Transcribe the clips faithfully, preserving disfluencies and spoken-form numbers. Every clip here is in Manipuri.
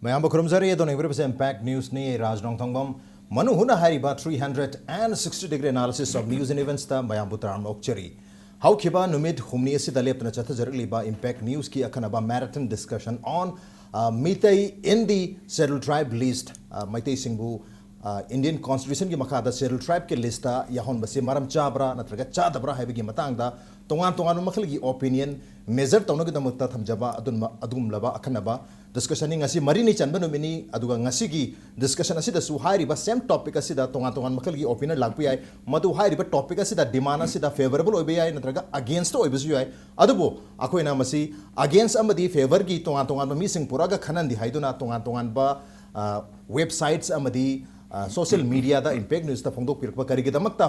ꯃꯌꯥꯝꯕꯨ ꯈꯨꯔꯨꯝꯖꯔꯤ꯫ ꯑꯗꯣ ꯌꯦꯡꯕꯤꯔꯤꯕꯁꯦ Impact Newsꯅꯤ꯫ ꯑꯩ ꯔꯥꯖ ꯅꯣꯡꯊꯣꯡꯕꯝ꯫ ꯃꯅꯨꯡ ꯍꯨꯠꯅ ꯍꯥꯏꯔꯤꯕ three hundred and sixty degree analysis of news and eventsꯇ ꯃꯌꯥꯝꯕꯨ ꯇꯔꯥꯝꯅ ꯑꯣꯛꯆꯔꯤ꯫ ꯍꯧꯈꯤꯕ ꯅꯨꯃꯤꯠ ꯍꯨꯝꯅꯤ ꯑꯁꯤꯗ ꯂꯦꯞꯇꯅ ꯆꯠꯊꯖꯔꯛꯂꯤꯕ Impact Newsꯀꯤ ꯑꯈꯟꯅꯕ marathon discussion on, uh, Meitei in the Scheduled Tribe list, uh, ꯃꯩꯇꯩꯁꯤꯡꯕꯨ, uh, Indian Constitutionꯒꯤ ꯃꯈꯥꯗ Scheduled Tribeꯀꯤ listꯇ ꯌꯥꯎꯍꯟꯕꯁꯤ ꯃꯔꯝ ꯆꯥꯕ꯭ꯔꯥ ꯅꯠꯇ꯭ꯔꯒ ꯆꯥꯗꯕ꯭ꯔꯥ ꯍꯥꯏꯕꯒꯤ ꯃꯇꯥꯡꯗ ꯇꯣꯉꯥꯟ ꯇꯣꯉꯥꯟꯕ ꯃꯈꯜꯒꯤ opinion measure ꯇꯧꯅꯕꯒꯤꯗꯃꯛꯇ ꯊꯝꯖꯕ ꯑꯗꯨꯝꯕ, ꯑꯗꯨꯒꯨꯝꯂꯕ ꯑꯈꯟꯅꯕ discussionꯅꯤ꯫ ꯉꯁꯤ ꯃꯔꯤꯅꯤ ꯆꯟꯕ ꯅꯨꯃꯤꯠꯅꯤ, ꯑꯗꯨꯒ ꯉꯁꯤꯒꯤ discussion ꯑꯁꯤꯗꯁꯨ ꯍꯥꯏꯔꯤꯕ same topic ꯑꯁꯤꯗ ꯇꯣꯉꯥꯟ ꯇꯣꯉꯥꯟꯕ ꯃꯈꯜꯒꯤ opinion ꯂꯥꯛꯄ ꯌꯥꯏ꯫ ꯃꯗꯨ ꯍꯥꯏꯔꯤꯕ topic ꯑꯁꯤꯗ demand ꯑꯁꯤꯗ favorable ꯑꯣꯏꯕ ꯌꯥꯏ, ꯅꯠꯇ꯭ꯔꯒ against ꯑꯣꯏꯕꯁꯨ ꯌꯥꯏ꯫ ꯑꯗꯨꯕꯨ ꯑꯩꯈꯣꯏꯅ ꯃꯁꯤ against ꯑꯃꯗꯤ favourꯒꯤ ꯇꯣꯉꯥꯟ ꯇꯣꯉꯥꯟꯕ ꯃꯤꯁꯤꯡ ꯄꯨꯔꯛꯑꯒ ꯈꯟꯅꯍꯟꯗꯤ ꯍꯥꯏꯗꯨꯅ ꯇꯣꯉꯥꯟ ꯇꯣꯉꯥꯟꯕ, ꯑ, websites ꯑꯃꯗꯤ, ꯑ, social mediaꯗ Impact Newsꯇ ꯐꯣꯡꯗꯣꯛꯄꯤꯔꯛꯄ ꯀꯔꯤꯒꯤꯗꯃꯛꯇ,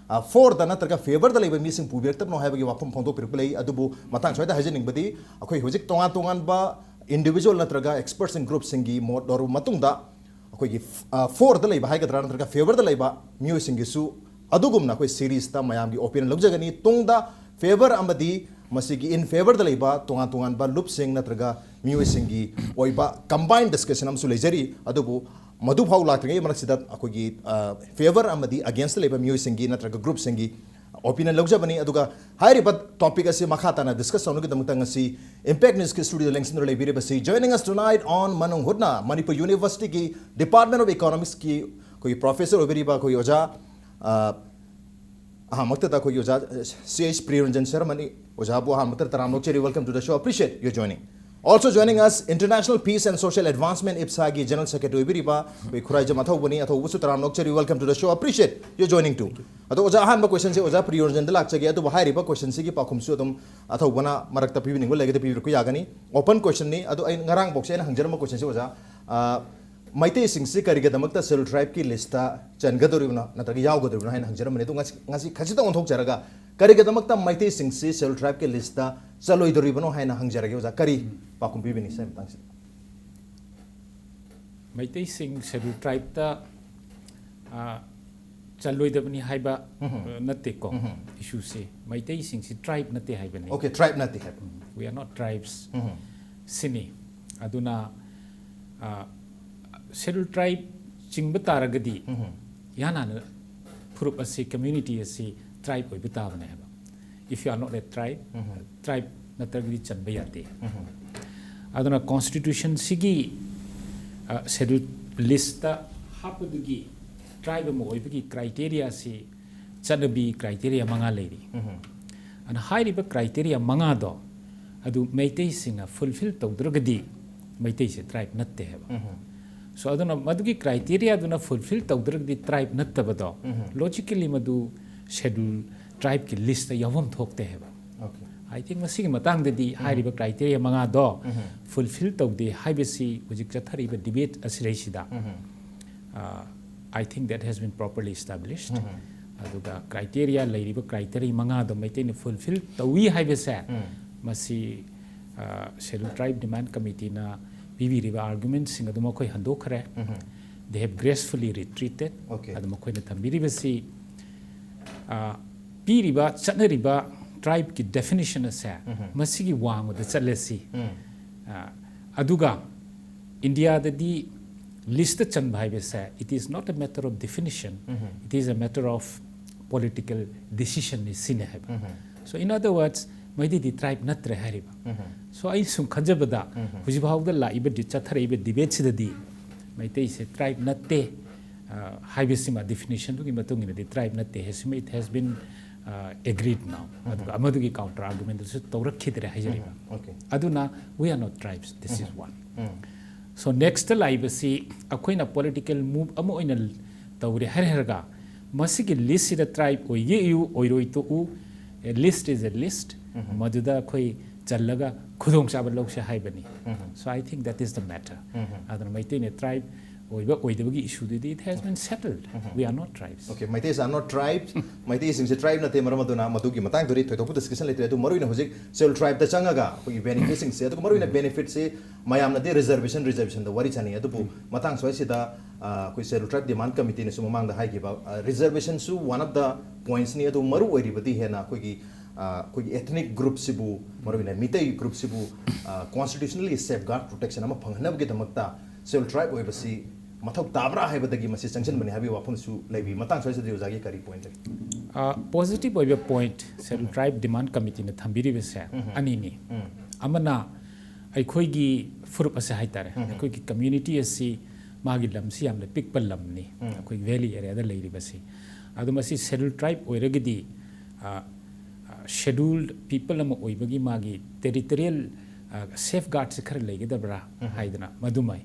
ꯑ, forꯗ ꯅꯠꯇ꯭ꯔꯒ favorꯗ ꯂꯩꯕ ꯃꯤꯁꯤꯡ ꯄꯨꯕꯤꯔꯛꯇꯕꯅꯣ ꯍꯥꯏꯕꯒꯤ ꯋꯥꯐꯝ ꯐꯣꯡꯗꯣꯛꯄꯤꯔꯛꯄ ꯂꯩ꯫ ꯑꯗꯨꯕꯨ ꯃꯇꯥꯡ ꯁ꯭ꯋꯥꯏꯗ ꯍꯥꯏꯖꯅꯤꯡꯕꯗꯤ ꯑꯩꯈꯣꯏ ꯍꯧꯖꯤꯛ ꯇꯣꯉꯥꯟ ꯇꯣꯉꯥꯟꯕ individual ꯅꯠꯇ꯭ꯔꯒ expertsꯁꯤꯡ groupꯁꯤꯡꯒꯤ ꯃꯣꯠ ꯂꯧꯔꯕ ꯃꯇꯨꯡꯗ ꯑꯩꯈꯣꯏꯒꯤ, ꯑ, forꯗ ꯂꯩꯕ ꯍꯥꯏꯒꯗ꯭ꯔꯥ ꯅꯠꯇ꯭ꯔꯒ favorꯗ ꯂꯩꯕ ꯃꯤꯑꯣꯏꯁꯤꯡꯒꯤꯁꯨ ꯑꯗꯨꯒꯨꯝꯅ ꯑꯩꯈꯣꯏ seriesꯇ ꯃꯌꯥꯝꯒꯤ opinion ꯂꯧꯖꯒꯅꯤ꯫ ꯇꯨꯡꯗ favour ꯑꯃꯗꯤ ꯃꯁꯤꯒꯤ in favourꯗ ꯂꯩꯕ ꯇꯣꯉꯥꯟ ꯇꯣꯉꯥꯟꯕ ꯂꯨꯞꯁꯤꯡ ꯅꯠꯇ꯭ꯔꯒ ꯃꯤꯑꯣꯏꯁꯤꯡꯒꯤ ꯑꯣꯏꯕ combined discussion ꯑꯃꯁꯨ ꯂꯩꯖꯔꯤ꯫ ꯑꯗꯨꯕꯨ ꯃꯗꯨꯐꯥꯎ ꯂꯥꯛꯇ꯭ꯔꯤꯉꯩ ꯃꯔꯛꯁꯤꯗ ꯑꯩꯈꯣꯏꯒꯤ, ꯑ, favour ꯑꯃꯗꯤ againstꯇ ꯂꯩꯕ ꯃꯤꯑꯣꯏꯁꯤꯡꯒꯤ ꯅꯠꯇ꯭ꯔꯒ groupꯁꯤꯡꯒꯤ opinion ꯂꯧꯖꯕꯅꯤ꯫ ꯑꯗꯨꯒ ꯍꯥꯏꯔꯤꯕ topic ꯑꯁꯤ ꯃꯈꯥ ꯇꯥꯅ discuss ꯇꯧꯅꯕꯒꯤꯗꯃꯛꯇ ꯉꯁꯤ Impact Newsꯀꯤ studioꯗ ꯂꯦꯡꯁꯤꯟꯗꯨꯅ ꯂꯩꯕꯤꯔꯤꯕꯁꯤ, joining us tonight on ꯃꯅꯨꯡ ꯍꯨꯠꯅ ꯃꯅꯤꯄꯨꯔ Universityꯒꯤ Department of Economicsꯀꯤ ꯑꯩꯈꯣꯏꯒꯤ professor ꯑꯣꯏꯕꯤꯔꯤꯕ ꯑꯩꯈꯣꯏꯒꯤ ꯑꯣꯖꯥ, ꯑ, ꯑꯍꯥꯟꯕꯃꯛꯇꯗ ꯑꯩꯈꯣꯏꯒꯤ ꯑꯣꯖꯥ, ꯑ, C H Priyaranjan sir ꯑꯃꯅꯤ꯫ ꯑꯣꯖꯥꯕꯨ ꯑꯍꯥꯟꯕꯃꯛꯇꯗ ꯇꯔꯥꯝꯅ ꯑꯣꯛꯆꯔꯤ, welcome to the show, appreciate your joining. Also joining us, International Peace and Social Advancement, IPSAꯒꯤ General Secretary ꯑꯣꯏꯕꯤꯔꯤꯕ ꯑꯩꯈꯣꯏ ꯈꯨꯔꯥꯏꯖꯝ ꯑꯊꯧꯕꯅꯤ꯫ ꯑꯊꯧꯕꯁꯨ ꯇꯔꯥꯝꯅ ꯑꯣꯛꯆꯔꯤ, welcome to the show, appreciate your joining too. ꯑꯗꯣ ꯑꯣꯖꯥ, ꯑꯍꯥꯟꯕ questionꯁꯦ ꯑꯣꯖꯥ ꯄ꯭ꯔꯤꯌꯣꯔꯖꯟꯗ ꯂꯥꯛꯆꯒꯦ, ꯑꯗꯨꯕꯨ ꯍꯥꯏꯔꯤꯕ questionꯁꯤꯒꯤ ꯄꯥꯎꯈꯨꯝꯁꯨ ꯑꯗꯨꯝ ꯑꯊꯧꯕꯅ ꯃꯔꯛꯇ ꯄꯤꯕꯤꯅꯤꯡꯕ ꯂꯩꯔꯒꯗꯤ ꯄꯤꯕꯤꯔꯛꯄ ꯌꯥꯒꯅꯤ꯫ Open questionꯅꯤ꯫ ꯑꯗꯣ ꯑꯩ ꯉꯔꯥꯡꯐꯥꯎꯁꯦ ꯑꯩꯅ ꯍꯪꯖꯔꯝꯕ questionꯁꯦ ꯑꯣꯖꯥ, ꯑ, ꯃꯩꯇꯩꯁꯤꯡꯁꯤ ꯀꯔꯤꯒꯤꯗꯃꯛꯇ Scheduled Tribeꯀꯤ listꯇ ꯆꯟꯒꯗꯧꯔꯤꯕꯅꯣ ꯅꯠꯇ꯭ꯔꯒ ꯌꯥꯎꯒꯗꯧꯔꯤꯕꯅꯣ ꯍꯥꯏꯅ ꯍꯪꯖꯔꯝꯕꯅꯤ꯫ ꯑꯗꯣ ꯉꯁꯤ, ꯉꯁꯤ ꯈꯖꯤꯛꯇꯪ ꯑꯣꯟꯊꯣꯛꯆꯔꯒ, ꯀꯔꯤꯒꯤꯗꯃꯛꯇ ꯃꯩꯇꯩꯁꯤꯡꯁꯤ Scheduled Tribeꯀꯤ listꯇ ꯆꯜꯂꯣꯏꯗꯧꯔꯤꯕꯅꯣ ꯍꯥꯏꯅ ꯍꯪꯖꯔꯒꯦ ꯑꯣꯖꯥ, ꯀꯔꯤ ꯄꯥꯎꯈꯨꯝ ꯄꯤꯕꯤꯅꯤ ꯁꯤꯒꯤ ꯃꯇꯥꯡꯁꯤꯗ? ꯃꯩꯇꯩꯁꯤꯡ Scheduled Tribeꯇ, ꯑ, ꯆꯜꯂꯣꯏꯗꯕꯅꯤ ꯍꯥꯏꯕ, ꯎꯝꯍꯨꯝ꯫ ꯑ, ꯅꯠꯇꯦꯀꯣ꯫ ꯎꯝꯍꯨꯝ꯫ Issueꯁꯦ ꯃꯩꯇꯩꯁꯤꯡꯁꯤ tribe ꯅꯠꯇꯦ ꯍꯥꯏꯕꯅꯤ꯫ Okay, tribe ꯅꯠꯇꯦ ꯍꯥꯏꯕ꯫ We are not tribes ꯎꯝꯍꯨꯝ꯫ ꯁꯤꯅꯤ꯫ ꯑꯗꯨꯅ, ꯁꯦꯗ꯭ꯌꯨꯜ ꯇ꯭ꯔꯥꯏꯕ ꯆꯤꯡꯕ ꯇꯥꯔꯒꯗꯤ ꯏꯍꯥꯟ ꯍꯥꯟꯅ ꯐꯨꯔꯨꯞ ꯑꯁꯤ, ꯀꯝꯃ꯭ꯌꯨꯅꯤꯇꯤ ꯑꯁꯤ ꯇ꯭ꯔꯥꯏꯕ ꯑꯣꯏꯕ ꯇꯥꯕꯅꯦ ꯍꯥꯏꯕ꯫ If you are not a tribe, ꯇ꯭ꯔꯥꯏꯕ ꯅꯠꯇ꯭ꯔꯒꯗꯤ ꯆꯟꯕ ꯌꯥꯗꯦ꯫ ꯑꯗꯨꯅ ꯀꯣꯟꯁꯇꯤꯇ꯭ꯌꯨꯁꯟꯁꯤꯒꯤ ꯁꯦꯗ꯭ꯌꯨꯜ ꯂꯤꯁꯇ ꯍꯥꯞꯄꯗꯨꯒꯤ ꯇ꯭ꯔꯥꯏꯕ ꯑꯃ ꯑꯣꯏꯕꯒꯤ ꯀ꯭ꯔꯥꯏꯇꯦꯔꯤꯌꯥꯁꯤ, ꯆꯠꯅꯕꯤ ꯀ꯭ꯔꯥꯏꯇꯦꯔꯤꯌꯥ ꯃꯉꯥ ꯂꯩꯔꯤ꯫ ꯑꯗꯨꯅ ꯍꯥꯏꯔꯤꯕ ꯀ꯭ꯔꯥꯏꯇꯦꯔꯤꯌꯥ ꯃꯉꯥꯗꯣ ꯑꯗꯨ ꯃꯩꯇꯩꯁꯤꯡꯅ ꯐꯨꯜꯐꯤꯜ ꯇꯧꯗ꯭ꯔꯒꯗꯤ ꯃꯩꯇꯩꯁꯦ ꯇ꯭ꯔꯥꯏꯕ ꯅꯠꯇꯦ ꯍꯥꯏꯕ꯫ ꯁꯣ ꯑꯗꯨꯅ ꯃꯗꯨꯒꯤ ꯀ꯭ꯔꯥꯏꯇꯦꯔꯤꯌꯥꯗꯨꯅ ꯐꯨꯜꯐꯤꯜ ꯇꯧꯗ꯭ꯔꯒꯗꯤ ꯇ꯭ꯔꯥꯏꯕ ꯅꯠꯇꯕꯗꯣ ꯂꯣꯖꯤꯀꯦꯜꯂꯤ ꯃꯗꯨ ꯁꯦꯗ꯭ꯌꯨꯜ ꯇ꯭ꯔꯥꯏꯕꯀꯤ ꯂꯤꯁꯇ ꯌꯥꯎꯐꯝ ꯊꯣꯛꯇꯦ ꯍꯥꯏꯕ꯫ Okay. I think ꯃꯁꯤꯒꯤ ꯃꯇꯥꯡꯗꯗꯤ ꯍꯥꯏꯔꯤꯕ ꯀ꯭ꯔꯥꯏꯇꯦꯔꯤꯌꯥ ꯃꯉꯥꯗꯣ ꯐꯨꯜꯐꯤꯜ ꯇꯧꯗꯦ ꯍꯥꯏꯕꯁꯤ ꯍꯧꯖꯤꯛ ꯆꯠꯊꯔꯤꯕ ꯗꯤꯕꯦꯠ ꯑꯁꯤꯗꯩꯁꯤꯗ, uh, I think that has been properly established. ꯑꯗꯨꯒ ꯀ꯭ꯔꯥꯏꯇꯦꯔꯤꯌꯥ, ꯂꯩꯔꯤꯕ ꯀ꯭ꯔꯥꯏꯇꯦꯔꯤꯌꯥ ꯃꯉꯥꯗꯣ ꯃꯩꯇꯩꯅ ꯐꯨꯜꯐꯤꯜ ꯇꯧꯏ ꯍꯥꯏꯕꯁꯦ, ꯃꯁꯤ ꯁꯦꯗ꯭ꯌꯨꯜ ꯇ꯭ꯔꯥꯏꯕ ꯗꯤꯃꯥꯟ ꯀꯃꯤꯇꯤꯅ ꯄꯤꯕꯤꯔꯤꯕ ꯑꯥꯔꯒꯨꯃꯦꯟꯁꯤꯡ ꯑꯗꯨ ꯃꯈꯣꯏ ꯍꯟꯗꯣꯛꯈ꯭ꯔꯦ꯫ They have gracefully retreated. Okay. ꯑꯗꯨ ꯃꯈꯣꯏꯅ ꯊꯝꯕꯤꯔꯤꯕꯁꯤ, ꯑ, ꯄꯤꯔꯤꯕ, ꯆꯠꯅꯔꯤꯕ ꯇ꯭ꯔꯥꯏꯕꯀꯤ ꯗꯦꯐꯤꯅꯤꯁꯟ ꯑꯁꯦ ꯃꯁꯤꯒꯤ ꯋꯥꯡꯃꯗ ꯆꯠꯂꯁꯤ꯫ ꯑ, ꯑꯗꯨꯒ ꯏꯟꯗꯤꯌꯥꯗꯗꯤ ꯂꯤꯁꯇ ꯆꯟꯕ ꯍꯥꯏꯕꯁꯦ, it is not a matter of definition, it is a matter of political decision ꯅꯤ ꯁꯤꯅꯤ ꯍꯥꯏꯕ꯫ So in other words, ꯃꯩꯇꯩꯗꯤ ꯇ꯭ꯔꯥꯏꯕ ꯅꯠꯇ꯭ꯔꯦ ꯍꯥꯏꯔꯤꯕ꯫ So ꯑꯩ ꯁꯨꯝ ꯈꯟꯖꯕꯗ, ꯍꯧꯖꯤꯛ ꯐꯥꯎꯗ ꯂꯥꯛꯏꯕ ꯗꯤ-, ꯆꯠꯊꯔꯛꯏꯕ ꯗꯤꯕꯦꯠꯁꯤꯗꯗꯤ ꯃꯩꯇꯩꯁꯦ ꯇ꯭ꯔꯥꯏꯕ ꯅꯠꯇꯦ, ꯑ, ꯍꯥꯏꯕꯁꯤꯃ, ꯗꯤꯐꯤꯅꯤꯁꯟꯗꯨꯒꯤ ꯃꯇꯨꯡ ꯏꯟꯅꯗꯤ ꯇ꯭ꯔꯥꯏꯕ ꯅꯠꯇꯦ ꯍꯥꯏꯁꯤꯃ, it has been, uh, agreed now. ꯑꯗꯨꯒ ꯑꯃꯗꯨꯒꯤ ꯀꯥꯎꯟꯇꯔ ꯑꯥꯔꯒꯨꯃꯦꯟꯗꯨꯁꯨ ꯇꯧꯔꯛꯈꯤꯗ꯭ꯔꯦ ꯍꯥꯏꯖꯔꯤꯕ꯫ Okay. ꯑꯗꯨꯅ we are not tribes, this is one. So next ꯂꯥꯛꯏꯕꯁꯤ ꯑꯩꯈꯣꯏꯅ ꯄꯣꯂꯤꯇꯤꯀꯦꯜ ꯃꯨꯚ ꯑꯃ ꯑꯣꯏꯅ ꯇꯧꯔꯦ ꯍꯥꯏꯔꯒ ꯃꯁꯤꯒꯤ ꯂꯤꯁꯁꯤꯗ ꯇ꯭ꯔꯥꯏꯕ ꯑꯣꯏꯒꯦ ꯏꯌꯨ, ꯑꯣꯏꯔꯣꯏ ꯇꯣꯛꯎ, a list is a list, ꯃꯗꯨꯗ ꯑꯩꯈꯣꯏ ꯆꯜꯂꯒ ꯈꯨꯗꯣꯡꯆꯥꯕ ꯂꯧꯁꯦ ꯍꯥꯏꯕꯅꯤ꯫ So I think that is the matter. ꯑꯗꯨꯅ ꯃꯩꯇꯩꯅ ꯇ꯭ꯔꯥꯏꯕ ꯑꯣꯏꯕ ꯑꯣꯏꯗꯕꯒꯤ ꯏꯁꯨꯗꯨꯗꯤ, it has been settled. We are not tribes. Okay, Meiteis are not tribes. ꯃꯩꯇꯩꯁꯤꯡꯁꯦ ꯇ꯭ꯔꯥꯏꯕ ꯅꯠꯇꯦ, ꯃꯔꯝ ꯑꯗꯨꯅ ꯃꯗꯨꯒꯤ ꯃꯇꯥꯡꯗꯗꯤ ꯊꯣꯏꯗꯣꯛꯄ ꯗꯤꯁꯀꯁꯟ ꯂꯩꯇ꯭ꯔꯦ꯫ ꯑꯗꯨ ꯃꯔꯨꯑꯣꯏꯅ ꯍꯧꯖꯤꯛ ꯁꯦꯗ꯭ꯌꯨꯜ ꯇ꯭ꯔꯥꯏꯕꯇ ꯆꯪꯉꯒ ꯑꯩꯈꯣꯏꯒꯤ ꯕꯦꯅꯤꯐꯤꯠꯁꯤꯡꯁꯦ, ꯑꯗꯨꯒ ꯃꯔꯨꯑꯣꯏꯅ ꯕꯦꯅꯤꯐꯤꯠꯁꯤ ꯃꯌꯥꯝꯅꯗꯤ ꯔꯤꯖꯔꯕꯦꯁꯟ, ꯔꯤꯖꯔꯕꯦꯁꯟꯗ ꯋꯥꯔꯤ ꯁꯥꯟꯅꯩ꯫ ꯑꯗꯨꯕꯨ ꯃꯇꯥꯡ ꯁ꯭ꯋꯥꯏꯁꯤꯗ, ꯑ, ꯑꯩꯈꯣꯏ ꯁꯦꯗ꯭ꯌꯨꯜ ꯇ꯭ꯔꯥꯏꯕ ꯗꯤꯃꯥꯟ ꯀꯃꯤꯇꯤꯅꯁꯨ ꯃꯃꯥꯡꯗ ꯍꯥꯏꯈꯤꯕ, ꯑ, ꯔꯤꯖꯔꯕꯦꯁꯟꯁꯨ one of the points ꯅꯤ꯫ ꯑꯗꯨ ꯃꯔꯨ ꯑꯣꯏꯔꯤꯕꯗꯤ ꯍꯦꯟꯅ ꯑꯩꯈꯣꯏꯒꯤ, ꯑ, ꯑꯩꯈꯣꯏꯒꯤ ethnic group ꯁꯤꯕꯨ, ꯃꯔꯨꯑꯣꯏꯅ ꯃꯤꯇꯩ group ꯁꯤꯕꯨ, ꯑ, constitutionally safeguard protection ꯑꯃ ꯐꯪꯍꯟꯅꯕꯒꯤꯗꯃꯛꯇ Scheduled tribe ꯑꯣꯏꯕꯁꯤ ꯃꯊꯧ ꯇꯥꯕ꯭ꯔꯥ ꯍꯥꯏꯕꯗꯒꯤ ꯃꯁꯤ ꯆꯪꯁꯤꯟꯕꯅꯤ ꯍꯥꯏꯕꯒꯤ ꯋꯥꯐꯝꯁꯨ ꯂꯩꯕꯤ꯫ ꯃꯇꯥꯡ ꯁ꯭ꯋꯥꯏꯁꯤꯗ ꯑꯣꯖꯥꯒꯤ ꯀꯔꯤ point ꯂꯩ? ꯄꯣꯖꯤꯇꯤꯚ ꯑꯣꯏꯕ ꯄꯣꯏꯟꯠ ꯁꯦꯗꯨꯜ ꯇ꯭ꯔꯥꯏꯕ ꯗꯤꯃꯥꯟ ꯀꯃꯤꯇꯤꯅ ꯊꯝꯕꯤꯔꯤꯕꯁꯦ ꯑꯅꯤꯅꯤ꯫ ꯑꯃꯅ ꯑꯩꯈꯣꯏꯒꯤ ꯐꯨꯔꯨꯞ ꯑꯁꯦ ꯍꯥꯏꯇꯥꯔꯦ, ꯑꯩꯈꯣꯏꯒꯤ ꯀꯝꯃ꯭ꯌꯨꯅꯤꯇꯤ ꯑꯁꯤ ꯃꯥꯒꯤ ꯂꯝꯁꯤ ꯌꯥꯝꯅ ꯄꯤꯛꯄ ꯂꯝꯅꯤ, ꯑꯩꯈꯣꯏ ꯚꯦꯂꯤ ꯑꯦꯔꯤꯌꯥꯗ ꯂꯩꯔꯤꯕꯁꯤ꯫ ꯑꯗꯣ ꯃꯁꯤ ꯁꯦꯗꯨꯜ ꯇ꯭ꯔꯥꯏꯕ ꯑꯣꯏꯔꯒꯗꯤ ꯁꯦꯗꯨꯜ ꯄꯤꯄꯜ ꯑꯃ ꯑꯣꯏꯕꯒꯤ ꯃꯥꯒꯤ ꯇꯦꯔꯤꯇꯣꯔꯤꯌꯦꯜ ꯁꯦꯐ ꯒꯥꯔꯗꯁꯦ ꯈꯔ ꯂꯩꯒꯗꯕ꯭ꯔꯥ ꯍꯥꯏꯗꯅ ꯃꯗꯨꯃꯥꯏ,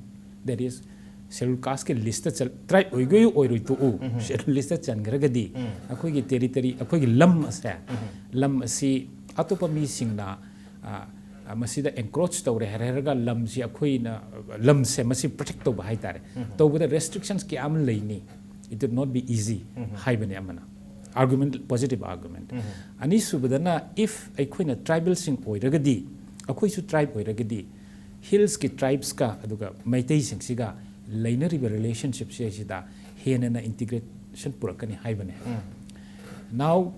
that is, ꯁꯦꯗꯨꯜ ꯀꯥꯁꯀꯤ ꯂꯤꯁꯇ ꯆꯜ ꯇ꯭ꯔꯥꯏꯕ ꯑꯣꯏꯒꯣꯏ ꯑꯣꯏꯔꯣꯏ ꯇꯣꯛꯎ, ꯁꯦꯗꯨꯜ ꯂꯤꯁꯇ ꯆꯟꯈ꯭ꯔꯒꯗꯤ ꯑꯩꯈꯣꯏꯒꯤ ꯇꯦꯔꯤꯇꯣꯔꯤ, ꯑꯩꯈꯣꯏꯒꯤ ꯂꯝ ꯑꯁꯦ, ꯂꯝ ꯑꯁꯤ ꯑꯇꯣꯞꯄ ꯃꯤꯁꯤꯡꯅ ꯑ, ꯑ, ꯃꯁꯤꯗ ꯑꯦꯟꯀ꯭ꯔꯣꯆ ꯇꯧꯔꯦ ꯍꯥꯏꯔ-, ꯍꯥꯏꯔꯒ ꯂꯝꯁꯤ ꯑꯩꯈꯣꯏꯅ, ꯂꯝꯁꯦ ꯃꯁꯤ ꯄ꯭ꯔꯣꯇꯦꯛ ꯇꯧꯕ ꯍꯥꯏꯇꯥꯔꯦ, ꯇꯧꯕꯗ ꯔꯦꯁꯇ꯭ꯔꯤꯛꯁꯟꯁ ꯀꯌꯥ ꯑꯃ ꯂꯩꯅꯤ, it would not be easy ꯍꯥꯏꯕꯅꯤ ꯑꯃꯅ ꯑꯥꯔꯒꯨꯃꯦꯟ, ꯄꯣꯖꯤꯇꯤꯚ ꯑꯥꯔꯒꯨꯃꯦꯟ꯫ ꯑꯅꯤꯁꯨꯕꯗꯅ, ꯏꯐ ꯑꯩꯈꯣꯏꯅ ꯇ꯭ꯔꯥꯏꯕꯦꯜꯁꯤꯡ ꯑꯣꯏꯔꯒꯗꯤ, ꯑꯩꯈꯣꯏꯁꯨ ꯇ꯭ꯔꯥꯏꯕ ꯑꯣꯏꯔꯒꯗꯤ, ꯍꯤꯜꯁꯀꯤ ꯇ꯭ꯔꯥꯏꯕꯁꯀ ꯑꯗꯨꯒ ꯃꯩꯇꯩꯁꯤꯡꯁꯤꯒ ꯂꯩꯅꯔꯤꯕ ꯔꯤꯂꯦꯁꯟꯁꯤꯞꯁꯦ ꯁꯤꯗ ꯍꯦꯟꯅ ꯏꯟꯇꯤꯒ꯭ꯔꯦꯁꯟ ꯄꯨꯔꯛꯀꯅꯤ ꯍꯥꯏꯕꯅꯦ꯫ Now,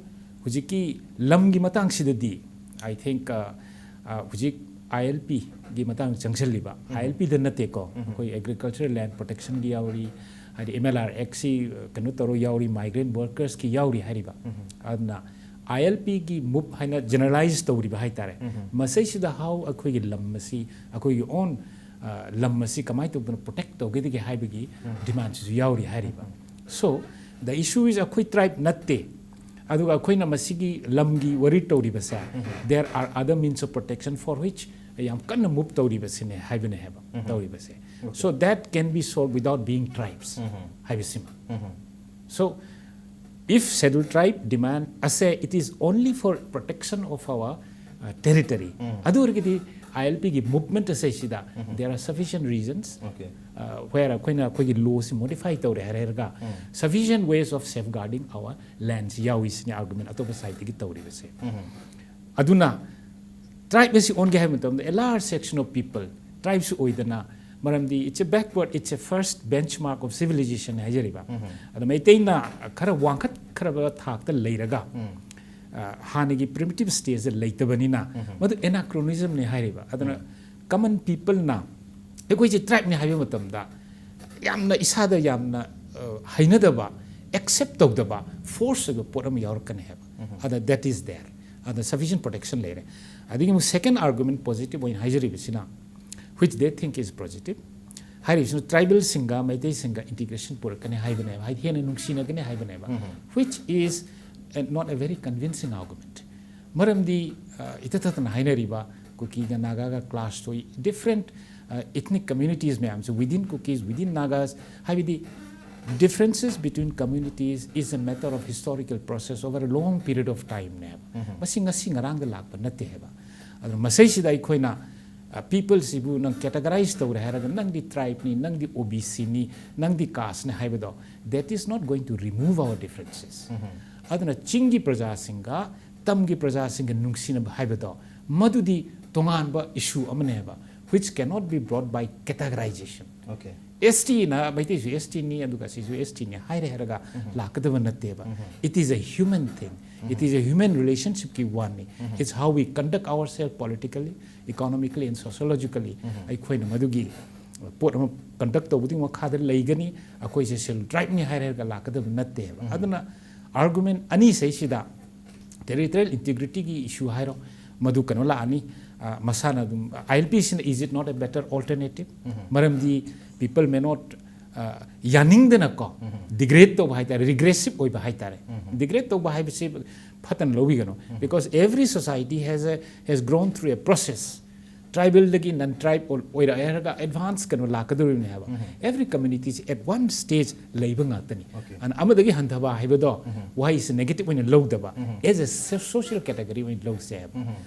ꯍꯧꯖꯤꯛꯀꯤ ꯂꯝꯒꯤ ꯃꯇꯥꯡꯁꯤꯗꯗꯤ, I think, uh, uh, ꯍꯧꯖꯤꯛ ꯑꯥꯏ ꯑꯦꯜ ꯄꯤꯒꯤ ꯃꯇꯥꯡ ꯆꯪꯁꯤꯜꯂꯤꯕ, ꯑꯥꯏ ꯑꯦꯜ ꯄꯤꯗ ꯅꯠꯇꯦꯀꯣ, ꯑꯩꯈꯣꯏ ꯑꯦꯒ꯭ꯔꯤꯀꯜꯆꯔꯦꯜ ꯂꯦꯟ ꯄ꯭ꯔꯣꯇꯦꯛꯁꯟꯒꯤ ꯌꯥꯎꯔꯤ, ꯍꯥꯏꯗꯤ ꯑꯦꯝ ꯑꯦꯜ ꯑꯥꯔ ꯑꯦꯛꯁꯤ ꯀꯩꯅꯣ ꯇꯧꯔ ꯌꯥꯎꯔꯤ, ꯃꯥꯏꯒ꯭ꯔꯦꯟ ꯋꯔꯀꯔꯁꯀꯤ ꯌꯥꯎꯔꯤ ꯍꯥꯏꯔꯤꯕ꯫ ꯑꯗꯨꯅ ꯑꯥꯏ ꯑꯦꯜ ꯄꯤꯒꯤ ꯃꯨꯞ ꯍꯥꯏꯅ ꯖꯦꯅꯔꯦꯂꯥꯏꯁ ꯇꯧꯔꯤꯕ ꯍꯥꯏꯇꯥꯔꯦ꯫ ꯃꯁꯤꯁꯤꯗ ꯍꯥꯎ ꯑꯩꯈꯣꯏꯒꯤ ꯂꯝ ꯑꯁꯤ, ꯑꯩꯈꯣꯏꯒꯤ ꯑꯣꯟ ꯂꯝ ꯑꯁꯤ ꯀꯃꯥꯏꯅ ꯇꯧꯗꯅ ꯄ꯭ꯔꯣꯇꯦꯛ ꯇꯧꯒꯗꯒꯦ ꯍꯥꯏꯕꯒꯤ ꯗꯤꯃꯥꯟꯁꯤꯁꯨ ꯌꯥꯎꯔꯤ ꯍꯥꯏꯔꯤꯕ꯫ So, the issue is ꯑꯩꯈꯣꯏ ꯇ꯭ꯔꯥꯏꯕ ꯅꯠꯇꯦ, ꯑꯗꯨꯒ ꯑꯩꯈꯣꯏꯅ ꯃꯁꯤꯒꯤ ꯂꯝꯒꯤ ꯋꯥꯔꯤ ꯇꯧꯔꯤꯕꯁꯦ, there are other means of protection for which ꯌꯥꯝ ꯀꯟꯅ ꯃꯨꯞ ꯇꯧꯔꯤꯕꯁꯤꯅꯦ ꯍꯥꯏꯕꯅꯦ ꯍꯥꯏꯕ ꯇꯧꯔꯤꯕꯁꯦ꯫ So that can be solved without being tribes ꯍꯥꯏꯕꯁꯤꯃ꯫ So, if scheduled tribe demand ꯑꯁꯦ, it is only for protection of our, uh, territory, ꯑꯗꯨ ꯑꯣꯏꯔꯒꯗꯤ ꯑꯥꯏ ꯑꯦꯜ ꯄꯤꯒꯤ ꯃꯨꯞꯃꯦꯟꯠ ꯑꯁꯦ ꯁꯤꯗ, there are sufficient reasons, Okay. uh, where ꯑꯩꯈꯣꯏꯅ ꯑꯩꯈꯣꯏꯒꯤ ꯂꯣꯁꯤ ꯃꯣꯗꯤꯐꯥꯏ ꯇꯧꯔꯦ ꯍꯥꯏꯔꯒ, sufficient ways of safeguarding our lands ꯌꯥꯎꯏ ꯁꯤꯅꯤ ꯑꯥꯔꯒꯨꯃꯦꯟ ꯑꯇꯣꯞꯄ ꯁꯥꯏꯠꯇꯒꯤ ꯇꯧꯔꯤꯕꯁꯦ꯫ ꯑꯗꯨꯅ ꯇ꯭ꯔꯥꯏꯕ ꯑꯁꯤ ꯑꯣꯟꯒꯦ ꯍꯥꯏꯕ ꯃꯇꯝꯗ a large section of people ꯇ꯭ꯔꯥꯏꯕꯁꯨ ꯑꯣꯏꯗꯅ, ꯃꯔꯝꯗꯤ it's a backward, it's a first benchmark of civilization ꯍꯥꯏꯖꯔꯤꯕ꯫ ꯑꯗꯣ ꯃꯩꯇꯩꯅ ꯈꯔ ꯋꯥꯡꯈꯠꯈ꯭ꯔꯕ ꯊꯥꯛꯇ ꯂꯩꯔꯒ, ꯑ, ꯍꯥꯟꯅꯒꯤ ꯄ꯭ꯔꯤꯃꯤꯇꯤꯚ ꯁ꯭ꯇꯦꯖꯇ ꯂꯩꯇꯕꯅꯤꯅ, ꯃꯗꯨ ꯑꯦꯅꯥꯀ꯭ꯔꯣꯅꯤꯖꯝꯅꯤ ꯍꯥꯏꯔꯤꯕ꯫ ꯑꯗꯨꯅ ꯀꯃꯟ ꯄꯤꯄꯜꯅ ꯑꯩꯈꯣꯏꯁꯦ ꯇ꯭ꯔꯥꯏꯕꯅꯤ ꯍꯥꯏꯕ ꯃꯇꯝꯗ ꯌꯥꯝꯅ ꯏꯁꯥꯗ ꯌꯥꯝꯅ ꯑ, ꯍꯩꯅꯗꯕ, ꯑꯦꯛꯁꯦꯞ ꯇꯧꯗꯕ, ꯐꯣꯔꯁ ꯑꯣꯏꯕ ꯄꯣꯠ ꯑꯃ ꯌꯥꯎꯔꯛꯀꯅꯤ ꯍꯥꯏꯕ꯫ ꯑꯗ that is there, ꯑꯗ sufficient protection ꯂꯩꯔꯦ꯫ ꯑꯗꯒꯤ ꯑꯃꯨꯛ second argument positive ꯑꯣꯏꯅ ꯍꯥꯏꯖꯔꯤꯕꯁꯤꯅ, which they think is positive, ꯍꯥꯏꯔꯤꯕꯁꯤꯅ ꯇ꯭ꯔꯥꯏꯕꯦꯜꯁꯤꯡꯒ ꯃꯩꯇꯩꯁꯤꯡꯒ ꯏꯟꯇꯤꯒ꯭ꯔꯦꯁꯟ ꯄꯨꯔꯛꯀꯅꯤ ꯍꯥꯏꯕꯅꯦꯕ, ꯍꯥꯏꯗꯤ ꯍꯦꯟꯅ ꯅꯨꯡꯁꯤꯅꯒꯅꯤ ꯍꯥꯏꯕꯅꯦꯕ, which is not a very convincing argument꯫ ꯃꯔꯝꯗꯤ ꯑ, ꯏꯇꯠ ꯇꯠꯇꯅ ꯍꯥꯏꯅꯔꯤꯕ ꯀꯨꯀꯤꯒ ꯅꯥꯒꯥꯒ ꯀ꯭ꯂꯥꯁ ꯊꯣꯛꯏ, different ethnic communities ꯃꯌꯥꯝꯁꯦ within Kukis, within Nagas, ꯍꯥꯏꯕꯗꯤ differences between communities is a matter of historical process over a long period of time ꯅꯦꯕ꯫ ꯃꯁꯤ ꯉꯁꯤ ꯉꯔꯥꯡꯗ ꯂꯥꯛꯄ ꯅꯠꯇꯦ ꯍꯥꯏꯕ꯫ ꯑꯗꯨꯅ ꯃꯁꯤꯁꯤꯗ ꯑꯩꯈꯣꯏꯅ ꯄꯤꯄꯜꯁꯤꯕꯨ ꯅꯪ ꯀꯦꯇꯒꯔꯥꯏꯖ ꯇꯧꯔꯦ ꯍꯥꯏꯔꯒ ꯅꯪꯗꯤ ꯇ꯭ꯔꯥꯏꯕꯅꯤ, ꯅꯪꯗꯤ ꯑꯣ ꯕꯤ ꯁꯤꯅꯤ, ꯅꯪꯗꯤ ꯀꯥꯁꯅꯤ ꯍꯥꯏꯕꯗꯣ, that is not going to remove our differences꯫ ꯑꯗꯨꯅ ꯆꯤꯡꯒꯤ ꯄ꯭ꯔꯖꯥꯁꯤꯡꯒ ꯇꯝꯒꯤ ꯄ꯭ꯔꯖꯥꯁꯤꯡꯒ ꯅꯨꯡꯁꯤꯅꯕ ꯍꯥꯏꯕꯗꯣ ꯃꯗꯨꯗꯤ ꯇꯣꯉꯥꯟꯕ ꯏꯁꯨ ꯑꯃꯅꯦꯕ, which cannot be brought by categorization꯫ Okay. ꯑꯦꯁ ꯇꯤꯅ ꯃꯩꯇꯩꯁꯨ ꯑꯦꯁ ꯇꯤꯅꯤ ꯑꯗꯨꯒ ꯁꯤꯁꯨ ꯑꯦꯁ ꯇꯤꯅꯤ ꯍꯥꯏꯔꯦ ꯍꯥꯏꯔꯒ ꯂꯥꯛꯀꯗꯕ ꯅꯠꯇꯦꯕ꯫ It is a human thing, it is a human relationshipꯀꯤ ꯋꯥꯅꯤ꯫ It's how we conduct ourselves politically, economically and sociologically꯫ ꯑꯩꯈꯣꯏꯅ ꯃꯗꯨꯒꯤ ꯄꯣꯠ ꯑꯃ ꯀꯟꯗꯛ ꯇꯧꯕꯗꯨꯒꯤ ꯃꯈꯥꯗ ꯂꯩꯒꯅꯤ꯫ ꯑꯩꯈꯣꯏꯁꯦ ꯁꯦꯜ ꯇ꯭ꯔꯥꯏꯕꯅꯤ ꯍꯥꯏꯔꯒ ꯂꯥꯛꯀꯗꯕ ꯅꯠꯇꯦꯕ꯫ ꯑꯗꯨꯅ ꯑꯥꯔꯒꯨꯃꯦꯟ ꯑꯅꯤꯁꯩꯁꯤꯗ ꯇꯦꯔꯤꯇꯣꯔꯤꯌꯦꯜ ꯏꯟꯇꯤꯒ꯭ꯔꯤꯇꯤꯒꯤ ꯏꯁꯨ ꯍꯥꯏꯔꯣ, ꯃꯗꯨ ꯀꯩꯅꯣ ꯂꯥꯛꯑꯅꯤ꯫ ꯑ, ꯃꯁꯥꯅ ꯑꯗꯨꯝ ꯑꯥꯏ L ꯄꯤꯁꯤꯅ is it not a better alternative? ꯃꯔꯝꯗꯤ people may not, ꯑ, ꯌꯥꯅꯤꯡꯗꯅꯀꯣ, ꯗꯤꯒ꯭ꯔꯦꯗ ꯇꯧꯕ ꯍꯥꯏꯇꯥꯔꯦ, ꯔꯤꯒ꯭ꯔꯦꯁꯤꯞ ꯑꯣꯏꯕ ꯍꯥꯏꯇꯥꯔꯦ꯫ ꯗꯤꯒ꯭ꯔꯦꯗ ꯇꯧꯕ ꯍꯥꯏꯕꯁꯤ ꯐꯠꯇꯅ ꯂꯧꯕꯤꯒꯅꯨ, because every society has a, has grown through a process꯫ ꯇ꯭ꯔꯥꯏꯕꯦꯜꯗꯒꯤ ꯅꯟ ꯇ꯭ꯔꯥꯏꯕ ꯑꯣꯏꯔꯛꯑꯦ ꯍꯥꯏꯔꯒ ꯑꯦꯗꯚꯥꯟꯁ ꯀꯩꯅꯣ ꯂꯥꯛꯀꯗꯧꯔꯤꯕꯅꯦ ꯍꯥꯏꯕ꯫ Every communityꯁꯤ at one stage ꯂꯩꯕ ꯉꯥꯛꯇꯅꯤ꯫ Okay. ꯑꯗꯨꯅ ꯑꯃꯗꯒꯤ ꯍꯟꯊꯕ ꯍꯥꯏꯕꯗꯣ ꯋꯥꯍꯩꯁꯤ ꯅꯦꯒꯦꯇꯤꯚ ꯑꯣꯏꯅ ꯂꯧꯗꯕ, as a so- social category ꯑꯣꯏꯅ ꯂꯧꯁꯦ ꯍꯥꯏꯕ꯫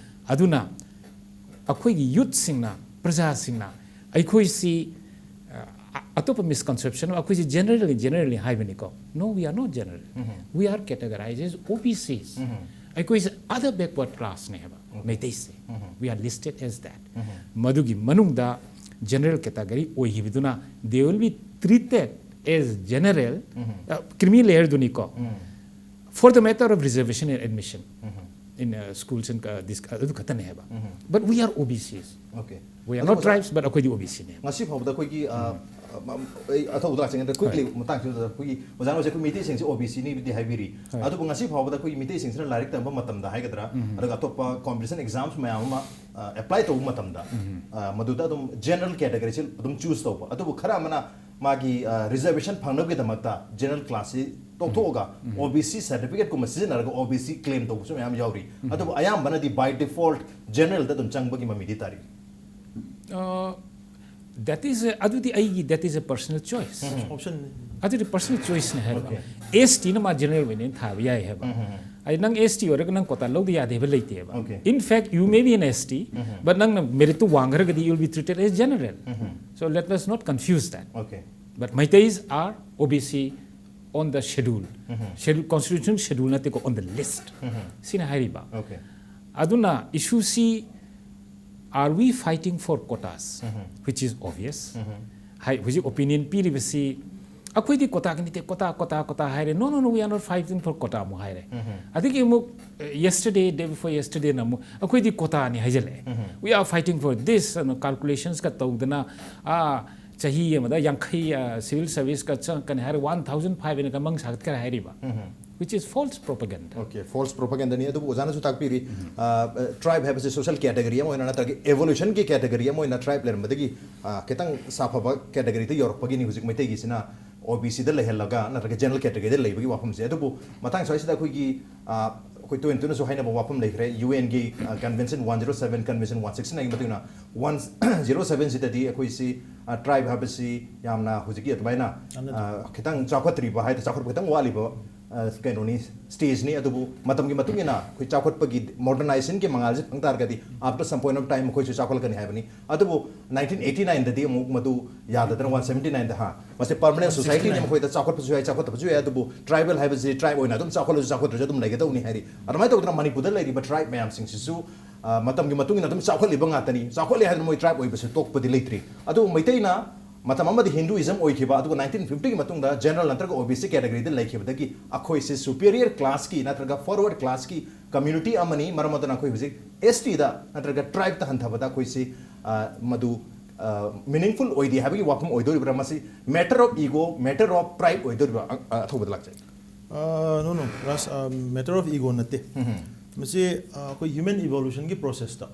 ꯑꯗꯨꯅ ꯑꯩꯈꯣꯏꯒꯤ ꯌꯨꯠꯁꯤꯡꯅ, ꯄ꯭ꯔꯖꯥꯁꯤꯡꯅ ꯑꯩꯈꯣꯏꯁꯤ, ꯑ, ꯑꯇꯣꯞꯄ ꯃꯤꯁꯀꯟꯁꯦꯞꯁꯟ ꯑꯃ, ꯑꯩꯈꯣꯏꯁꯤ ꯖꯦꯅꯔꯦꯜꯂꯤ, ꯖꯦꯅꯔꯦꯜꯂꯤ ꯍꯥꯏꯕꯅꯤꯀꯣ꯫ No, we are not general, we are categorized as O B Cs꯫ ꯑꯩꯈꯣꯏꯁꯤ other backward classꯅꯦ ꯍꯥꯏꯕ, ꯃꯩꯇꯩꯁꯦ꯫ We are listed as that꯫ ꯃꯗꯨꯒꯤ ꯃꯅꯨꯡꯗ ꯖꯦꯅꯔꯦꯜ ꯀꯦꯇꯥꯒꯣꯔꯤ ꯑꯣꯏꯈꯤꯕꯗꯨꯅ they will be treated as general, ꯑ, creamy layerꯗꯨꯅꯤꯀꯣ, for the matter of reservation and admission꯫ in uh, schools and uh, this ꯑꯗꯨ ꯈꯛꯇꯅꯦ ꯍꯥꯏꯕ, but we are OBCs. Okay. We are not tribes, but ꯑꯩꯈꯣꯏꯗꯤ OBCꯅꯦ. ꯉꯁꯤ ꯐꯥꯎꯕꯗ ꯑꯩꯈꯣꯏꯒꯤ ꯑ, ꯃ- ꯑꯩ ꯑꯊꯧꯕꯗ ꯂꯥꯛꯆꯒꯦ quickly ꯃꯇꯥꯡꯁꯤꯗ ꯑꯩꯈꯣꯏꯒꯤ ꯑꯣꯖꯥꯅ ꯍꯧꯖꯤꯛ ꯑꯩꯈꯣꯏ ꯃꯩꯇꯩꯁꯤꯡꯁꯦ OBCꯅꯤꯗꯤ ꯍꯥꯏꯕꯤꯔꯤ. ꯍꯣꯏ. ꯑꯗꯨꯕꯨ ꯉꯁꯤ ꯐꯥꯎꯕꯗ ꯑꯩꯈꯣꯏꯒꯤ ꯃꯩꯇꯩꯁꯤꯡꯁꯤꯅ ꯂꯥꯏꯔꯤꯛ ꯇꯝꯕ ꯃꯇꯝꯗ ꯍꯥꯏꯒꯗ꯭ꯔꯥ, ꯑꯗꯨꯒ ꯑꯇꯣꯞꯄ competition exams ꯃꯌꯥꯝ ꯑꯃ apply ꯇꯧꯕ ꯃꯇꯝꯗ, ꯑ, ꯃꯗꯨꯗ ꯑꯗꯨꯝ general categoryꯁꯦ ꯑꯗꯨꯝ choose ꯇꯧꯕ, ꯑꯗꯨꯕꯨ ꯈꯔ ꯑꯃꯅ ꯃꯥꯒꯤ reservation ꯐꯪꯅꯕꯒꯤꯗꯃꯛꯇ general classꯁꯤ ꯇꯣꯛꯊꯣꯛꯑꯒ OBC certificateꯀꯨꯝꯕ ꯁꯤꯖꯤꯟꯅꯔꯒ OBC claim ꯇꯧꯕꯁꯨ ꯃꯌꯥꯝ ꯌꯥꯎꯔꯤ. ꯑꯗꯨꯕꯨ ꯑꯌꯥꯝꯕꯅꯗꯤ by default generalꯗ ꯑꯗꯨꯝ ꯆꯪꯕꯒꯤ ꯃꯃꯤꯗꯤ ꯇꯥꯔꯤ. Uh, that is a, ꯑꯗꯨꯗꯤ ꯑꯩꯒꯤ that is a personal choice. Option. ꯑꯗꯨꯗꯤ personal choiceꯅꯦ ꯍꯥꯏꯕ. Okay. STꯅ ꯃꯥ general ꯑꯣꯏꯅ ꯊꯥꯕ ꯌꯥꯏ ꯍꯥꯏꯕ. ꯑꯩ ꯅꯪ ST ꯑꯣꯏꯔꯒ ꯅꯪ quota ꯂꯧꯗ ꯌꯥꯗꯦ ꯍꯥꯏꯕ ꯂꯩꯇꯦꯕ. Okay. In fact, you may be an ST, but ꯅꯪꯅ meritꯇꯨ ꯋꯥꯡꯈ꯭ꯔꯒꯗꯤ you will be treated as general. So let us not confuse that. Okay. But Meiteis are OBC on the schedule. Schedule, constitution schedule ꯅꯠꯇꯦꯀꯣ, on the list. ꯁꯤꯅ ꯍꯥꯏꯔꯤꯕ. Okay. ꯑꯗꯨꯅ issueꯁꯤ, are we fighting for quotas? Which is obvious. ꯍꯥꯏ, ꯍꯧꯖꯤꯛ opinion ꯄꯤꯔꯤꯕꯁꯤ ꯑꯩꯈꯣꯏꯗꯤ quotaꯒꯤ ꯅꯠꯇꯦ, quota, quota, quota ꯍꯥꯏꯔꯦ. No, no, no, we are not fighting for quota ꯑꯃꯨꯛ ꯍꯥꯏꯔꯦ. ꯑꯗꯒꯤ ꯑꯃꯨꯛ yesterday, day before yesterdayꯅ ꯑꯃꯨꯛ ꯑꯩꯈꯣꯏꯗꯤ quotaꯅꯤ ꯍꯥꯏꯖꯜꯂꯛꯑꯦ. We are fighting for this ꯑꯅ calculationsꯀ ꯇꯧꯗꯅ, ꯑꯥ, ꯆꯍꯤ ꯑꯃꯗ ꯌꯥꯡꯈꯩ civil serviceꯀ ꯆꯪꯉꯛꯀꯅꯤ ꯍꯥꯏꯔ one thousand five hundredꯀ ꯃꯪ ꯁꯥꯒꯠꯈ꯭ꯔꯦ ꯍꯥꯏꯔꯤꯕ, which is false propaganda. Okay, false propagandaꯅꯤ. ꯑꯗꯨꯕꯨ ꯑꯣꯖꯥꯅꯁꯨ ꯇꯥꯛꯄꯤꯔꯤ, tribe ꯍꯥꯏꯕꯁꯤ social category ꯑꯃ ꯑꯣꯏꯅ ꯅꯠꯇ꯭ꯔꯒ evolutionꯒꯤ category ꯑꯃ ꯑꯣꯏꯅ tribe ꯂꯩꯔꯝꯕꯗꯒꯤ, ꯑ, ꯈꯤꯇꯪ ꯁꯥꯐꯕ categoryꯗ ꯌꯧꯔꯛꯄꯒꯤꯅꯤ ꯍꯧꯖꯤꯛ ꯃꯩꯇꯩꯒꯤꯁꯤꯅ OBCꯗ ꯂꯩꯍꯜꯂꯒ ꯅꯠꯇ꯭ꯔꯒ general categoryꯗ ꯂꯩꯕꯒꯤ ꯋꯥꯐꯝꯁꯦ. ꯑꯗꯨꯕꯨ ꯃꯇꯥꯡ ꯁ꯭ꯋꯥꯏꯁꯤꯗ ꯑꯩꯈꯣꯏꯒꯤ, ꯑ, ꯑꯩꯈꯣꯏ ꯇꯣꯏꯅ ꯇꯣꯏꯅꯁꯨ ꯍꯥꯏꯅꯕ ꯋꯥꯐꯝ ꯂꯩꯈ꯭ꯔꯦ, UNꯒꯤ convention one zero seven, convention one sixty nineꯒꯤ ꯃꯇꯨꯡ ꯏꯟꯅ one zero sevenꯁꯤꯗꯗꯤ ꯑꯩꯈꯣꯏꯁꯤ, ꯑ, tribe ꯍꯥꯏꯕꯁꯤ ꯌꯥꯝꯅ ꯍꯧꯖꯤꯛꯀꯤ ꯑꯗꯨꯃꯥꯏꯅ, ꯑ, ꯈꯤꯇꯪ ꯆꯥꯎꯈꯠꯇ꯭ꯔꯤꯕ ꯍꯥꯏ, ꯆꯥꯎꯈꯠꯄ ꯈꯤꯇꯪ ꯋꯥꯠꯂꯤꯕ, ꯑ, ꯀꯩꯅꯣꯅꯤ, stageꯅꯤ. ꯑꯗꯨꯕꯨ ꯃꯇꯝꯒꯤ ꯃꯇꯨꯡ ꯏꯟꯅ ꯑꯩꯈꯣꯏ ꯆꯥꯎꯈꯠꯄꯒꯤ modernizationꯒꯤ ꯃꯉꯥꯜꯁꯦ ꯐꯪ ꯇꯥꯔꯒꯗꯤ after some point of time ꯑꯩꯈꯣꯏꯁꯨ ꯆꯥꯎꯈꯠꯂꯛꯀꯅꯤ ꯍꯥꯏꯕꯅꯤ. ꯑꯗꯨꯕꯨ nineteen eighty nineꯗꯗꯤ ꯑꯃꯨꯛ ꯃꯗꯨ ꯌꯥꯗꯗꯅ one seventy nineꯗ, ꯍꯥ, ꯃꯁꯤ permanent societyꯅꯤ, ꯃꯈꯣꯏꯗ ꯆꯥꯎꯈꯠꯄꯁꯨ ꯌꯥꯏ, ꯆꯥꯎꯈꯠꯇꯕꯁꯨ ꯌꯥꯏ, ꯑꯗꯨꯕꯨ tribal ꯍꯥꯏꯕꯁꯤ tribe ꯑꯣꯏꯅ ꯑꯗꯨꯝ ꯆꯥꯎꯈꯠꯂꯁꯨ ꯆꯥꯎꯈꯠꯇ꯭ꯔꯁꯨ ꯑꯗꯨꯝ ꯂꯩꯒꯗꯧꯅꯤ ꯍꯥꯏꯔꯤ. ꯑꯗꯨꯃꯥꯏꯅ ꯇꯧꯗꯅ ꯃꯅꯤꯄꯨꯔꯗ ꯂꯩꯔꯤꯕ tribe ꯃꯌꯥꯝꯁꯤꯡꯁꯤꯁꯨ, ꯑ, ꯃꯇꯝꯒꯤ ꯃꯇꯨꯡ ꯏꯟꯅ ꯑꯗꯨꯝ ꯆꯥꯎꯈꯠꯂꯤꯕ ꯉꯥꯛꯇꯅꯤ. ꯆꯥꯎꯈꯠꯂꯤ ꯍꯥꯏꯗꯅ ꯃꯣꯏ tribe ꯑꯣꯏꯕꯁꯨ ꯇꯣꯛꯄꯗꯤ ꯂꯩꯇ꯭ꯔꯤ. ꯑꯗꯨꯕꯨ ꯃꯩꯇꯩꯅ ꯃꯇꯝ ꯑꯃꯗ Hinduism ꯑꯣꯏꯈꯤꯕ, ꯑꯗꯨꯒ nineteen fifty ꯒꯤ ꯃꯇꯨꯡꯗ general ꯅꯠꯇ꯭ꯔꯒ OBC category ꯗ ꯂꯩꯈꯤꯕꯗꯒꯤ ꯑꯩꯈꯣꯏꯁꯤ superior class ꯀꯤ ꯅꯠꯇ꯭ꯔꯒ forward class ꯀꯤ community ꯑꯃꯅꯤ꯫ ꯃꯔꯝ ꯑꯗꯨꯅ ꯑꯩꯈꯣꯏ ꯍꯧꯖꯤꯛ ST ꯗ ꯅꯠꯇ꯭ꯔꯒ tribe ꯇ ꯍꯟꯊꯕꯗ ꯑꯩꯈꯣꯏꯁꯤ, ꯑ, ꯃꯗꯨ, ꯑ, meaningful ꯑꯣꯏꯗꯦ ꯍꯥꯏꯕꯒꯤ ꯋꯥꯐꯝ ꯑꯣꯏꯗꯣꯔꯤꯕ꯭ꯔꯥ? ꯃꯁꯤ matter of ego, matter of pride ꯑꯣꯏꯗꯣꯔꯤꯕ꯭ꯔꯥ? ꯑ, ꯑ, ꯑꯊꯧꯕꯗ ꯂꯥꯛꯆꯩ꯫ ꯑ, no, no, ꯔꯥꯁ, ꯑ, matter of ego ꯅꯠꯇꯦ꯫ ꯃꯁꯤ, ꯑ, ꯑꯩꯈꯣꯏ human evolution ꯒꯤ process ꯇ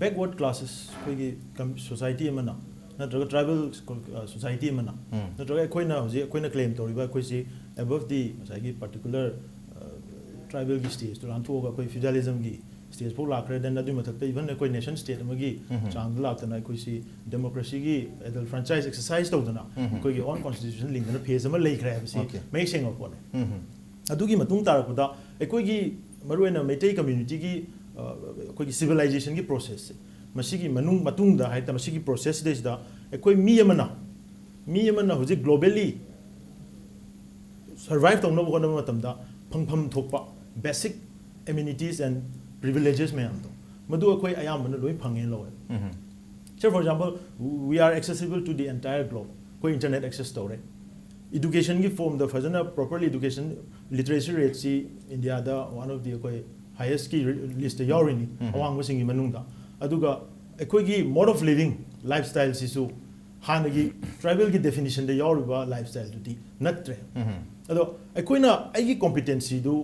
backward classes, ꯑꯩꯈꯣꯏꯒꯤ ꯀꯝ-, society ꯑꯃꯅ, ꯅꯠꯇ꯭ꯔꯒ tribal ꯁ꯭ꯀꯨꯜ, ꯑ, society ꯑꯃꯅ, ꯅꯠꯇ꯭ꯔꯒ ꯑꯩꯈꯣꯏꯅ ꯍꯧꯖꯤꯛ ꯑꯩꯈꯣꯏꯅ claim ꯇꯧꯔꯤꯕ ꯑꯩꯈꯣꯏꯁꯤ above the ꯉꯁꯥꯏꯒꯤ particular, ꯑ, tribal ꯒꯤ stage ꯇꯨ ꯂꯥꯟꯊꯣꯛꯑꯒ ꯑꯩꯈꯣꯏ feudalism ꯒꯤ stage ꯐꯥꯎ ꯂꯥꯛꯈ꯭ꯔꯦ꯫ Then ꯑꯗꯨꯒꯤ ꯃꯊꯛꯇ even ꯑꯩꯈꯣꯏ nation state ꯑꯃꯒꯤ ꯆꯥꯡꯗ ꯂꯥꯛꯇꯅ ꯑꯩꯈꯣꯏꯁꯤ democracy ꯒꯤ adult franchise exercise ꯇꯧꯗꯅ ꯑꯩꯈꯣꯏꯒꯤ own constitution ꯂꯤꯡꯗꯅ phase ꯑꯃ ꯂꯩꯈ꯭ꯔꯦ ꯍꯥꯏꯕꯁꯤ Okay. ꯃꯌꯦꯛ ꯁꯦꯡꯕ ꯄꯣꯠꯅꯤ꯫ ꯑꯗꯨꯒꯤ ꯃꯇꯨꯡ ꯇꯥꯔꯛꯄꯗ ꯑꯩꯈꯣꯏꯒꯤ ꯃꯔꯨꯑꯣꯏꯅ ꯃꯩꯇꯩ community ꯒꯤ, ꯑ, ꯑꯩꯈꯣꯏꯒꯤ civilization ꯒꯤ process ꯁꯦ, ꯃꯁꯤꯒꯤ ꯃꯅꯨꯡ, ꯃꯇꯨꯡꯗ ꯍꯥꯏꯇꯥꯔꯦ, ꯃꯁꯤꯒꯤ process ꯁꯤꯗꯩꯁꯤꯗ ꯑꯩꯈꯣꯏ ꯃꯤ ꯑꯃꯅ, ꯃꯤ ꯑꯃꯅ ꯍꯧꯖꯤꯛ globally survive ꯇꯧꯅꯕ ꯍꯣꯠꯅꯕ ꯃꯇꯝꯗ ꯐꯪꯐꯝ ꯊꯣꯛꯄ basic amenities and privileges ꯃꯌꯥꯝꯗꯣ, ꯃꯗꯨ ꯑꯩꯈꯣꯏ ꯑꯌꯥꯝꯕꯅ ꯂꯣꯏ ꯐꯪꯉꯦꯅ ꯂꯧꯋꯦ꯫ Say, for example, we are accessible to the entire globe. ꯑꯩꯈꯣꯏ internet access ꯇꯧꯔꯦ꯫ Education ꯒꯤ form ꯗ ꯐꯖꯅ properly education literacy rate ꯁꯤ India the one of the ꯑꯩꯈꯣꯏ highest ꯀꯤ list ꯇ ꯌꯥꯎꯔꯤꯅꯤ, ꯑꯋꯥꯡꯕꯁꯤꯡꯒꯤ ꯃꯅꯨꯡꯗ꯫ ꯑꯗꯨꯒ ꯑꯩꯈꯣꯏꯒꯤ mode of living, lifestyle ꯁꯤꯁꯨ ꯍꯥꯟꯅꯒꯤ tribal ꯒꯤ definition ꯗ ꯌꯥꯎꯔꯤꯕ lifestyle ꯗꯨꯗꯤ ꯅꯠꯇ꯭ꯔꯦ꯫ ꯑꯗꯣ ꯑꯩꯈꯣꯏꯅ ꯑꯩꯒꯤ competency ꯗꯨ,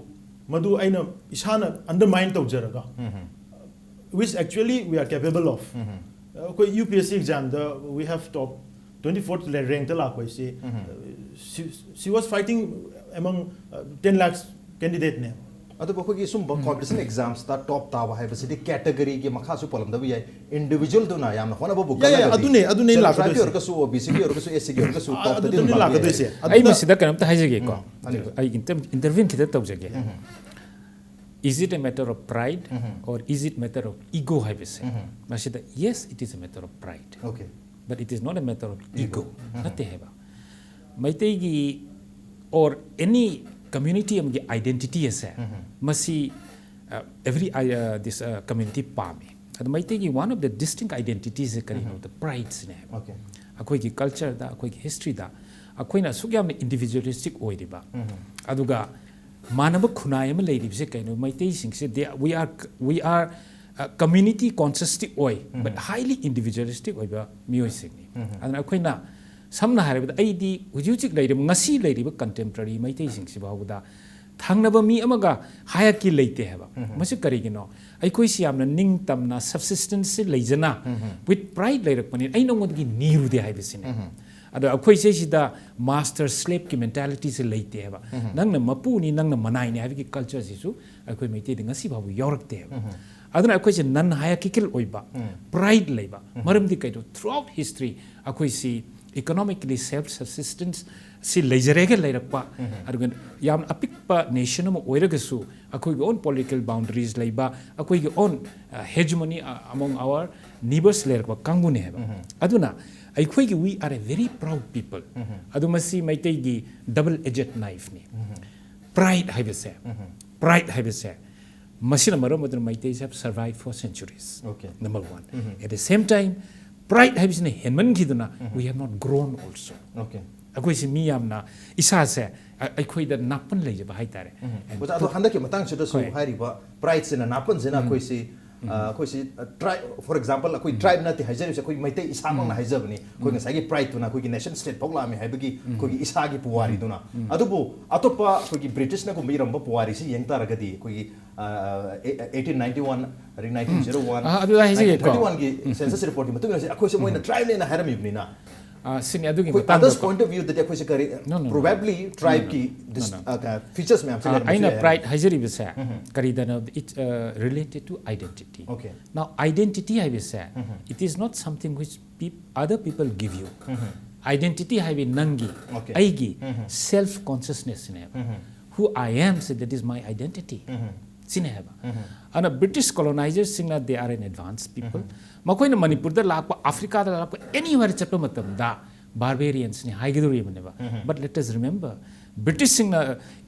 ꯃꯗꯨ ꯑꯩꯅ ꯏꯁꯥꯅ undermine ꯇꯧꯖꯔꯒ, which actually we are capable of. ꯑꯩꯈꯣꯏ UPSC exam the we have top twenty fourth rank ꯇ ꯂꯥꯛꯄ ꯍꯥꯏꯁꯤ, she, she was fighting among, uh, ten lakhs candidate ꯅꯦ꯫ ꯑꯗꯨꯕꯨ ꯑꯩꯈꯣꯏꯒꯤ ꯁꯨꯝꯕ competition exams ꯇ top ꯇꯥꯕ ꯍꯥꯏꯕꯁꯤꯗꯤ category ꯒꯤ ꯃꯈꯥꯁꯨ ꯄꯣꯜꯂꯝꯗꯕ ꯌꯥꯏ, individual ꯗꯨꯅ ꯌꯥꯝꯅ ꯍꯣꯠꯅꯕꯕꯨ ꯌꯥꯏ, ꯌꯥꯏ, ꯀꯜꯂꯒꯗꯤ꯫ ꯑꯗꯨꯅꯦ, ꯑꯗꯨꯅꯦ ꯑꯩꯅ General ꯂꯥꯛꯀꯗꯣꯏꯁꯦ꯫ tribe ꯀꯤ ꯑꯣꯏꯔꯒꯁꯨ, OBC ꯒꯤ ꯑꯣꯏꯔꯒꯁꯨ, SC ꯒꯤ ꯑꯣꯏꯔꯒꯁꯨ ꯑ-, top ꯇꯗꯤ ꯑꯗꯨꯗꯅꯦ ꯑꯗꯨꯝ ꯂꯥꯛꯄ ꯂꯥꯛꯀꯗꯣꯏꯁꯦ꯫ ꯌꯥꯏ꯫ ꯑꯗꯨꯅ ꯍꯥꯏꯕꯤꯌꯨ꯫ ꯑꯩ ꯏꯟꯇꯔ-, intervene ꯈꯤꯇꯪ ꯇꯧꯖꯒꯦ꯫ Is it a matter of pride or is it matter of ego ꯍꯥꯏꯕꯁꯦ, ꯃꯁꯤꯗ, yes, it is a matter of pride, Okay. but it is not a matter of ego. ꯅꯠꯇꯦ ꯍꯥꯏꯕ꯫ ꯃꯩꯇꯩꯒꯤ or any community ꯑꯃꯒꯤ identity ꯑꯁꯦ, ꯃꯁꯤ, uh, every, uh, this, uh, community ꯄꯥꯝꯃꯤ꯫ ꯑꯗꯣ ꯃꯩꯇꯩꯒꯤ one of the distinct identities say ꯀꯔꯤꯅꯣꯗ, pride ꯁꯤꯅꯦ ꯍꯥꯏꯕ꯫ Okay. ꯑꯩꯈꯣꯏꯒꯤ culture ꯗ, ꯑꯩꯈꯣꯏꯒꯤ history ꯗ ꯑꯩꯈꯣꯏꯅ ꯑꯁꯨꯛ ꯌꯥꯝꯅ individualistic ꯑꯣꯏꯔꯤꯕ, ꯑꯗꯨꯒ ꯃꯥꯟꯅꯕ ꯈꯨꯟꯅꯥꯏ ꯑꯃ ꯂꯩꯔꯤꯕꯁꯦ ꯀꯩꯅꯣ? ꯃꯩꯇꯩꯁꯤꯡꯁꯦ they, we are, we are community conscious T ꯑꯣꯏ, but highly individualistic ꯑꯣꯏꯕ ꯃꯤꯑꯣꯏꯁꯤꯡꯅꯤ꯫ ꯑꯗꯨꯅ ꯑꯩꯈꯣꯏꯅ ꯁꯝꯅ ꯍꯥꯏꯔꯕꯗ ꯑꯩꯗꯤ ꯍꯧꯖꯤꯛ ꯍꯧꯖꯤꯛ ꯂꯩꯔꯤꯕ, ꯉꯁꯤ ꯂꯩꯔꯤꯕ contemporary ꯃꯩꯇꯩꯁꯤꯡꯁꯤ ꯐꯥꯎꯕꯗ ꯊꯪꯅꯕ ꯃꯤ ꯑꯃꯒ hierarchy ꯂꯩꯇꯦ ꯍꯥꯏꯕ꯫ ꯃꯁꯤ ꯀꯔꯤꯒꯤꯅꯣ? ꯑꯩꯈꯣꯏꯁꯤ ꯌꯥꯝꯅ ꯅꯤꯡꯇꯝꯅ, subsistence ꯁꯤ ꯂꯩꯖꯅ, with pride ꯂꯩꯔꯛꯄꯅꯤ꯫ "ꯑꯩ ꯅꯉꯣꯟꯗꯒꯤ ꯅꯤꯔꯨꯗꯦ" ꯍꯥꯏꯕꯁꯤꯅꯦ꯫ ꯑꯗꯣ ꯑꯩꯈꯣꯏ ꯁꯤꯁꯤꯗ master slave ꯀꯤ mentality ꯁꯦ ꯂꯩꯇꯦ ꯍꯥꯏꯕ꯫ ꯅꯪꯅ ꯃꯄꯨꯅꯤ, ꯅꯪꯅ ꯃꯅꯥꯏꯅꯤ ꯍꯥꯏꯕꯒꯤ culture ꯁꯤꯁꯨ ꯑꯩꯈꯣꯏ ꯃꯩꯇꯩꯗ ꯉꯁꯤ ꯐꯥꯎꯕ ꯌꯥꯎꯔꯛꯇꯦ ꯍꯥꯏꯕ꯫ ꯑꯗꯨꯅ ꯑꯩꯈꯣꯏꯁꯦ non hierarchical ꯑꯣꯏꯕ, pride ꯂꯩꯕ꯫ ꯃꯔꯝꯗꯤ ꯀꯩꯅꯣ? Throughout history ꯑꯩꯈꯣꯏꯁꯤ economically self subsistence ꯁꯤ ꯂꯩꯖꯔꯒ ꯂꯩꯔꯛꯄ, ꯑꯗꯨꯒ ꯌꯥꯝ ꯑꯄꯤꯛꯄ nation ꯑꯃ ꯑꯣꯏꯔꯒꯁꯨ ꯑꯩꯈꯣꯏꯒꯤ own political boundaries ꯂꯩꯕ, ꯑꯩꯈꯣꯏꯒꯤ own hegemony among our neighbours ꯂꯩꯔꯛꯄ ꯀꯥꯡꯕꯨꯅꯦ ꯍꯥꯏꯕ꯫ ꯑꯗꯨꯅ ꯑꯩꯈꯣꯏꯒꯤ we are a very proud people꯫ ꯑꯗꯨ ꯃꯁꯤ ꯃꯩꯇꯩꯒꯤ double edged knife ꯅꯤ꯫ Pride ꯍꯥꯏꯕꯁꯦ, pride ꯍꯥꯏꯕꯁꯦ ꯃꯁꯤꯅ ꯃꯔꯝ ꯑꯣꯏꯗꯨꯅ ꯃꯩꯇꯩꯁꯦ have survived for centuries꯫ Okay. Number one. At the same time, pride ꯍꯥꯏꯕꯁꯤꯅ ꯍꯦꯟꯃꯟꯈꯤꯗꯨꯅ we have not grown also꯫ Okay. ꯑꯩꯈꯣꯏꯁꯤ ꯃꯤ ꯌꯥꯝꯅ ꯏꯁꯥꯁꯦ ꯑ-, ꯑꯩꯈꯣꯏꯗ ꯅꯥꯄꯟ ꯂꯩꯖꯕ ꯍꯥꯏꯇꯥꯔꯦ꯫ And ꯑꯣꯖꯥ, ꯑꯗꯣ ꯍꯟꯗꯛꯀꯤ ꯃꯇꯥꯡꯁꯤꯗꯁꯨ ꯍꯣꯏ. ꯍꯥꯏꯔꯤꯕ pride ꯁꯤꯅ ꯅꯥꯄꯟꯁꯤꯅ ꯑꯩꯈꯣꯏꯁꯤ, ꯑ, ꯑꯩꯈꯣꯏꯁꯤ, ꯑ, tribe, for example, ꯑꯩꯈꯣꯏ tribe ꯅꯠꯇꯦ ꯍꯥꯏꯖꯔꯤꯕꯁꯦ, ꯑꯩꯈꯣꯏ ꯃꯩꯇꯩ ꯏꯁꯥꯃꯛꯅ ꯍꯥꯏꯖꯕꯅꯤ꯫ ꯑꯩꯈꯣꯏ ꯉꯁꯥꯏꯒꯤ pride ꯇꯨꯅ ꯑꯩꯈꯣꯏꯒꯤ nation state ꯐꯥꯎ ꯂꯥꯛꯑꯝꯃꯤ ꯍꯥꯏꯕꯒꯤ ꯑꯩꯈꯣꯏꯒꯤ ꯏꯁꯥꯒꯤ ꯄꯨꯋꯥꯔꯤꯗꯨꯅ꯫ ꯑꯗꯨꯕꯨ ꯑꯇꯣꯞꯄ ꯑꯩꯈꯣꯏꯒꯤ British ꯅꯒꯨꯝꯕ ꯏꯔꯝꯕ ꯄꯨꯋꯥꯔꯤꯁꯤ ꯌꯦꯡ ꯇꯥꯔꯒꯗꯤ ꯑꯩꯈꯣꯏꯒꯤ, ꯑ, eighteen ninety one, ꯑꯗꯒꯤ nineteen zero one, ꯑ, ꯑꯗꯨ ꯑꯩ ꯍꯥꯏꯖꯒꯦꯀꯣ꯫ nineteen thirty one ꯒꯤ census report ꯀꯤ ꯃꯇꯨꯡ ꯏꯟꯅ ꯑꯩꯈꯣꯏꯁꯦ ꯃꯣꯏꯅ tribe ꯅꯦꯅ ꯍꯥꯏꯔꯝꯃꯤꯕꯅꯤꯅ꯫ ꯑ, ꯁꯤꯅꯤ, ꯑꯗꯨꯒꯤ ꯑꯩꯈꯣꯏ ꯃꯇꯥꯡꯗ others point of view ꯗꯗꯤ ꯑꯩꯈꯣꯏꯁꯦ ꯀꯔꯤ No, no, no. probably tribe ꯀꯤ No, no. features ꯃꯌꯥꯝꯁꯦ ꯑ, ꯂꯩꯔꯝꯕꯁꯨ ꯑꯩꯅ ꯌꯥꯏ꯫ Pride ꯍꯥꯏꯖꯔꯤꯕꯁꯦ ꯀꯔꯤꯗꯅꯣ? It, uh, related to identity. Okay. Now, identity ꯍꯥꯏꯕꯁꯦ, it is not something which peop-, other people give you. Identity ꯍꯥꯏꯕ ꯅꯪꯒꯤ, Okay. ꯑꯩꯒꯤ self consciousness ꯅꯦꯕ꯫ Who I am, say that is my identity. ꯁꯤꯅꯦ ꯍꯥꯏꯕ꯫ ꯑꯗꯨꯅ British colonizer ꯁꯤꯡꯅ they are an advanced people. ꯃꯈꯣꯏꯅ ꯃꯅꯤꯄꯨꯔꯗ ꯂꯥꯛꯄ, ꯑꯐ꯭ꯔꯤꯀꯥꯗ ꯂꯥꯛꯄ, anywhere ꯆꯠꯄ ꯃꯇꯝꯗ barbarians ꯅꯤ ꯍꯥꯏꯒꯗꯧꯔꯤꯕꯅꯦꯕ꯫ But let us remember, British ꯁꯤꯡꯅ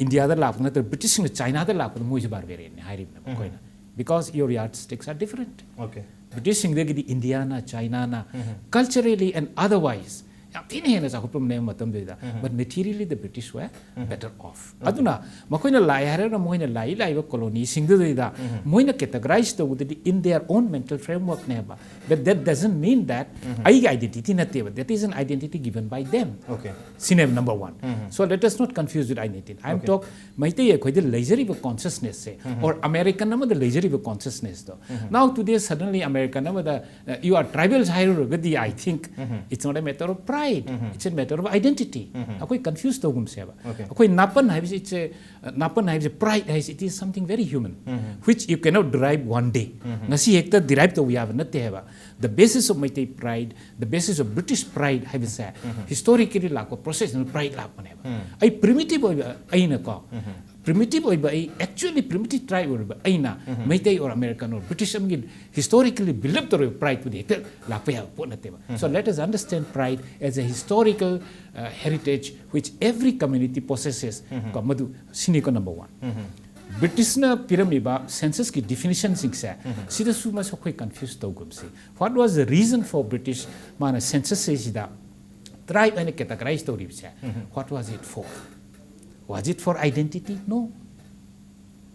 ꯏꯟꯗꯤꯌꯥꯗ ꯂꯥꯛꯄ ꯅꯠꯇ꯭ꯔꯒ British ꯁꯤꯡꯅ ꯆꯥꯏꯅꯥꯗ ꯂꯥꯛꯄꯗ ꯃꯣꯏꯁꯦ barbarian ꯅꯤ ꯍꯥꯏꯔꯤꯕꯅꯦꯕ ꯑꯩꯈꯣꯏꯅ꯫ because your yardsticks are different. Okay. British ꯁꯤꯡꯗꯒꯤꯗꯤ India ꯅ, China ꯅ, culturally and otherwise ꯌꯥꯝ ꯊꯤꯅ ꯍꯦꯟꯅ ꯆꯥꯎꯈꯠꯄ ꯂꯩꯕ ꯃꯇꯝꯗꯨꯗ, but materially the British were better off. ꯑꯗꯨꯅ ꯃꯈꯣꯏꯅ ꯂꯥꯛꯑꯦ ꯍꯥꯏꯔꯒ ꯃꯈꯣꯏꯅ ꯂꯥꯛꯏ ꯂꯥꯛꯏꯕ colony ꯁꯤꯡꯗꯨꯗꯩꯗ ꯃꯣꯏꯅ categorize ꯇꯧꯕꯗꯗꯤ in their own mental framework ꯅꯦꯕ. But that doesn't mean that ꯑꯩꯒꯤ identity ꯅꯠꯇꯦꯕ. That is an identity given by them. Okay. ꯁꯤꯅꯦꯕ number one. So let us not confuse with identity. I am Okay. talk Meitei ꯑꯩꯈꯣꯏꯗ ꯂꯩꯖꯔꯤꯕ consciousness ꯁꯦ, or American ꯑꯃꯗ ꯂꯩꯖꯔꯤꯕ consciousness ꯇꯣ, now today suddenly American ꯑꯃꯗ, uh, you are tribals ꯍꯥꯏꯔꯨꯔꯒꯗꯤ, I think it's not a matter of pride, it's a matter of identity. ꯑꯩꯈꯣꯏ confuse ꯇꯧꯒꯨꯝꯁꯦꯕ. Okay. ꯑꯩꯈꯣꯏ ꯅꯥꯄꯟ ꯍꯥꯏꯕꯁꯤ, it's a, uh, ꯅꯥꯄꯟ ꯍꯥꯏꯕꯁꯤ, pride ꯍꯥꯏꯁꯤ, it is something very human, which you cannot derive one day. ꯉꯁꯤ ꯍꯦꯛꯇ derive ꯇꯧꯕ ꯌꯥꯕ ꯅꯠꯇꯦ ꯍꯥꯏꯕ. The basis of Meitei pride, the basis of British pride ꯍꯥꯏꯕꯁꯦ historically ꯂꯥꯛꯄ process ꯅ pride ꯂꯥꯛꯄꯅꯦꯕ. ꯑꯩ primitive ꯑꯣꯏꯕ ꯑꯩꯅꯀꯣ, primitive ꯑꯣꯏꯕ ꯑꯩ, actually primitive tribe ꯑꯣꯏꯔꯤꯕ ꯑꯩꯅ Meitei or American or British ꯑꯃꯒꯤ historically build up ꯇꯧꯔꯤꯕ pride ꯇꯨꯗꯤ ꯍꯦꯛꯇ ꯂꯥꯛꯄ ꯌꯥꯕ ꯄꯣꯠ ꯅꯠꯇꯦꯕ. So let us understand pride as a historical, uh, heritage which every community possesses. ꯀꯣ, ꯃꯗꯨ ꯁꯤꯅꯤꯀꯣ number one. British ꯅ ꯄꯤꯔꯝꯃꯤꯕ census ꯀꯤ definition ꯁꯤꯡꯁꯦ, ꯁꯤꯗꯁꯨ ꯃꯁꯤ ꯑꯩꯈꯣꯏ confuse ꯇꯧꯒꯨꯝꯁꯤ. What was the reason for British ꯃꯥꯅ census ꯁꯤꯗ tribe ꯍꯥꯏꯅ categorize ꯇꯧꯔꯤꯕꯁꯦ? What was it for? Was it for identity? No.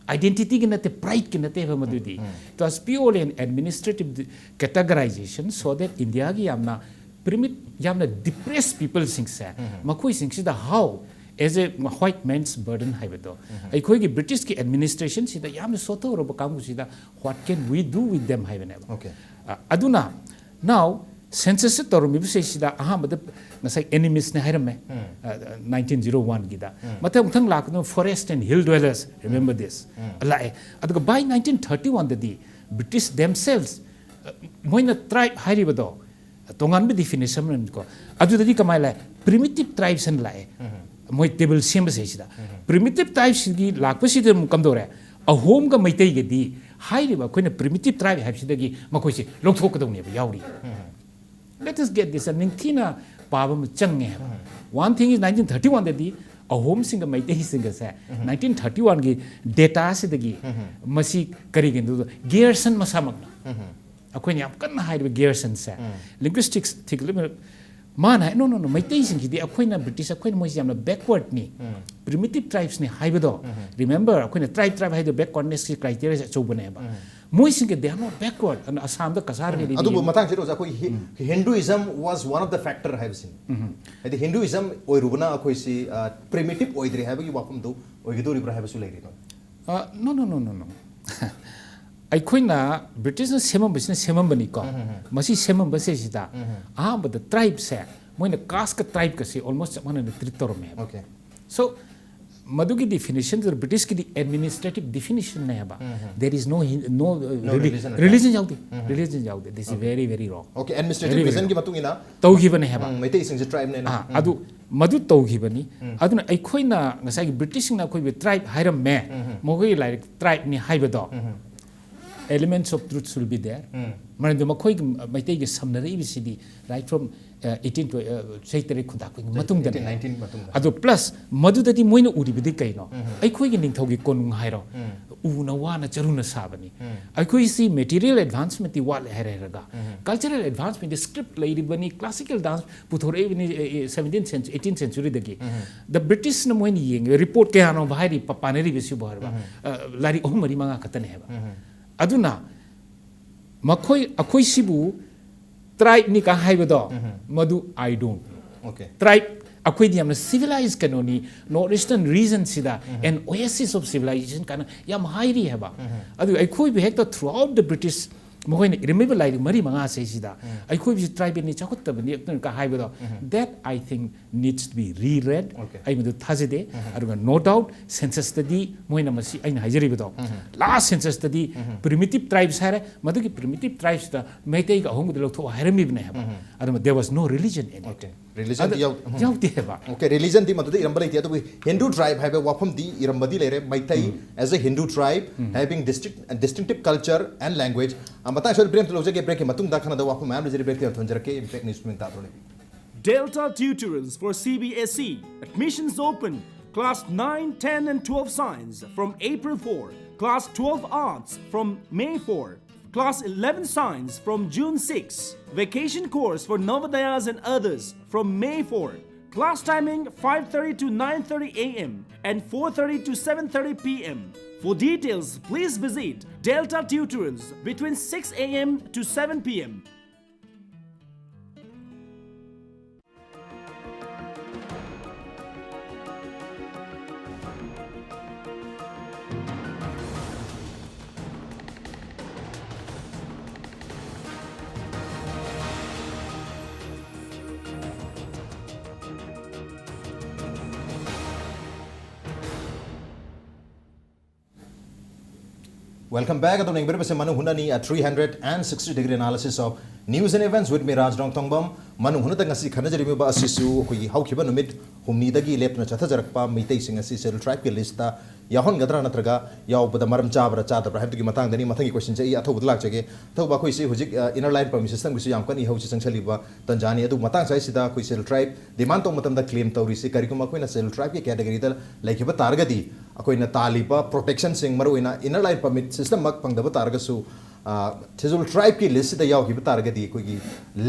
Identity ꯒꯤ ꯅꯠꯇꯦ, pride ꯀꯤ ꯅꯠꯇꯦꯕ ꯃꯗꯨꯗꯤ. It was purely an administrative categorization so that India ꯒꯤ ꯌꯥꯝꯅ primit-, ꯌꯥꯝꯅ depressed people ꯁꯤꯡꯁꯦ, ꯃꯈꯣꯏꯁꯤꯡꯁꯤꯗ how, as a white man's burden ꯍꯥꯏꯕꯗꯣ, ꯑꯩꯈꯣꯏꯒꯤ British ꯀꯤ administration ꯁꯤꯗ ꯌꯥꯝꯅ ꯁꯣꯠꯊꯔꯕ ꯀꯥꯡꯕꯨꯁꯤꯗ what can we do with them ꯍꯥꯏꯕꯅꯦꯕ. Okay. ꯑ, ꯑꯗꯨꯅ now census ꯁꯤ ꯇꯧꯔꯝꯃꯤꯕꯁꯤꯗ ꯑꯍꯥꯟꯕꯗ ꯉꯁꯥꯏ animist ꯅꯦ ꯍꯥꯏꯔꯝꯃꯦ, ꯑ, nineteen zero one ꯒꯤꯗ. ꯃꯊꯪ ꯃꯊꯪ ꯂꯥꯛꯄꯗ forest and hill dwellers, remember this, ꯂꯥꯛꯑꯦ. ꯑꯗꯨꯒ by nineteen thirty one ꯗꯗꯤ British themselves, ꯑ, ꯃꯣꯏꯅ tribe ꯍꯥꯏꯔꯤꯕꯗꯣ ꯇꯣꯉꯥꯟꯕ definition ꯑꯃꯅꯤꯀꯣ, ꯑꯗꯨꯗꯗꯤ ꯀꯃꯥꯏꯅ ꯂꯥꯛꯑꯦ? Primitive tribes ꯍꯥꯏꯅ ꯂꯥꯛꯑꯦ, ꯃꯣꯏ table ꯁꯦꯝꯕꯁꯤꯗ. Primitive tribes ꯁꯤꯒꯤ ꯂꯥꯛꯄꯁꯤꯗ ꯑꯃꯨꯛ ꯀꯝꯗꯧꯔꯦ? ꯑꯍꯣꯝꯒ ꯃꯩꯇꯩꯒꯗꯤ ꯍꯥꯏꯔꯤꯕ ꯑꯩꯈꯣꯏꯅ primitive tribe ꯍꯥꯏꯕꯁꯤꯗꯒꯤ ꯃꯈꯣꯏꯁꯦ ꯂꯧꯊꯣꯛꯀꯗꯧꯅꯦꯕ, ꯌꯥꯎꯔꯤ. Let us get this, ꯅꯤꯡꯊꯤꯅ ꯄꯥꯕ ꯑꯃ ꯆꯪꯉꯦ ꯍꯥꯏꯕ. One thing is, nineteen thirty one ꯗꯗꯤ ꯑꯍꯣꯝꯁꯤꯡꯒ ꯃꯩꯇꯩꯁꯤꯡꯒꯁꯦ ꯅꯥꯏꯟꯇꯤꯟ ꯊꯥꯔꯇꯤ ꯋꯥꯟꯒꯤ ꯗꯦꯇꯥꯁꯤꯗꯒꯤ ꯃꯁꯤ ꯀꯔꯤꯒꯤꯅꯣꯗꯣ ꯒꯤꯌꯔꯁꯟ ꯃꯁꯥꯃꯛꯅ, ꯑꯩꯈꯣꯏꯅ ꯌꯥꯝ ꯀꯟꯅ ꯍꯥꯏꯔꯤꯕ ꯒꯤꯌꯔꯁꯟꯁꯦ, ꯂꯤꯡꯒ꯭ꯋꯤꯁꯇꯤꯛꯁ ꯊꯤꯒꯠꯂꯤꯕ, ꯃꯥꯅ ꯍꯥꯏ, "ꯅꯣ, ꯅꯣ, ꯅꯣ, ꯃꯩꯇꯩꯁꯤꯡꯁꯤꯗꯤ ꯑꯩꯈꯣꯏꯅ, ꯕ꯭ꯔꯤꯇꯤꯁ ꯑꯩꯈꯣꯏꯅ ꯃꯣꯏꯁꯤ ꯌꯥꯝꯅ ꯕꯦꯛꯋꯥꯔꯗꯅꯤ, ꯄ꯭ꯔꯤꯃꯤꯇꯤꯞ ꯇ꯭ꯔꯥꯏꯕꯁꯅꯤ" ꯍꯥꯏꯕꯗꯣ꯫ ꯔꯤꯃꯦꯝꯕꯔ, ꯑꯩꯈꯣꯏꯅ ꯇ꯭ꯔꯥꯏꯕ, ꯇ꯭ꯔꯥꯏꯕ ꯍꯥꯏꯗꯣ ꯕꯦꯛꯋꯥꯔꯗꯅꯦꯁꯀꯤ ꯀ꯭ꯔꯥꯏꯇꯦꯔꯤꯌꯥꯁꯦ ꯑꯆꯧꯕꯅꯦꯕ꯫ ꯃꯣꯏꯁꯤꯡꯒ they are not backward, ꯑꯗꯨꯅ ꯑꯁꯥꯝꯗ ꯀꯁꯥꯔ ꯚꯦꯂꯤꯗꯤ ꯑꯗꯨꯕꯨ ꯌꯦꯡꯉꯨ꯫ ꯃꯇꯥꯡꯁꯤꯗ ꯑꯣꯖꯥ, ꯑꯩꯈꯣꯏ ꯍꯤ- Hinduism was one of the factor ꯍꯥꯏꯕꯁꯤꯅꯤ꯫ ꯍꯥꯏꯗꯤ Hinduism ꯑꯣꯏꯔꯨꯕꯅ ꯑꯩꯈꯣꯏꯁꯤ ꯄ꯭ꯔꯤꯃꯤꯇꯤꯞ ꯑꯣꯏꯗ꯭ꯔꯦ ꯍꯥꯏꯕꯒꯤ ꯋꯥꯐꯝꯗꯨ ꯑꯣꯏꯒꯗꯧꯔꯤꯕ꯭ꯔꯥ ꯍꯥꯏꯕꯁꯨ ꯂꯩꯔꯤꯅꯣ? ꯑ, no, no, no, no, no. ꯑꯩꯈꯣꯏꯅ, ꯕ꯭ꯔꯤꯇꯤꯁꯅ ꯁꯦꯝꯃꯝꯕꯁꯤꯅ ꯁꯦꯝꯃꯝꯕꯅꯤꯀꯣ꯫ ꯃꯁꯤ ꯁꯦꯝꯃꯝꯕ ꯁꯤꯗꯩꯁꯤꯗ ꯑꯍꯥꯟꯕꯗ ꯇ꯭ꯔꯥꯏꯕꯁꯦ ꯃꯣꯏꯅ ꯀꯥꯁꯀ ꯇ꯭ꯔꯥꯏꯕꯀꯁꯦ ꯑꯣꯜꯃꯣꯁ ꯆꯞ ꯃꯥꯟꯅꯅ ꯇ꯭ꯔꯤꯠ ꯇꯧꯔꯝꯃꯦꯕ꯫ Okay. So, ꯃꯗꯨꯒꯤ ꯗꯤꯐꯤꯅꯤꯁꯟꯗꯨ ꯕ꯭ꯔꯤꯇꯤꯁꯀꯤꯗꯤ administrative ꯗꯤꯐꯤꯅꯤꯁꯟꯅꯦꯕ꯫ There is no hin- no, uh, No reli- religion at all. religion ꯌꯥꯎꯗꯦ꯫ ꯔꯤꯂꯤꯖꯟ ꯌꯥꯎꯗꯦ꯫ This is very, very wrong. Okay, administrative Very, very reasonꯒꯤ wrong. ꯃꯇꯨꯡ ꯏꯟꯅ ꯇꯧꯈꯤꯕꯅꯦ ꯍꯥꯏꯕ꯫ ꯎꯝ, ꯃꯩꯇꯩꯁꯤꯡꯁꯦ ꯇ꯭ꯔꯥꯏꯕꯅꯦꯅ꯫ ꯑꯥ, ꯑꯗꯨ ꯃꯗꯨ ꯇꯧꯈꯤꯕꯅꯤ꯫ ꯑꯗꯨꯅ ꯑꯩꯈꯣꯏꯅ ꯉꯁꯥꯏꯒꯤ ꯕ꯭ꯔꯤꯇꯤꯁꯁꯤꯡꯅ ꯑꯩꯈꯣꯏꯕꯨ ꯇ꯭ꯔꯥꯏꯕ ꯍꯥꯏꯔꯝꯃꯦ, ꯃꯈꯣꯏꯒꯤ ꯂꯥꯏꯔꯤꯛ ꯇ꯭ꯔꯥꯏꯕꯅꯤ ꯍꯥꯏꯕꯗꯣ, elements of truth will be there. ꯃꯔꯝꯗꯤ ꯃꯈꯣꯏꯒꯤ ꯃꯩꯇꯩꯒꯤ ꯁꯝꯅꯔꯛꯏꯕꯁꯤꯗꯤ right from, uh, eighteen to, uh, ꯆꯍꯤ ꯇꯔꯦꯠ ꯈꯨꯟꯇꯥꯛꯄꯒꯤ ꯃꯇꯨꯡꯗꯅꯦ꯫ Eighteen nineteen ꯃꯇꯨꯡꯗ꯫ ꯑꯗꯣ ꯄ꯭ꯂꯁ ꯃꯗꯨꯗꯗꯤ ꯃꯣꯏꯅ ꯎꯔꯤꯕꯗꯤ ꯀꯩꯅꯣ? ꯑꯩꯈꯣꯏꯒꯤ ꯅꯤꯡꯊꯧꯒꯤ ꯀꯣꯅꯨꯡ ꯍꯥꯏꯔꯣ, ꯎꯅ ꯋꯥꯅ ꯆꯔꯨꯅ ꯁꯥꯕꯅꯤ꯫ ꯑꯩꯈꯣꯏꯁꯤ ꯃꯦꯇꯤꯔꯤꯌꯦꯜ ꯑꯦꯗꯚꯥꯟꯁꯃꯦꯟꯠꯇꯤ ꯋꯥꯠꯂꯦ ꯍꯥꯏꯔꯦꯔꯒ, ꯀꯜꯆꯔꯦꯜ ꯑꯦꯗꯚꯥꯟꯁꯃꯦꯟꯠꯇꯤ, ꯁ꯭ꯀ꯭ꯔꯤꯞ ꯂꯩꯔꯤꯕꯅꯤ, ꯀ꯭ꯂꯥꯁꯤꯀꯦꯜ ꯗꯥꯟꯁ ꯄꯨꯊꯣꯔꯛꯏꯕꯅꯤ, ꯑꯦ, ꯑꯦ, ꯁꯚꯦꯟꯇꯤꯟ ꯁꯦꯟꯆꯨ-, ꯑꯩꯇꯤꯟ ꯁꯦꯟꯆꯨꯔꯤꯗꯒꯤ꯫ ꯗ ꯕ꯭ꯔꯤꯇꯤꯁꯅ ꯃꯣꯏꯅ ꯌꯦꯡꯉꯤꯕ ꯔꯤꯄꯣꯔꯠ ꯀꯌꯥꯅꯣꯕ ꯍꯥꯏꯔꯤ ꯄ-, ꯄꯥꯅꯔꯤꯕꯁꯤꯕꯨ ꯍꯥꯏꯔꯕ? ꯑ, ꯂꯥꯏꯔꯤꯛ ꯑꯍꯨꯝ ꯃꯔꯤ ꯃꯉꯥ ꯈꯛꯇꯅꯦ ꯍꯥꯏꯕ꯫ ꯑꯗꯨꯅ ꯃꯈꯣꯏ, ꯑꯩꯈꯣꯏꯁꯤꯕꯨ ꯇ꯭ꯔꯥꯏꯕꯅꯤ ꯀ ꯍꯥꯏꯕꯗꯣ, ꯃꯗꯨ I don't know꯫ Okay. ꯇ꯭ꯔꯥꯏꯕ, ꯑꯩꯈꯣꯏꯗꯤ ꯌꯥꯝꯅ ꯁꯤꯚꯤꯂꯥꯏꯖ ꯀꯩꯅꯣꯅꯤ, ꯅꯣꯔꯠ ꯏꯁꯇꯔꯟ ꯔꯤꯖꯟꯁꯤꯗ an oasis of civilization ꯀꯥꯏꯅ ꯌꯥꯝ ꯍꯥꯏꯔꯤ ꯍꯥꯏꯕ꯫ ꯑꯗꯨ ꯑꯩꯈꯣꯏꯕꯨ ꯍꯦꯛꯇ throughout the British ꯃꯈꯣꯏꯅ ꯏꯔꯝꯃꯤꯕ ꯂꯥꯏꯔꯤꯛ ꯃꯔꯤ ꯃꯉꯥꯁꯦ ꯁꯤꯗ ꯑꯩꯈꯣꯏꯕꯨꯁꯨ ꯇ꯭ꯔꯥꯏꯕꯦꯜꯅꯤ, ꯆꯥꯎꯈꯠꯇꯕꯅꯤ ꯀ ꯍꯥꯏꯕꯗꯣ, that I think needs to be reread꯫ Okay. ꯑꯩ ꯃꯗꯨ ꯊꯥꯖꯗꯦ꯫ ꯑꯗꯨꯒ no doubt ꯁꯦꯟꯁꯁꯇꯗꯤ ꯃꯣꯏꯅ ꯃꯁꯤ ꯑꯩꯅ ꯍꯥꯏꯖꯔꯤꯕꯗꯣ, ꯂꯥꯁ ꯁꯦꯟꯁꯁꯇꯗꯤ ꯄ꯭ꯔꯤꯃꯤꯇꯤꯞ ꯇ꯭ꯔꯥꯏꯕꯁ ꯍꯥꯏꯔꯦ, ꯃꯗꯨꯒꯤ ꯄ꯭ꯔꯤꯃꯤꯇꯤꯞ ꯇ꯭ꯔꯥꯏꯕꯁꯇ ꯃꯩꯇꯩꯒ ꯑꯍꯣꯡꯕꯗ ꯂꯧꯊꯣꯛꯑꯣ ꯍꯥꯏꯔꯝꯃꯤꯕꯅꯦ ꯍꯥꯏꯕ꯫ ꯑꯗꯨꯅ there was no religion in it꯫ Okay. ꯔꯤꯂꯤꯖꯟꯗꯤ ꯑꯗ ꯌꯥꯎ- ꯎꯝ꯫ ꯌꯥꯎꯗꯦ ꯍꯥꯏꯕ꯫ Okay, ꯔꯤꯂꯤꯖꯟꯗꯤ ꯃꯗꯨꯗ ꯏꯔꯝꯕ ꯂꯩꯇꯦ, ꯑꯗꯨꯕꯨ ꯍꯤꯟꯗꯨ ꯇ꯭ꯔꯥꯏꯕ ꯍꯥꯏꯕ ꯋꯥꯐꯝꯗꯤ ꯏꯔꯝꯕꯗꯤ ꯂꯩꯔꯦ꯫ Meitei as a Hindu tribe having distinct, distinctive culture and language꯫ ꯑ, ꯃꯇꯥꯡ ꯑꯁꯤꯗ ꯕ꯭ꯔꯦꯛ ꯑꯃꯇ ꯂꯧꯖꯒꯦ꯫ ꯕ꯭ꯔꯦꯛꯀꯤ ꯃꯇꯨꯡꯗ ꯈꯟꯅꯗꯕ ꯋꯥꯐꯝ ꯃꯌꯥꯝ ꯂꯩꯖꯔꯤ꯫ ꯕ꯭ꯔꯦꯛꯇ ꯊꯣꯟꯖꯔꯛꯀꯦ꯫ ꯏꯝꯄꯦꯛ ꯅ꯭ꯌꯨꯁ ꯃꯤꯡ ꯇꯥꯗ꯭ꯔꯣ ꯂꯩꯕꯤꯌꯨ꯫ Delta Tutorials for C B S E. Admissions open. Class nine, ten, and twelve Science from April four. Class twelve Arts from May four. Class eleven Science from June six. Vacation course for Navodayas and others from May four. Class timing five thirty to nine thirty a m and four thirty to seven thirty p m. For details, please visit Delta Tutorials between six a m to seven p m. Welcome back. ꯑꯗꯣꯝꯅ ꯌꯦꯡꯕꯤꯔꯤꯕꯁꯦ ꯃꯅꯨꯡ ꯍꯨꯠꯅꯅꯤ, a three hundred and sixty degree analysis of news and events with me, Raj Rongthongbam. ꯃꯅꯨꯡ ꯍꯨꯠꯅꯗ ꯉꯁꯤ ꯈꯟꯅꯖꯔꯤꯕ ꯑꯁꯤꯁꯨ ꯑꯩꯈꯣꯏꯒꯤ ꯍꯧꯈꯤꯕ ꯅꯨꯃꯤꯠ ꯍꯨꯝꯅꯤꯗꯒꯤ ꯂꯦꯞꯇꯅ ꯆꯠꯊꯖꯔꯛꯄ ꯃꯩꯇꯩꯁꯤꯡ ꯑꯁꯤ Scheduled Tribeꯀꯤ listꯇ ꯌꯥꯎꯍꯟꯒꯗ꯭ꯔꯥ ꯅꯠꯇ꯭ꯔꯒ ꯌꯥꯎꯕꯗ ꯃꯔꯝ ꯆꯥꯕ꯭ꯔꯥ ꯆꯥꯗꯕ꯭ꯔꯥ ꯍꯥꯏꯕꯗꯨꯒꯤ ꯃꯇꯥꯡꯗꯅꯤ꯫ ꯃꯊꯪꯒꯤ questionꯁꯦ ꯑꯩ ꯑꯊꯧꯕꯗ ꯂꯥꯛꯆꯒꯦ꯫ ꯑꯊꯧꯕ ꯑꯩꯈꯣꯏꯁꯤ ꯍꯧꯖꯤꯛ, ꯑ, Inner Line Permit Systemꯒꯤꯁꯨ ꯌꯥꯝ ꯀꯟꯅ ꯏꯍꯧꯁꯤ ꯆꯪꯁꯤꯜꯂꯤꯕ ꯇꯟꯖꯥꯅꯤ꯫ ꯑꯗꯨ ꯃꯇꯥꯡ ꯆꯥꯏꯁꯤꯗ ꯑꯩꯈꯣꯏ Scheduled Tribe demand ꯇꯧꯕ ꯃꯇꯝꯗ claim ꯇꯧꯔꯤꯁꯤ ꯀꯔꯤꯒꯨꯝꯕ ꯑꯩꯈꯣꯏꯅ Scheduled Tribeꯀꯤ categoryꯗ ꯂꯩꯈꯤꯕ ꯇꯥꯔꯒꯗꯤ ꯑꯩꯈꯣꯏꯅ ꯇꯥꯜꯂꯤꯕ protectionꯁꯤꯡ, ꯃꯔꯨꯑꯣꯏꯅ Inner Line Permit Systemꯃꯛ ꯐꯪꯗꯕ ꯇꯥꯔꯒꯁꯨ, ꯑ, Scheduled Tribeꯀꯤ listꯁꯤꯗ ꯌꯥꯎꯈꯤꯕ ꯇꯥꯔꯒꯗꯤ ꯑꯩꯈꯣꯏꯒꯤ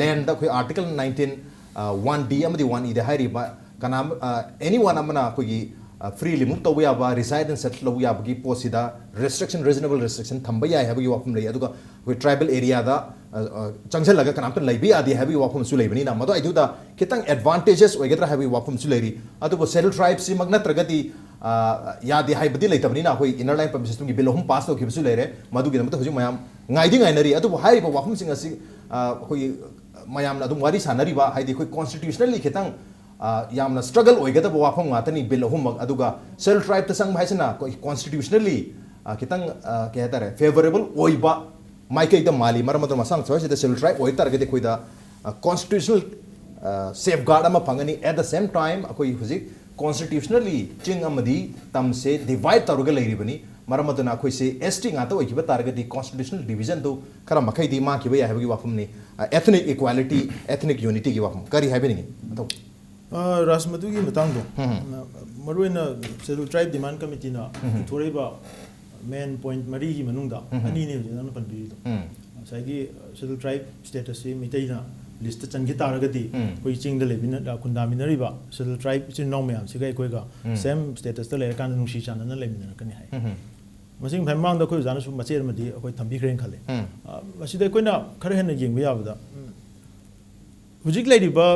landꯗ ꯑꯩꯈꯣꯏ Article nineteen, ꯑ, one D ꯑꯃꯗꯤ one Eꯗ ꯍꯥꯏꯔꯤꯕ ꯀꯅꯥ, ꯑ, anyone ꯑꯃꯅ ꯑꯩꯈꯣꯏꯒꯤ, ꯑ, free remove ꯇꯧꯕ ꯌꯥꯕ, reside and settle ꯂꯧꯕ ꯌꯥꯕꯒꯤ ꯄꯣꯠꯁꯤꯗ restriction, reasonable restriction ꯊꯝꯕ ꯌꯥꯏ ꯍꯥꯏꯕꯒꯤ ꯋꯥꯐꯝ ꯂꯩ꯫ ꯑꯗꯨꯒ ꯑꯩꯈꯣꯏ tribal areaꯗ, ꯑ, ꯑ, ꯆꯪꯁꯤꯜꯂꯒ ꯀꯅꯥꯝꯇ ꯂꯩꯕ ꯌꯥꯗꯦ ꯍꯥꯏꯕꯒꯤ ꯋꯥꯐꯝꯁꯨ ꯂꯩꯕꯅꯤꯅ, ꯃꯗꯨ ꯑꯗꯨꯗ ꯈꯤꯇꯪ advantageous ꯑꯣꯏꯒꯗ꯭ꯔꯥ ꯍꯥꯏꯕꯒꯤ ꯋꯥꯐꯝꯁꯨ ꯂꯩꯔꯤ꯫ ꯑꯗꯨꯕꯨ Scheduled Tribeꯁꯤꯃꯛ ꯅꯠꯇ꯭ꯔꯒꯗꯤ, ꯑ, ꯌꯥꯗꯦ ꯍꯥꯏꯕꯗꯤ ꯂꯩꯇꯕꯅꯤꯅ, ꯑꯩꯈꯣꯏ Inner Line Permit Systemꯒꯤ bill ꯑꯍꯨꯝ pass ꯇꯧꯈꯤꯕꯁꯨ ꯂꯩꯔꯦ꯫ ꯃꯗꯨꯒꯤꯗꯃꯛꯇ ꯍꯧꯖꯤꯛ ꯃꯌꯥꯝ ꯉꯥꯏꯗꯤ ꯉꯥꯏꯅꯔꯤ꯫ ꯑꯗꯨꯕꯨ ꯍꯥꯏꯔꯤꯕ ꯋꯥꯐꯝꯁꯤꯡ ꯑꯁꯤ, ꯑ, ꯑꯩꯈꯣꯏꯒꯤ ꯃꯌꯥꯝꯅ ꯑꯗꯨꯝ ꯋꯥꯔꯤ ꯁꯥꯟꯅꯔꯤꯕ, ꯍꯥꯏꯗꯤ ꯑꯩꯈꯣꯏ constitutionally ꯈꯤꯇꯪ, ꯑ, ꯌꯥꯝꯅ struggle ꯑꯣꯏꯒꯗꯕ ꯋꯥꯐꯝ ꯉꯥꯛꯇꯅꯤ bill ꯑꯍꯨꯝꯃꯛ꯫ ꯑꯗꯨꯒ Scheduled Tribeꯇ ꯆꯪꯕ ꯍꯥꯏꯁꯤꯅ ꯑꯩꯈꯣꯏ constitutionally, ꯑ, ꯈꯤꯇꯪ, ꯑ, ꯀꯩ ꯍꯥꯏꯇꯥꯔꯦ, favourable ꯑꯣꯏꯕ ꯃꯥꯏꯀꯩꯗ ꯃꯥꯜꯂꯤ꯫ ꯃꯔꯝ ꯑꯗꯨꯅ ꯃꯁꯥ ꯃꯊꯧ ꯍꯥꯏꯁꯤꯗ Scheduled Tribe ꯑꯣꯏ ꯇꯥꯔꯒꯗꯤ ꯑꯩꯈꯣꯏꯗ, ꯑ, constitutional, ꯑ, safeguard ꯑꯃ ꯐꯪꯒꯅꯤ꯫ At the same time, ꯑꯩꯈꯣꯏ ꯍꯧꯖꯤꯛ constitutionally ꯆꯤꯡ ꯑꯃꯗꯤ ꯇꯝꯁꯦ divide ꯇꯧꯔꯒ ꯂꯩꯔꯤꯕꯅꯤ꯫ ꯃꯔꯝ ꯑꯗꯨꯅ ꯑꯩꯈꯣꯏꯁꯤ ꯑꯦꯁ ꯇꯤ ꯉꯥꯛꯇ ꯑꯣꯏꯈꯤꯕ ꯇꯥꯔꯒꯗꯤ constitutional division ꯗꯨ ꯈꯔ ꯃꯈꯩꯗꯤ ꯃꯥꯡꯈꯤꯕ ꯌꯥꯏ ꯍꯥꯏꯕꯒꯤ ꯋꯥꯐꯝꯅꯤ꯫ ꯑ, ethnic equality, ethnic unity ꯒꯤ ꯋꯥꯐꯝ ꯀꯔꯤ ꯍꯥꯏꯕꯤꯅꯤꯡꯉꯤ? ꯃꯊꯧ꯫ ꯑ, ꯔꯥꯖ, ꯃꯗꯨꯒꯤ ꯃꯇꯥꯡꯗꯣ, ꯎꯝ꯫ ꯃꯔꯨꯑꯣꯏꯅ Scheduled Tribe Demand Committee ꯅ ꯎꯝ꯫ ꯄꯨꯊꯣꯔꯛꯏꯕ main point ꯃꯔꯤꯒꯤ ꯃꯅꯨꯡꯗ ꯎꯝ꯫ ꯑꯅꯤꯅꯤ ꯍꯧꯖꯤꯛ ꯅꯪꯅ ꯄꯟꯕꯤꯔꯤꯗꯣ꯫ ꯎꯝ꯫ ꯉꯁꯥꯏꯒꯤ Scheduled Tribe status ꯁꯤ ꯃꯩꯇꯩꯅ list ꯇ ꯆꯟꯈꯤ ꯇꯥꯔꯒꯗꯤ, ꯎꯝ꯫ ꯑꯩꯈꯣꯏ ꯆꯤꯡꯗ ꯂꯩꯃꯤꯟꯅ-, ꯈꯨꯟꯗꯥꯃꯤꯟꯅꯔꯤꯕ Scheduled Tribe ꯏꯆꯤꯟ ꯏꯅꯥꯎ ꯃꯌꯥꯝꯁꯤꯒ ꯑꯩꯈꯣꯏꯒ ꯎꯝ꯫ same status ꯇ ꯂꯩꯔꯀꯥꯟꯗ ꯅꯨꯡꯁꯤ ꯆꯥꯟꯅꯅ ꯂꯩꯃꯤꯟꯅꯔꯛꯀꯅꯤ ꯍꯥꯏ꯫ ꯎꯝ꯫ ꯃꯁꯤꯒꯤ ꯃꯃꯥꯡꯗ ꯑꯩꯈꯣꯏ ꯑꯣꯖꯥꯅꯁꯨ ꯃꯆꯦꯠ ꯑꯃꯗꯤ ꯑꯩꯈꯣꯏ ꯊꯝꯕꯤꯈ꯭ꯔꯦꯅ ꯈꯜꯂꯦ꯫ ꯎꯝ꯫ ꯑ, ꯃꯁꯤꯗ ꯑꯩꯈꯣꯏꯅ ꯈꯔ ꯍꯦꯟꯅ ꯌꯦꯡꯕ ꯌꯥꯕꯗ, ꯎꯝ, ꯍꯧꯖꯤꯛ ꯂꯩꯔꯤꯕ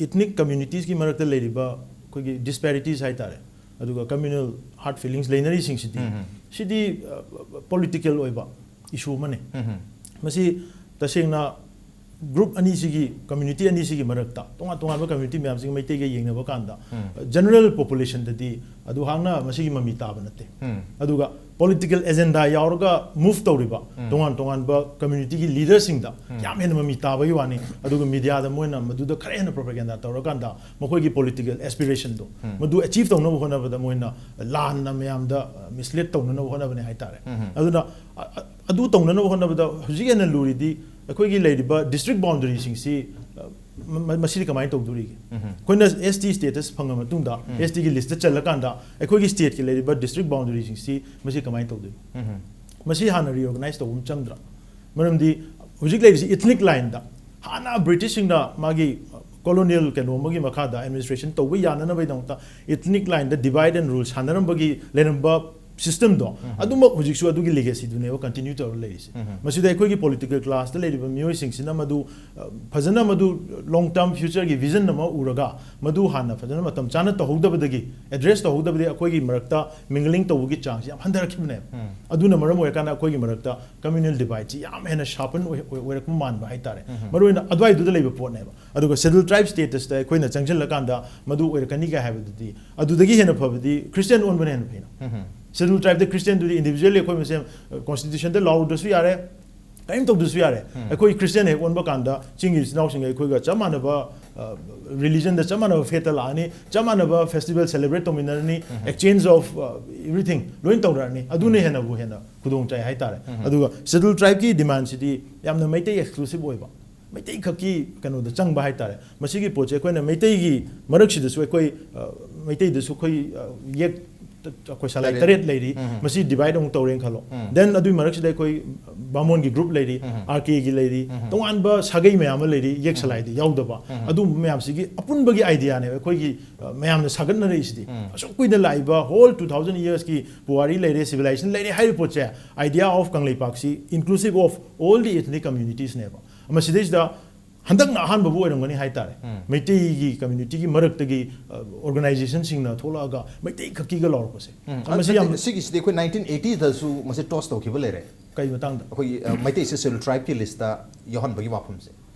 ethnic communities ꯀꯤ ꯃꯔꯛꯇ ꯂꯩꯔꯤꯕ ꯑꯩꯈꯣꯏꯒꯤ disparities ꯍꯥꯏꯇꯥꯔꯦ, ꯑꯗꯨꯒ communal hard feelings ꯂꯩꯅꯔꯤꯁꯤꯡꯁꯤꯗꯤ, ꯎꯝ꯫ ꯁꯤꯗꯤ, ꯑ, political ꯑꯣꯏꯕ issue ꯑꯃꯅꯤ꯫ ꯎꯝ꯫ ꯃꯁꯤ ꯇꯁꯦꯡꯅ group ꯑꯅꯤꯁꯤꯒꯤ, community ꯑꯅꯤꯁꯤꯒꯤ ꯃꯔꯛꯇ, ꯇꯣꯉꯥꯟ ꯇꯣꯉꯥꯟꯕ community ꯃꯌꯥꯝꯁꯤꯒꯤ ꯃꯩꯇꯩꯒ ꯌꯦꯡꯅꯕ ꯀꯥꯟꯗ, ꯎꯝ꯫ general population ꯗꯗꯤ ꯑꯗꯨ ꯍꯥꯛꯅ ꯃꯁꯤꯒꯤ ꯃꯃꯤ ꯇꯥꯕ ꯅꯠꯇꯦ꯫ ꯎꯝ꯫ ꯑꯗꯨꯒ political agenda ꯌꯥꯎꯔꯒ move ꯇꯧꯔꯤꯕ ꯎꯝ꯫ ꯇꯣꯉꯥꯟ ꯇꯣꯉꯥꯟꯕ community ꯒꯤ leader ꯁꯤꯡꯗ ꯎꯝ꯫ ꯌꯥꯝ ꯍꯦꯟꯅ ꯃꯃꯤ ꯇꯥꯕꯒꯤ ꯋꯥꯅꯤ꯫ ꯑꯗꯨꯒ media ꯗ ꯃꯣꯏꯅ ꯃꯗꯨꯗ ꯈꯔ ꯍꯦꯟꯅ propaganda ꯇꯧꯔꯀꯥꯟꯗ ꯃꯈꯣꯏꯒꯤ political aspiration ꯗꯣ ꯎꯝ꯫ ꯃꯗꯨ achieve ꯇꯧꯅꯕ ꯍꯣꯠꯅꯕꯗ ꯃꯣꯏꯅ ꯂꯥꯟꯅ ꯃꯌꯥꯝꯗ, ꯑ, mislead ꯇꯧꯅꯅꯕ ꯍꯣꯠꯅꯕꯅꯦ ꯍꯥꯏꯇꯥꯔꯦ꯫ ꯎꯝ꯫ ꯑꯗꯨꯅ, ꯑ, ꯑ, ꯑꯗꯨ ꯇꯧꯅꯅꯕ ꯍꯣꯠꯅꯕꯗ ꯍꯧꯖꯤꯛ ꯍꯦꯟꯅ ꯂꯨꯔꯤꯗꯤ ꯑꯩꯈꯣꯏꯒꯤ ꯂꯩꯔꯤꯕ district boundary ꯁꯤꯡꯁꯤ, ꯑ, ꯃ-, ꯃ-, ꯃꯁꯤꯗꯤ ꯀꯃꯥꯏꯅ ꯇꯧꯗꯣꯔꯤꯒꯦ? ꯎꯝ꯫ ꯑꯩꯈꯣꯏꯅ S T status ꯐꯪꯉ ꯃꯇꯨꯡꯗ, ꯎꯝ꯫ S T ꯒꯤ list ꯇ ꯆꯜꯂꯀꯥꯟꯗ ꯑꯩꯈꯣꯏꯒꯤ state ꯀꯤ ꯂꯩꯔꯤꯕ district boundary ꯁꯤꯡꯁꯤ ꯃꯁꯤ ꯀꯃꯥꯏꯅ ꯇꯧꯗꯣꯏꯅꯣ? ꯎꯝ꯫ ꯃꯁꯤ ꯍꯥꯟꯅ reorganize ꯇꯧꯕ ꯑꯃ ꯆꯪꯗ꯭ꯔꯥ? ꯃꯔꯝꯗꯤ ꯍꯧꯖꯤꯛ ꯂꯩꯔꯤꯁꯤ ethnic line ꯗ, ꯍꯥꯟꯅ British ꯁꯤꯡꯅ ꯃꯥꯒꯤ colonial ꯀꯩꯅꯣ ꯑꯃꯒꯤ ꯃꯈꯥꯗ administration ꯇꯧꯕ ꯌꯥꯅꯅꯕꯒꯤꯗꯃꯛꯇ ethnic line the divide and rule ꯁꯥꯟꯅꯔꯝꯕꯒꯤ ꯂꯩꯔꯝꯕ system ꯗꯣ, ꯎꯝ꯫ ꯑꯗꯨꯃꯛ ꯍꯧꯖꯤꯛꯁꯨ ꯑꯗꯨꯒꯤ legacy ꯗꯨꯅꯦꯕ continue ꯇꯧꯔ ꯂꯩꯔꯤꯁꯦ꯫ ꯎꯝ꯫ ꯃꯁꯤꯗ ꯑꯩꯈꯣꯏꯒꯤ political class ꯇ ꯂꯩꯔꯤꯕ ꯃꯤꯑꯣꯏꯁꯤꯡꯁꯤꯅ ꯃꯗꯨ, ꯑ, ꯐꯖꯅ ꯃꯗꯨ long term future ꯒꯤ vision ꯑꯃ ꯎꯔꯒ ꯃꯗꯨ ꯍꯥꯟꯅ ꯐꯖꯅ ꯃꯇꯝ ꯆꯥꯅ ꯇꯧꯍꯧꯗꯕꯗꯒꯤ, address ꯇꯧꯍꯧꯗꯕꯗꯒꯤ ꯑꯩꯈꯣꯏꯒꯤ ꯃꯔꯛꯇ mingling ꯇꯧꯕꯒꯤ ꯆꯥꯡꯁꯤ ꯌꯥꯝ ꯍꯟꯊꯔꯛꯈꯤꯕꯅꯦꯕ꯫ ꯎꯝ꯫ ꯑꯗꯨꯅ ꯃꯔꯝ ꯑꯣꯏꯔꯀꯥꯟꯗ ꯑꯩꯈꯣꯏꯒꯤ ꯃꯔꯛꯇ communal divide ꯁꯤ ꯌꯥꯝ ꯍꯦꯟꯅ sharpen ꯑꯣꯏ-, ꯑꯣꯏ-, ꯑꯣꯏꯔꯛꯄ ꯃꯥꯟꯕ ꯍꯥꯏꯇꯥꯔꯦ꯫ ꯎꯝ꯫ ꯃꯔꯨꯑꯣꯏꯅ ꯑꯗꯨꯋꯥꯏꯗꯨꯗ ꯂꯩꯕ ꯄꯣꯠꯅꯦꯕ꯫ ꯑꯗꯨꯒ Scheduled Tribe status ꯇ ꯑꯩꯈꯣꯏꯅ ꯆꯪꯁꯤꯜꯂꯀꯥꯟꯗ ꯃꯗꯨ ꯑꯣꯏꯔꯛꯀꯅꯤꯒ ꯍꯥꯏꯕꯗꯨꯗꯤ, ꯑꯗꯨꯗꯒꯤ ꯍꯦꯟꯅ ꯐꯕꯗꯤ Christian ꯑꯣꯟꯕꯅ ꯍꯦꯟꯅ ꯐꯩꯅ꯫ ꯎꯝ꯫ Scheduled Tribe ꯇ Christian ꯗꯨꯗꯤ individually ꯑꯩꯈꯣꯏ ꯃꯁꯦꯟ, ꯑ, constitution ꯗ ꯂꯥꯎꯔꯨꯗ꯭ꯔꯁꯨ ꯌꯥꯔꯦ, ꯀꯔꯤꯝ ꯇꯧꯗ꯭ꯔꯁꯨ ꯌꯥꯔꯦ꯫ ꯑꯩꯈꯣꯏ ꯈ꯭ꯔꯤꯁꯇꯤꯌꯥꯟ ꯍꯦꯛ ꯑꯣꯟꯕ ꯀꯥꯟꯗ ꯆꯤꯡꯒꯤ ꯏꯆꯤꯟ ꯏꯅꯥꯎꯁꯤꯡꯒ ꯑꯩꯈꯣꯏꯒ ꯆꯞ ꯃꯥꯟꯅꯕ ꯔꯤꯂꯤꯖꯟꯗ ꯆꯞ ꯃꯥꯟꯅꯕ ꯐꯦꯠꯇ ꯂꯥꯛꯑꯅꯤ, ꯆꯞ ꯃꯥꯟꯅꯕ ꯐꯦꯁꯇꯤꯚꯦꯜ ꯁꯦꯂꯦꯕ꯭ꯔꯦꯠ ꯇꯧꯃꯤꯟꯅꯔꯅꯤ, exchange of everything ꯂꯣꯏ ꯇꯧꯔꯛꯑꯅꯤ꯫ ꯑꯗꯨꯅ ꯍꯦꯟꯅꯕꯨ ꯍꯦꯟꯅ ꯈꯨꯗꯣꯡ ꯆꯥꯏ ꯍꯥꯏꯇꯥꯔꯦ꯫ ꯑꯗꯨꯒ ꯁꯦꯗ꯭ꯌꯨꯜ ꯇ꯭ꯔꯥꯏꯕꯀꯤ ꯗꯤꯃꯥꯟꯁꯤꯗꯤ ꯌꯥꯝꯅ ꯃꯩꯇꯩ ꯑꯦꯛꯁꯀ꯭ꯂꯨꯁꯤꯞ ꯑꯣꯏꯕ, ꯃꯩꯇꯩ ꯈꯛꯀꯤ ꯀꯩꯅꯣꯗ ꯆꯪꯕ ꯍꯥꯏꯇꯥꯔꯦ꯫ ꯃꯁꯤꯒꯤ ꯄꯣꯠꯁꯦ ꯑꯩꯈꯣꯏꯅ ꯃꯩꯇꯩꯒꯤ ꯃꯔꯛꯁꯤꯗꯁꯨ ꯑꯩꯈꯣꯏ, ꯑ, ꯃꯩꯇꯩꯗꯁꯨ ꯑꯩꯈꯣꯏ, ꯑ, ꯌꯦꯛ ꯑꯩꯈꯣꯏ ꯁꯂꯥꯏ ꯇꯔꯦꯠ ꯂꯩꯔꯤ꯫ ꯃꯁꯤ ꯗꯤꯚꯥꯏꯠ ꯑꯃꯨꯛ ꯇꯧꯔꯦꯅ ꯈꯜꯂꯣ꯫ ꯗꯦꯟ ꯑꯗꯨꯒꯤ ꯃꯔꯛꯁꯤꯗ ꯑꯩꯈꯣꯏ ꯕꯥꯃꯣꯟꯒꯤ ꯒ꯭ꯔꯨꯞ ꯂꯩꯔꯤ, ꯑꯥꯔ ꯀꯦꯒꯤ ꯂꯩꯔꯤ, ꯇꯣꯉꯥꯟꯕ ꯁꯥꯒꯩ ꯃꯌꯥꯝ ꯑꯃ ꯂꯩꯔꯤ, ꯌꯦꯛ ꯁꯂꯥꯏꯗ ꯌꯥꯎꯗꯕ꯫ ꯑꯗꯨꯝꯕ ꯃꯌꯥꯝꯁꯤꯒꯤ ꯑꯄꯨꯟꯕꯒꯤ ꯑꯥꯏꯗꯤꯌꯥꯅꯦꯕ ꯑꯩꯈꯣꯏꯒꯤ, ꯑ, ꯃꯌꯥꯝꯅ ꯁꯥꯒꯠꯅꯔꯛꯏꯁꯤꯗꯤ꯫ ꯑꯁꯨꯛ ꯀꯨꯏꯅ ꯂꯥꯛꯏꯕ ꯍꯣꯜ ꯇꯨ ꯊꯥꯎꯖꯟ ꯏꯌꯔꯁꯀꯤ ꯄꯨꯋꯥꯔꯤ ꯂꯩꯔꯦ, ꯁꯤꯚꯤꯂꯥꯏꯖꯦꯁꯟ ꯂꯩꯔꯦ ꯍꯥꯏꯔꯤꯕ ꯄꯣꯠꯁꯦ, idea of ꯀꯪꯂꯩꯄꯥꯛꯁꯤ inclusive of all the ethnic communitiesꯅꯦꯕ꯫ ꯃꯁꯤꯗꯩꯁꯤꯗ ꯍꯟꯗꯛꯅ ꯑꯍꯥꯟꯕꯕꯨ ꯑꯣꯏꯔꯝꯒꯅꯤ ꯍꯥꯏꯇꯥꯔꯦ꯫ ꯃꯩꯇꯩꯒꯤ ꯀꯝꯃ꯭ꯌꯨꯅꯤꯇꯤꯒꯤ ꯃꯔꯛꯇꯒꯤ, ꯑ, ꯑꯣꯔꯒꯅꯥꯏꯖꯦꯁꯟꯁꯤꯡꯅ ꯊꯣꯛꯂꯛꯑꯒ ꯃꯩꯇꯩ ꯈꯛꯀꯤꯒ ꯂꯥꯎꯔꯛꯄꯁꯦ꯫ ꯎꯝ, ꯃꯁꯤ ꯌꯥꯝ ꯅꯠꯇꯦ, ꯁꯤꯒꯤꯁꯤꯗꯤ ꯑꯩꯈꯣꯏ ꯅꯥꯏꯟꯇꯤꯟ ꯑꯩꯠꯇꯤꯗꯁꯨ ꯃꯁꯤ ꯇꯣꯁ ꯇꯧꯈꯤꯕ ꯂꯩꯔꯦ꯫ ꯀꯩ ꯃꯇꯥꯡꯗ? ꯑꯩꯈꯣꯏꯒꯤ, ꯑ, ꯃꯩꯇꯩꯁꯦ ꯁꯦꯗ꯭ꯌꯨꯜ ꯇ꯭ꯔꯥꯏꯕꯀꯤ ꯂꯤꯁꯇ ꯌꯥꯎꯍꯟꯕꯒꯤ ꯋꯥꯐꯝꯁꯦ꯫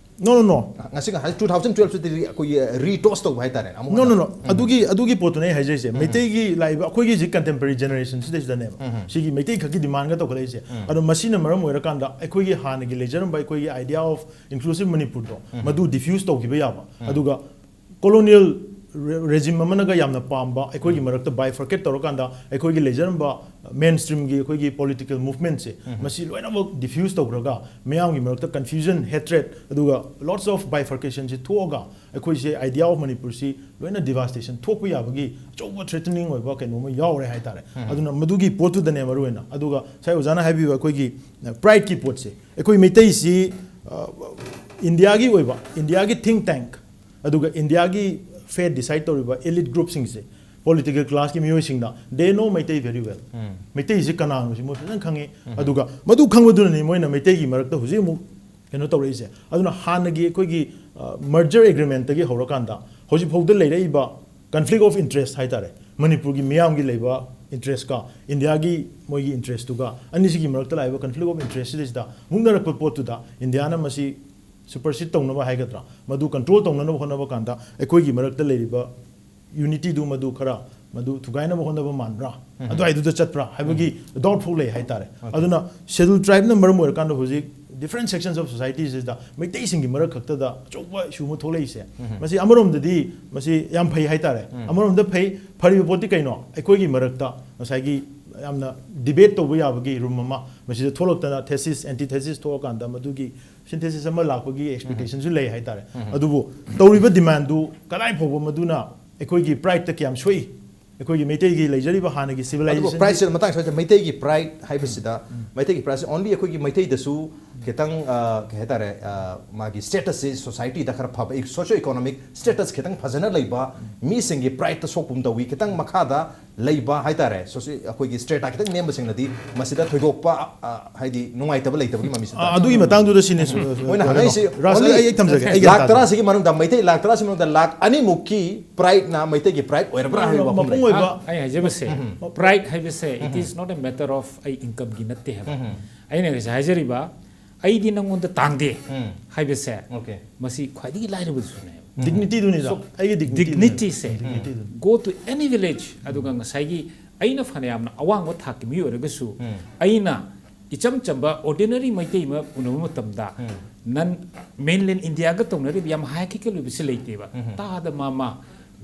ꯅꯣ, ꯅꯣ, ꯅꯣ꯫ ꯉꯁꯤ ꯉꯥꯏꯍꯥꯛ ꯇꯨ ꯊꯥꯎꯖꯟ ꯇꯨꯋꯦꯜꯐꯇꯗꯤ ꯑꯩꯈꯣꯏꯒꯤ ꯔꯤꯇꯣꯁ ꯇꯧꯕ ꯍꯥꯏꯇꯥꯔꯦꯅꯦ, ꯑꯃꯨꯛ ꯅꯣ, ꯅꯣ, ꯍꯟꯅ꯫ ꯅꯣ꯫ ꯑꯗꯨꯒꯤ, ꯑꯗꯨꯒꯤ ꯄꯣꯠꯇꯨꯅꯦ ꯑꯩ ꯍꯥꯏꯖꯔꯤꯁꯦ꯫ ꯃꯩꯇꯩꯒꯤ ꯂꯥꯛꯏꯕ ꯑꯩꯈꯣꯏꯒꯤ ꯍꯧꯖꯤꯛ ꯀꯟꯇꯦꯝꯄꯔꯔꯤ ꯖꯦꯅꯦꯔꯦꯁꯟꯁꯤꯗꯩꯁꯤꯗꯅꯦꯕ ꯁꯤꯒꯤ ꯃꯩꯇꯩ ꯈꯛꯀꯤ ꯗꯤꯃꯥꯟꯒ ꯇꯧꯈꯠꯂꯛꯏꯁꯦ꯫ ꯑꯗꯣ ꯃꯁꯤꯅ ꯃꯔꯝ ꯑꯣꯏꯔꯀꯥꯟꯗ ꯑꯩꯈꯣꯏꯒꯤ ꯍꯥꯟꯅꯒꯤ ꯂꯩꯖꯔꯝꯕ ꯑꯩꯈꯣꯏꯒꯤ idea of inclusive ꯃꯅꯤꯄꯨꯔꯗꯣ ꯃꯗꯨ ꯗꯤꯐ꯭ꯌꯨꯁ ꯇꯧꯈꯤꯕ ꯌꯥꯕ꯫ ꯑꯗꯨꯒ ꯀꯣꯂꯣꯅꯤꯌꯦꯜ ꯔꯦꯖꯤꯝ ꯑꯃꯅꯒ ꯌꯥꯝꯅ ꯄꯥꯝꯕ ꯑꯩꯈꯣꯏꯒꯤ ꯃꯔꯛꯇ ꯕꯥꯏꯐꯔꯀꯦꯠ ꯇꯧꯔꯀꯥꯟꯗ ꯑꯩꯈꯣꯏꯒꯤ ꯂꯩꯖꯔꯝꯕ ꯃꯦꯟ ꯁ꯭ꯇ꯭ꯔꯤꯝꯒꯤ ꯑꯩꯈꯣꯏꯒꯤ ꯄꯣꯂꯤꯇꯤꯀꯦꯜ ꯃꯨꯚꯃꯦꯟꯠꯁꯦ ꯃꯁꯤ ꯂꯣꯏꯅꯃꯛ ꯗꯤꯐ꯭ꯌꯨꯁ ꯇꯧꯈ꯭ꯔꯒ ꯃꯤꯌꯥꯝꯒꯤ ꯃꯔꯛꯇ ꯀꯟꯐ꯭ꯌꯨꯖꯟ, ꯍꯦꯇ꯭ꯔꯦꯠ, ꯑꯗꯨꯒ lots of bifurcationꯁꯦ ꯊꯣꯛꯑꯒ ꯑꯩꯈꯣꯏꯁꯦ idea of ꯃꯅꯤꯄꯨꯔꯁꯤ ꯂꯣꯏꯅ ꯗꯤꯚꯥꯁꯇꯦꯁꯟ ꯊꯣꯛꯄ ꯌꯥꯕꯒꯤ ꯑꯆꯧꯕ ꯊ꯭ꯔꯦꯇꯅꯤꯡ ꯑꯣꯏꯕ ꯀꯩꯅꯣꯝꯃ ꯌꯥꯎꯔꯦ ꯍꯥꯏꯇꯥꯔꯦ꯫ ꯑꯗꯨꯅ ꯃꯗꯨꯒꯤ ꯄꯣꯠꯇꯨꯗꯅꯦ ꯃꯔꯨ ꯑꯣꯏꯅ꯫ ꯑꯗꯨꯒ ꯉꯁꯥꯏ ꯑꯣꯖꯥꯅ ꯍꯥꯏꯕꯤꯕ ꯑꯩꯈꯣꯏꯒꯤ, ꯑ, ꯄ꯭ꯔꯥꯏꯗꯀꯤ ꯄꯣꯠꯁꯦ, ꯑꯩꯈꯣꯏ ꯃꯩꯇꯩꯁꯤ, ꯑ, ꯏꯟꯗꯤꯌꯥꯒꯤ ꯑꯣꯏꯕ, ꯏꯟꯗꯤꯌꯥꯒꯤ ꯊꯤꯡ ꯇꯦꯡꯛ, ꯑꯗꯨꯒ ꯏꯟꯗꯤꯌꯥꯒꯤ ꯐꯦꯠ ꯗꯤꯁꯥꯏꯗ ꯇꯧꯔꯤꯕ ꯏꯂꯤꯠ ꯒ꯭ꯔꯨꯞꯁꯤꯡꯁꯦ, ꯄꯣꯂꯤꯇꯤꯀꯦꯜ ꯀ꯭ꯂꯥꯁꯀꯤ ꯃꯤꯑꯣꯏꯁꯤꯡꯅ, they know Meitei very well꯫ ꯃꯩꯇꯩꯁꯤ ꯀꯅꯥꯅꯣꯁꯤ ꯃꯣꯏ ꯐꯖꯅ ꯈꯪꯉꯤ꯫ ꯑꯗꯨꯒ ꯃꯗꯨ ꯈꯪꯕꯗꯨꯅꯅꯤ ꯃꯣꯏꯅ ꯃꯩꯇꯩꯒꯤ ꯃꯔꯛꯇ ꯍꯧꯖꯤꯛ ꯑꯃꯨꯛ ꯀꯩꯅꯣ ꯇꯧꯔꯛꯏꯁꯦ꯫ ꯑꯗꯨꯅ ꯍꯥꯟꯅꯒꯤ ꯑꯩꯈꯣꯏꯒꯤ, ꯑ, ꯃꯔꯖꯔ ꯑꯦꯒ꯭ꯔꯤꯃꯦꯟꯠꯇꯒꯤ ꯍꯧꯔꯀꯥꯟꯗ ꯍꯧꯖꯤꯛ ꯐꯥꯎꯗ ꯂꯩꯔꯛꯏꯕ ꯀꯟꯐ꯭ꯂꯤꯛ ꯑꯣꯐ ꯏꯟꯇꯔꯦꯁ ꯍꯥꯏꯇꯥꯔꯦ, ꯃꯅꯤꯄꯨꯔꯒꯤ ꯃꯤꯌꯥꯝꯒꯤ ꯂꯩꯕ ꯏꯟꯇꯔꯦꯁꯀ ꯏꯟꯗꯤꯌꯥꯒꯤ ꯃꯣꯏꯒꯤ ꯏꯟꯇꯔꯦꯁꯇꯨꯒ, ꯑꯅꯤꯁꯤꯒꯤ ꯃꯔꯛꯇ ꯂꯥꯛꯏꯕ ꯀꯟꯐ꯭ꯂꯤꯛ ꯑꯣꯐ ꯏꯟꯇꯔꯦꯁꯁꯤꯗꯩꯁꯤꯗ ꯃꯨꯛꯅꯔꯛꯄ ꯄꯣꯠꯇꯨꯗ ꯏꯟꯗꯤꯌꯥꯅ ꯃꯁꯤ ꯁꯨꯄꯔꯁꯤꯠ ꯇꯧꯅꯕ ꯍꯥꯏꯒꯗ꯭ꯔꯥ, ꯃꯗꯨ ꯀꯟꯇ꯭ꯔꯣꯜ ꯇꯧꯅꯅꯕ ꯍꯣꯠꯅꯕ ꯀꯥꯟꯗ ꯑꯩꯈꯣꯏꯒꯤ ꯃꯔꯛꯇ ꯂꯩꯔꯤꯕ ꯌꯨꯅꯤꯇꯤꯗꯨ ꯃꯗꯨ ꯈꯔ ꯃꯗꯨ ꯊꯨꯒꯥꯏꯅꯕ ꯍꯣꯠꯅꯕ ꯃꯥꯟꯕ꯭ꯔꯥ, ꯑꯗꯨꯋꯥꯏꯗꯨꯗ ꯆꯠꯄ꯭ꯔꯥ ꯍꯥꯏꯕꯒꯤ ꯗꯥꯎꯠ ꯐꯥꯎ ꯂꯩ ꯍꯥꯏꯇꯥꯔꯦ꯫ ꯑꯗꯨꯅ ꯁꯦꯗꯨꯜ ꯇ꯭ꯔꯥꯏꯕꯅ ꯃꯔꯝ ꯑꯣꯏꯔꯀꯥꯟꯗ ꯍꯧꯖꯤꯛ ꯗꯤꯐ꯭ꯔꯦꯟ ꯁꯦꯛꯁꯟꯁ ꯑꯣꯐ ꯁꯣꯁꯥꯏꯇꯤꯁꯤꯗ ꯃꯩꯇꯩꯁꯤꯡꯒꯤ ꯃꯔꯛ ꯈꯛꯇꯗ ꯑꯆꯧꯕ ꯏꯁꯨ ꯑꯃ ꯊꯣꯛꯂꯛꯏꯁꯦ, ꯃꯁꯤ ꯑꯃꯔꯣꯝꯗꯗꯤ ꯃꯁꯤ ꯌꯥꯝ ꯐꯩ ꯍꯥꯏꯇꯥꯔꯦ꯫ ꯑꯃꯔꯣꯝꯗ ꯐꯩ, ꯐꯔꯤꯕ ꯄꯣꯠꯇꯤ ꯀꯩꯅꯣ? ꯑꯩꯈꯣꯏꯒꯤ ꯃꯔꯛꯇ ꯉꯁꯥꯏꯒꯤ ꯌꯥꯝꯅ ꯗꯤꯕꯦꯠ ꯇꯧꯕ ꯌꯥꯕꯒꯤ ꯔꯨꯝ ꯑꯃ ꯃꯁꯤꯗ ꯊꯣꯛꯂꯛꯇꯅ, ꯊꯦꯁꯤꯁ ꯑꯦꯟꯇꯤ ꯊꯦꯁꯤꯁ ꯊꯣꯛꯑꯀꯥꯟꯗ ꯃꯗꯨꯒꯤ ꯁꯤꯟꯊꯦꯁꯤꯁ ꯑꯃ ꯂꯥꯛꯄꯒꯤ ꯑꯦꯛꯁꯄꯦꯛꯇꯦꯁꯟꯁꯨ ꯂꯩ ꯍꯥꯏꯇꯥꯔꯦ꯫ ꯑꯗꯨꯕꯨ ꯇꯧꯔꯤꯕ ꯗꯤꯃꯥꯟꯗꯨ ꯀꯗꯥꯏ ꯐꯥꯎꯕ ꯃꯗꯨꯅ ꯑꯩꯈꯣꯏꯒꯤ ꯄ꯭ꯔꯥꯏꯗꯇ ꯀꯌꯥꯝ ꯁꯣꯛꯏ, ꯑꯩꯈꯣꯏꯒꯤ ꯃꯩꯇꯩꯒꯤ ꯂꯩꯖꯔꯤꯕ ꯍꯥꯟꯅꯒꯤ ꯑꯗꯨꯕꯨ ꯁꯤꯚꯤꯂꯥꯏꯖꯦꯁꯟ ꯄ꯭ꯔꯥꯏꯗꯁꯦ ꯃꯇꯥꯡ ꯁ꯭ꯋꯥꯏꯗ ꯃꯩꯇꯩꯒꯤ ꯄ꯭ꯔꯥꯏꯗ ꯍꯥꯏꯕꯁꯤꯗ, ꯃꯩꯇꯩꯒꯤ ꯄ꯭ꯔꯥꯏꯗꯁꯦ ꯑꯣꯟꯂꯤ ꯑꯩꯈꯣꯏꯒꯤ ꯃꯩꯇꯩꯗꯁꯨ ꯈꯤꯇꯪ, ꯑ, ꯀꯩ ꯍꯥꯏꯇꯥꯔꯦ, ꯑ, ꯃꯥꯒꯤ ꯁ꯭ꯇꯦꯇꯁꯁꯦ ꯁꯣꯁꯥꯏꯇꯤꯗ ꯈꯔ ꯐꯕ, ꯁꯣꯁꯤꯌꯣ ꯏꯀꯣꯅꯣꯃꯤꯛ ꯁ꯭ꯇꯦꯇꯁ ꯈꯤꯇꯪ ꯐꯖꯅ ꯂꯩꯕ ꯃꯤꯁꯤꯡꯒꯤ ꯄ꯭ꯔꯥꯏꯗꯇ ꯁꯣꯛꯄꯒꯨꯝ ꯇꯧꯏ꯫ ꯈꯤꯇꯪ ꯃꯈꯥꯗ ꯂꯩꯕ ꯍꯥꯏꯇꯥꯔꯦ, ꯁꯣꯁꯤ-, ꯑꯩꯈꯣꯏꯒꯤ ꯁ꯭ꯇ꯭ꯔꯦꯇꯥ ꯈꯤꯇꯪ ꯅꯦꯝꯕꯁꯤꯡꯅꯗꯤ ꯃꯁꯤꯗ ꯊꯣꯏꯗꯣꯛꯄ, ꯑ, ꯍꯥꯏꯗꯤ ꯅꯨꯡꯉꯥꯏꯇꯕ ꯂꯩꯇꯕꯒꯤ ꯃꯃꯤꯁꯦ ꯑ, ꯇꯥꯏ꯫ ꯑꯗꯨꯒꯤ ꯃꯇꯥꯡꯗꯨꯗ ꯁꯤꯅꯦ, ꯁꯨ-, ꯃꯣꯏꯅ ꯀꯩꯅꯣ, ꯍꯪꯉꯛꯏꯁꯤ ꯔꯥꯖ, ꯑꯩ, only ꯑꯩ ꯊꯝꯖꯒꯦ, ꯑꯩ ꯒ꯭ꯌꯥꯟ ꯂꯥꯛ ꯇꯥꯗꯦ꯫ ꯇꯔꯥꯁꯤꯒꯤ ꯃꯅꯨꯡꯗ, ꯃꯩꯇꯩ ꯂꯥꯛ ꯇꯔꯥꯁꯤꯒꯤ ꯃꯅꯨꯡꯗ ꯂꯥꯛ ꯑꯅꯤꯃꯨꯛꯀꯤ ꯄ꯭ꯔꯥꯏꯗꯅ ꯃꯩꯇꯩꯒꯤ ꯄ꯭ꯔꯥꯏꯗ ꯑꯣꯏꯔꯕ꯭ꯔꯥ ꯍꯥꯏꯕ ꯋꯥꯐꯝ ꯃꯄꯨꯡ ꯂꯩ꯫ ꯑꯣꯏꯕ ꯑ, ꯑꯩ ꯍꯥꯏꯖꯕꯁꯦ, ꯄ꯭ꯔꯥꯏꯗ ꯍꯥꯏꯕꯁꯦ, it is not a matter of ꯑꯩ ꯏꯟꯀꯝꯒꯤ ꯅꯠꯇꯦ ꯍꯥꯏꯕ꯫ ꯑꯩꯅ ꯉꯁꯥꯏ ꯍꯥꯏꯖꯔꯤꯕ, "ꯑꯩꯗꯤ ꯅꯪꯉꯣꯟꯗ ꯇꯥꯡꯗꯦ" ꯎꯝ꯫ ꯍꯥꯏꯕꯁꯦ, ꯑꯣꯀꯦ꯫ ꯃꯁꯤ ꯈ꯭ꯋꯥꯏꯗꯒꯤ ꯂꯥꯏꯔꯕꯗꯨꯁꯨꯅꯦꯕ꯫ ꯗꯤꯒꯅꯤꯇꯤꯗꯨꯅꯤꯗ, so, ꯑꯩꯒꯤ ꯗꯤꯒꯅꯤꯇꯤꯗꯨꯅꯤ꯫ ꯗꯤꯒꯅꯤꯇꯤꯁꯦ, ꯗꯤꯒꯅꯤꯇꯤꯗꯨꯅꯤ꯫ Go to any village, ꯑꯗꯨꯒ ꯉꯁꯥꯏꯒꯤ ꯑꯩꯅ ꯐꯅꯌꯥꯝꯅ ꯑꯋꯥꯡꯕ ꯊꯥꯛꯀꯤ ꯃꯤ ꯑꯣꯏꯔꯒꯁꯨ, ꯎꯝ꯫ ꯑꯩꯅ ꯏꯆꯝ ꯆꯝꯕ ꯑꯣꯔꯗꯤꯅꯔꯤ ꯃꯩꯇꯩ ꯑꯃ ꯎꯅꯕ ꯃꯇꯝꯗ, ꯎꯝ꯫ ꯅꯟ ꯃꯦꯟꯂꯦꯟ ꯏꯟꯗꯤꯌꯥꯒ ꯇꯧꯅꯔꯤꯕ ꯌꯥꯝ ꯍꯥꯏꯔꯥꯔꯀꯤꯀꯦꯜ ꯑꯣꯏꯕꯁꯤ ꯂꯩꯇꯦꯕ꯫ ꯎꯝ꯫ ꯇꯥꯗ ꯃꯥꯃ,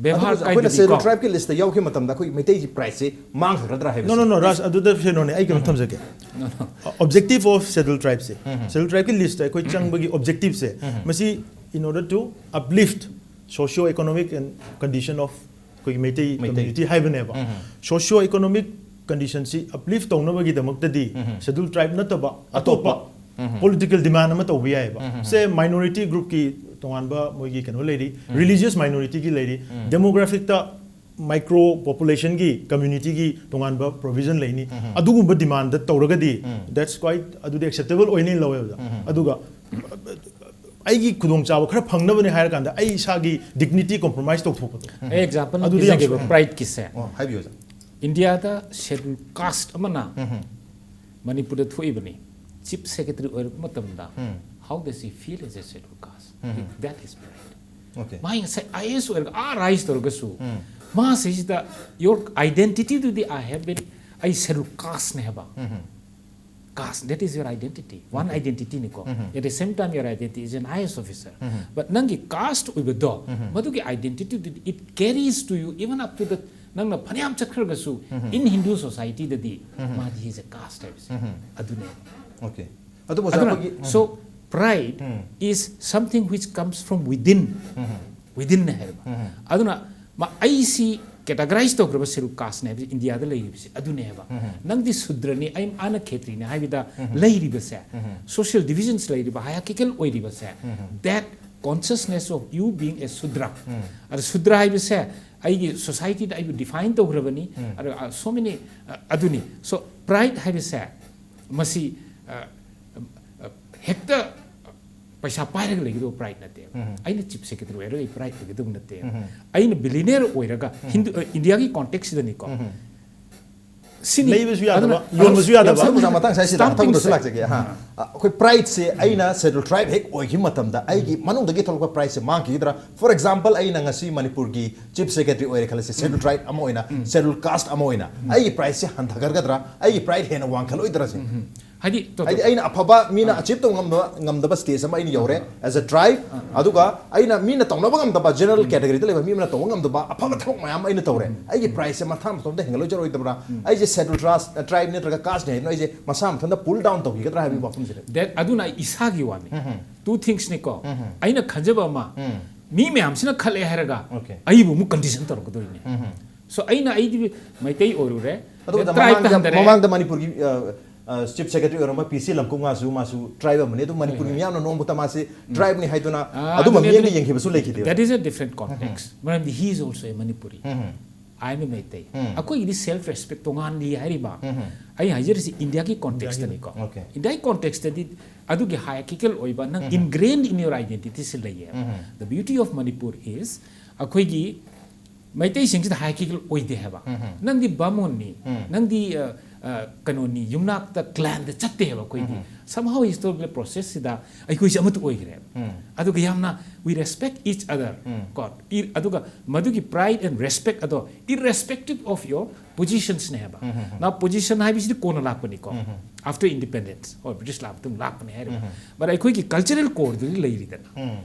ꯕꯦꯕꯥꯔ ꯑꯗꯨꯕꯨ ꯑꯩꯈꯣꯏꯅ ꯀꯥꯏꯗꯕꯤꯀꯣ꯫ ꯁꯦꯗꯨꯜ ꯇ꯭ꯔꯥꯏꯕꯀꯤ ꯂꯤꯁꯇ ꯌꯥꯎꯈꯤꯕ ꯃꯇꯝꯗ ꯑꯩꯈꯣꯏ ꯃꯩꯇꯩꯒꯤ ꯄ꯭ꯔꯥꯏꯗꯁꯦ ꯃꯥꯡꯈ꯭ꯔꯒꯗ꯭ꯔꯥ ꯍꯥꯏꯕꯁꯦ꯫ No, no, no, ꯔꯥꯖ, ꯑꯗꯨꯗ ꯀꯩꯅꯣꯅꯦ, ꯑꯩ ꯀꯩꯅꯣꯝ ꯊꯝꯖꯒꯦ꯫ No, no. Objective of schedule ꯇ꯭ꯔꯥꯏꯕꯁꯦ, ꯎꯝ꯫ ꯁꯦꯗꯨꯜ ꯇ꯭ꯔꯥꯏꯕꯀꯤ ꯂꯤꯁꯇ ꯑꯩꯈꯣꯏ ꯆꯪꯕꯒꯤ ꯑꯣꯕꯖꯦꯛꯇꯤꯚꯁꯦ, ꯎꯝ꯫ ꯃꯁꯤ in order to uplift socio economic and condition of ꯑꯩꯈꯣꯏꯒꯤ ꯃꯩꯇꯩ ꯃꯩꯇꯩ꯫ Community ꯍꯥꯏꯕꯅꯦꯕ꯫ ꯎꯝ꯫ ꯁꯣꯁꯤꯌꯣ ꯏꯀꯣꯅꯣꯃꯤꯛ ꯀꯟꯗꯤꯁꯟꯁꯤ ꯑꯞꯂꯤꯐ ꯇꯧꯅꯕꯒꯤꯗꯃꯛꯇꯗꯤ ꯎꯝ꯫ ꯁꯦꯗꯨꯜ ꯇ꯭ꯔꯥꯏꯕ ꯅꯠꯇꯕ ꯑꯇꯣꯞꯄ ꯑꯇꯣꯞꯄ꯫ ꯎꯝ꯫ ꯄꯣꯂꯤꯇꯤꯀꯦꯜ ꯗꯤꯃꯥꯟ ꯑꯃ ꯇꯧꯕ ꯌꯥꯏꯑꯕ꯫ ꯎꯝ꯫ ꯁꯦ, ꯃꯥꯏꯅꯣꯔꯤꯇꯤ ꯒ꯭ꯔꯨꯞꯀꯤ ꯇꯣꯉꯥꯟꯕ ꯃꯣꯏꯒꯤ ꯀꯩꯅꯣ ꯂꯩꯔꯤ, ꯎꯝ꯫ ꯔꯤꯂꯤꯖꯤꯌꯁ ꯃꯥꯏꯅꯣꯔꯤꯇꯤꯒꯤ ꯂꯩꯔꯤ, ꯎꯝ꯫ ꯗꯦꯃꯣꯒ꯭ꯔꯥꯐꯤꯛꯇ ꯃꯥꯏꯀ꯭ꯔꯣ ꯄꯣꯄꯨꯂꯦꯁꯟꯒꯤ ꯀꯝꯃ꯭ꯌꯨꯅꯤꯇꯤꯒꯤ ꯇꯣꯉꯥꯟꯕ ꯄ꯭ꯔꯣꯚꯤꯖꯟ ꯂꯩꯅꯤ꯫ ꯎꯝ꯫ ꯑꯗꯨꯒꯨꯝꯕ ꯗꯤꯃꯥꯟꯗ ꯇꯧꯔꯒꯗꯤ, ꯎꯝ꯫ That's quite, ꯑꯗꯨꯗꯤ ꯑꯦꯛꯁꯦꯞꯇꯦꯕꯜ ꯑꯣꯏꯅꯤ ꯂꯧꯋꯦꯕ꯫ ꯎꯝ꯫ ꯑꯗꯨꯒ ꯑꯩꯒꯤ ꯈꯨꯗꯣꯡꯆꯥꯕ ꯈꯔ ꯐꯪꯅꯕꯅꯦ ꯍꯥꯏꯔꯀꯥꯟꯗ ꯑꯩ ꯏꯁꯥꯒꯤ ꯗꯤꯒꯅꯤꯇꯤ ꯀꯣꯝꯄ꯭ꯔꯣꯃꯥꯏꯁ ꯇꯧꯊꯣꯛꯄꯗꯣ꯫ ꯑꯩ ꯑꯦꯛꯖꯥꯝꯄꯜ ꯑꯃ ꯑꯗꯨꯗꯤ ꯌꯥꯝ ꯄꯤꯖꯒꯦꯕ, ꯁꯣꯛꯑꯦ꯫ ꯄ꯭ꯔꯥꯏꯗꯀꯤꯁꯦ꯫ ꯑꯣ, ꯍꯥꯏꯕꯤꯌꯨ, ꯑꯣꯖꯥ꯫ ꯏꯟꯗꯤꯌꯥꯗ ꯁꯦꯗꯨꯜ ꯀꯥꯁ ꯑꯃꯅ ꯎꯝ꯫ ꯃꯅꯤꯄꯨꯔꯗ ꯊꯣꯛꯏꯕꯅꯤ, ꯆꯤꯐ ꯁꯦꯀ꯭ꯔꯦꯇꯔꯤ ꯑꯣꯏꯔꯛꯄ ꯃꯇꯝꯗ, ꯎꯝ꯫ How does he feel as a scheduled caste? Um. That is pride. Okay. ꯃꯥꯒꯤ ꯉꯁꯥꯏ ꯑꯥꯏ ꯑꯦ ꯑꯦꯁ ꯑꯣꯏꯔꯒ, ꯑꯥ, ꯔꯥꯏꯖ ꯇꯧꯔꯒꯁꯨ, ꯎꯝ꯫ ꯃꯥꯁꯤꯗ your identity ꯗꯨꯗꯤ I have been, ꯑꯩ schedule caste ꯅꯦ ꯍꯥꯏꯕ꯫ Caste, that is your identity, one identity ꯅꯤꯀꯣ꯫ At the same time your identity is an IAS officer, but ꯅꯪꯒꯤ caste ꯑꯣꯏꯕꯗꯣ, ꯃꯗꯨꯒꯤ identity ꯗꯨꯗꯤ it carries to you even up to the, ꯅꯪꯅ ꯐꯅꯌꯥꯝ ꯆꯠꯈ꯭ꯔꯒꯁꯨ, in Hindu society ꯗꯗꯤ ꯃꯥꯗꯤ is a caste ꯍꯥꯏꯕꯁꯦ ꯑꯗꯨꯅꯦ꯫ Okay. ꯑꯗꯨꯕꯨ ꯑꯣꯖꯥ ꯑꯗꯨꯅ ꯑꯩꯈꯣꯏꯒꯤ so pride is something which comes from within, within ꯅꯦ ꯍꯥꯏꯕ꯫ ꯑꯗꯨꯅ ꯃ- ꯑꯩꯁꯤ categorize ꯇꯧꯈ꯭ꯔꯕ schedule caste ꯅꯦ ꯍꯥꯏꯕꯁꯤ ꯏꯟꯗꯤꯌꯥꯗ ꯂꯩꯔꯤꯕꯁꯤ ꯑꯗꯨꯅꯦ ꯍꯥꯏꯕ꯫ ꯅꯪꯗꯤ ꯁꯨꯗ꯭ꯔꯅꯤ, ꯑꯩ ꯑꯥꯅ ꯈꯦꯇ꯭ꯔꯤꯅꯤ ꯍꯥꯏꯕꯗ ꯂꯩꯔꯤꯕꯁꯦ, social divisions ꯂꯩꯔꯤꯕ, hierarchical ꯑꯣꯏꯔꯤꯕꯁꯦ, that consciousness of you being a Sudra, ꯑꯗ ꯁꯨꯗ꯭ꯔ ꯍꯥꯏꯕꯁꯦ ꯑꯩꯒꯤ society ꯗ ꯑꯩꯕꯨ define ꯇꯧꯈ꯭ꯔꯕꯅꯤ꯫ ꯑꯗ so many, ꯑꯗꯨꯅꯤ꯫ So pride ꯍꯥꯏꯕꯁꯦ ꯃꯁꯤ ꯑ, ꯑ, ꯍꯦꯛꯇ ꯄꯩꯁꯥ ꯄꯥꯏꯔꯒ ꯂꯩꯒꯗꯧꯕ pride ꯅꯠꯇꯦꯕ꯫ ꯑꯩꯅ chief secretary ꯑꯣꯏꯔꯒ ꯑꯩ pride ꯑꯣꯏꯒꯗꯧꯕ ꯅꯠꯇꯦꯕ꯫ ꯑꯩꯅ billionaire ꯑꯣꯏꯔꯒ ꯍꯤꯟꯗꯨ, ꯑ, ꯏꯟꯗꯤꯌꯥꯒꯤ context ꯁꯤꯗꯅꯤꯀꯣ꯫ ꯁꯤꯅꯤ꯫ ꯂꯩꯕꯁꯨ ꯌꯥꯗꯕ, ꯑꯗꯨꯅ ꯌꯣꯟꯕꯁꯨ ꯌꯥꯗꯕ꯫ ꯌꯥꯝ ꯑꯗꯨ ꯑꯣꯖꯥ ꯃꯇꯥꯡ ꯁ꯭ꯋꯥꯏꯁꯤꯗ stumping ꯃꯊꯪꯗꯁꯨ ꯁꯦ꯫ ꯂꯥꯛꯆꯒꯦ꯫ ꯑꯍꯥ꯫ ꯑ, ꯑꯩꯈꯣꯏ pride ꯁꯦ ꯑꯩꯅ schedule tribe ꯍꯦꯛ ꯑꯣꯏꯈꯤꯕ ꯃꯇꯝꯗ ꯑꯩꯒꯤ ꯃꯅꯨꯡꯗꯒꯤ ꯊꯣꯛꯂꯛꯄ pride ꯁꯦ ꯃꯥꯡꯈꯤꯒꯗ꯭ꯔꯥ? For example, ꯑꯩꯅ ꯉꯁꯤ ꯃꯅꯤꯄꯨꯔꯒꯤ chief secretary ꯑꯣꯏꯔꯦ ꯈꯜꯂꯁꯦ, schedule tribe ꯑꯃ ꯑꯣꯏꯅ, schedule caste ꯑꯃ ꯑꯣꯏꯅ, ꯑꯩꯒꯤ pride ꯁꯦ ꯍꯟꯊꯒꯗ꯭ꯔꯥ? ꯑꯩꯒꯤ pride ꯍꯦꯟꯅ ꯋꯥꯡꯈꯠꯂꯣꯏꯗ꯭ꯔꯥ ꯁꯤꯅꯤ꯫ ꯍꯥꯏꯗꯤ ꯇꯣ- ꯍꯥꯏꯗꯤ ꯑꯩꯅ ꯑꯐꯕ, ꯃꯤꯅ achieve ꯇꯧꯕ ꯉꯝꯗꯕ, ꯉꯝꯗꯕ stage ꯑꯃ ꯑꯩꯅ ꯌꯧꯔꯦ as a tribe, ꯑꯗꯨꯒ ꯑꯩꯅ ꯃꯤꯅ ꯇꯧꯅꯕ ꯉꯝꯗꯕ, general category ꯗ ꯂꯩꯕ ꯃꯤ ꯑꯃꯅ ꯇꯧꯕ ꯉꯝꯗꯕ ꯑꯐꯕ ꯊꯕꯛ ꯃꯌꯥꯝ ꯑꯃ ꯑꯩꯅ ꯇꯧꯔꯦ꯫ ꯑꯩꯒꯤ pride ꯁꯦ ꯃꯊꯪ ꯃꯇꯝꯗ ꯍꯦꯟꯒꯠꯂꯣꯏꯖꯔꯣꯏꯗꯕ꯭ꯔꯥ? ꯑꯩꯁꯦ schedule tribe, tribe ꯅꯠꯇ꯭ꯔꯒ caste ꯅꯦ ꯍꯥꯏꯗꯨꯅ ꯑꯩꯁꯦ ꯃꯁꯥ ꯃꯊꯟꯇ pull down ꯇꯧꯈꯤꯒꯗ꯭ꯔꯥ ꯍꯥꯏꯕꯒꯤ ꯋꯥꯐꯝꯁꯤꯅꯦ꯫ That ꯑꯗꯨꯅ ꯑꯩ ꯏꯁꯥꯒꯤ ꯋꯥꯅꯤ꯫ Two things ꯅꯤꯀꯣ꯫ ꯑꯩꯅ ꯈꯟꯖꯕ ꯑꯃ, ꯃꯤ ꯃꯌꯥꯝꯁꯤꯅ ꯈꯜꯂꯦ ꯍꯥꯏꯔꯒ Okay. ꯑꯩꯕꯨ ꯑꯃꯨꯛ condition ꯇꯧꯔꯛꯀꯗꯣꯔꯤꯅꯦ꯫ So ꯑꯩꯅ ꯑꯩꯗꯤ ꯃꯩꯇꯩ ꯑꯣꯏꯔꯨꯔꯦ, ꯑꯗꯨꯒ tribe ꯇ ꯃꯃꯥꯡꯗ, ꯍꯟꯊꯔꯦ꯫ ꯃꯃꯥꯡꯗ ꯃꯅꯤꯄꯨꯔꯒꯤ chief secretary ꯑꯣꯏꯔꯝꯕ ꯄꯤ ꯁꯤ ꯂꯝꯀꯨꯝꯉꯥꯁꯨ ꯃꯥꯁꯨ tribe ꯑꯃꯅꯤ꯫ ꯑꯗꯨ ꯃꯅꯤꯄꯨꯔꯒꯤ ꯃꯤꯌꯥꯝꯅ ꯅꯣꯡꯃꯇ ꯃꯥꯁꯤ tribe ꯅꯤ ꯍꯥꯏꯗꯨꯅ ꯑꯥ, ꯑꯗꯨꯝꯕ ꯑꯗꯨꯅꯦ, ꯃꯤꯠꯌꯦꯡꯗ ꯑꯗꯨꯅꯦ꯫ ꯌꯦꯡꯈꯤꯕꯁꯨ ꯂꯩꯈꯤꯗꯦꯕ꯫ That is a different context. ꯃꯔꯝꯗꯤ he is also a Manipuri. I am a Meitei. ꯑꯩꯈꯣꯏꯒꯤꯗꯤ self respect ꯇꯣꯉꯥꯟꯂꯤ ꯍꯥꯏꯔꯤꯕ꯫ ꯑꯩ ꯍꯥꯏꯖꯔꯤꯁꯤ ꯏꯟꯗꯤꯌꯥꯒꯤ context ꯇꯅꯤꯀꯣ꯫ Okay. ꯏꯟꯗꯤꯌꯥꯒꯤ context ꯇꯗꯤ ꯑꯗꯨꯒꯤ hierarchical ꯑꯣꯏꯕ ꯅꯪ ingrained in your identity ꯁꯤ ꯂꯩꯌꯦ꯫ The beauty of Manipur is ꯑꯩꯈꯣꯏꯒꯤ ꯃꯩꯇꯩꯁꯤꯡꯁꯤꯗ hierarchical ꯑꯣꯏꯗꯦ ꯍꯥꯏꯕ꯫ ꯅꯪꯗꯤ ꯕꯥꯃꯣꯟꯅꯤ, ꯅꯪꯗꯤ ꯑ, ꯑ, ꯀꯩꯅꯣꯅꯤ, ꯌꯨꯝꯅꯥꯛꯇ, clanꯗ ꯆꯠꯇꯦꯕ ꯑꯩꯈꯣꯏꯗꯤ꯫ Somehow historical processꯁꯤꯗ ꯑꯩꯈꯣꯏꯁꯦ ꯑꯃꯠꯇ ꯑꯣꯏꯈ꯭ꯔꯦꯕ꯫ ꯑꯗꯨꯒ ꯌꯥꯝꯅ we respect each other꯫ ꯀꯣ, ꯏ-, ꯑꯗꯨꯒ ꯃꯗꯨꯒꯤ pride and respect ꯑꯗꯣ irrespective of your positionsꯅꯦ ꯍꯥꯏꯕ꯫ Now position ꯍꯥꯏꯕꯁꯤꯗꯤ ꯀꯣꯟꯅ ꯂꯥꯛꯄꯅꯤꯀꯣ, after independence or British ꯂꯥꯛꯄ ꯃꯇꯨꯡ ꯂꯥꯛꯄꯅꯦ ꯍꯥꯏꯔꯤꯕ꯫ But ꯑꯩꯈꯣꯏꯒꯤ cultural coreꯗꯨꯗꯤ ꯂꯩꯔꯤꯗꯅ꯫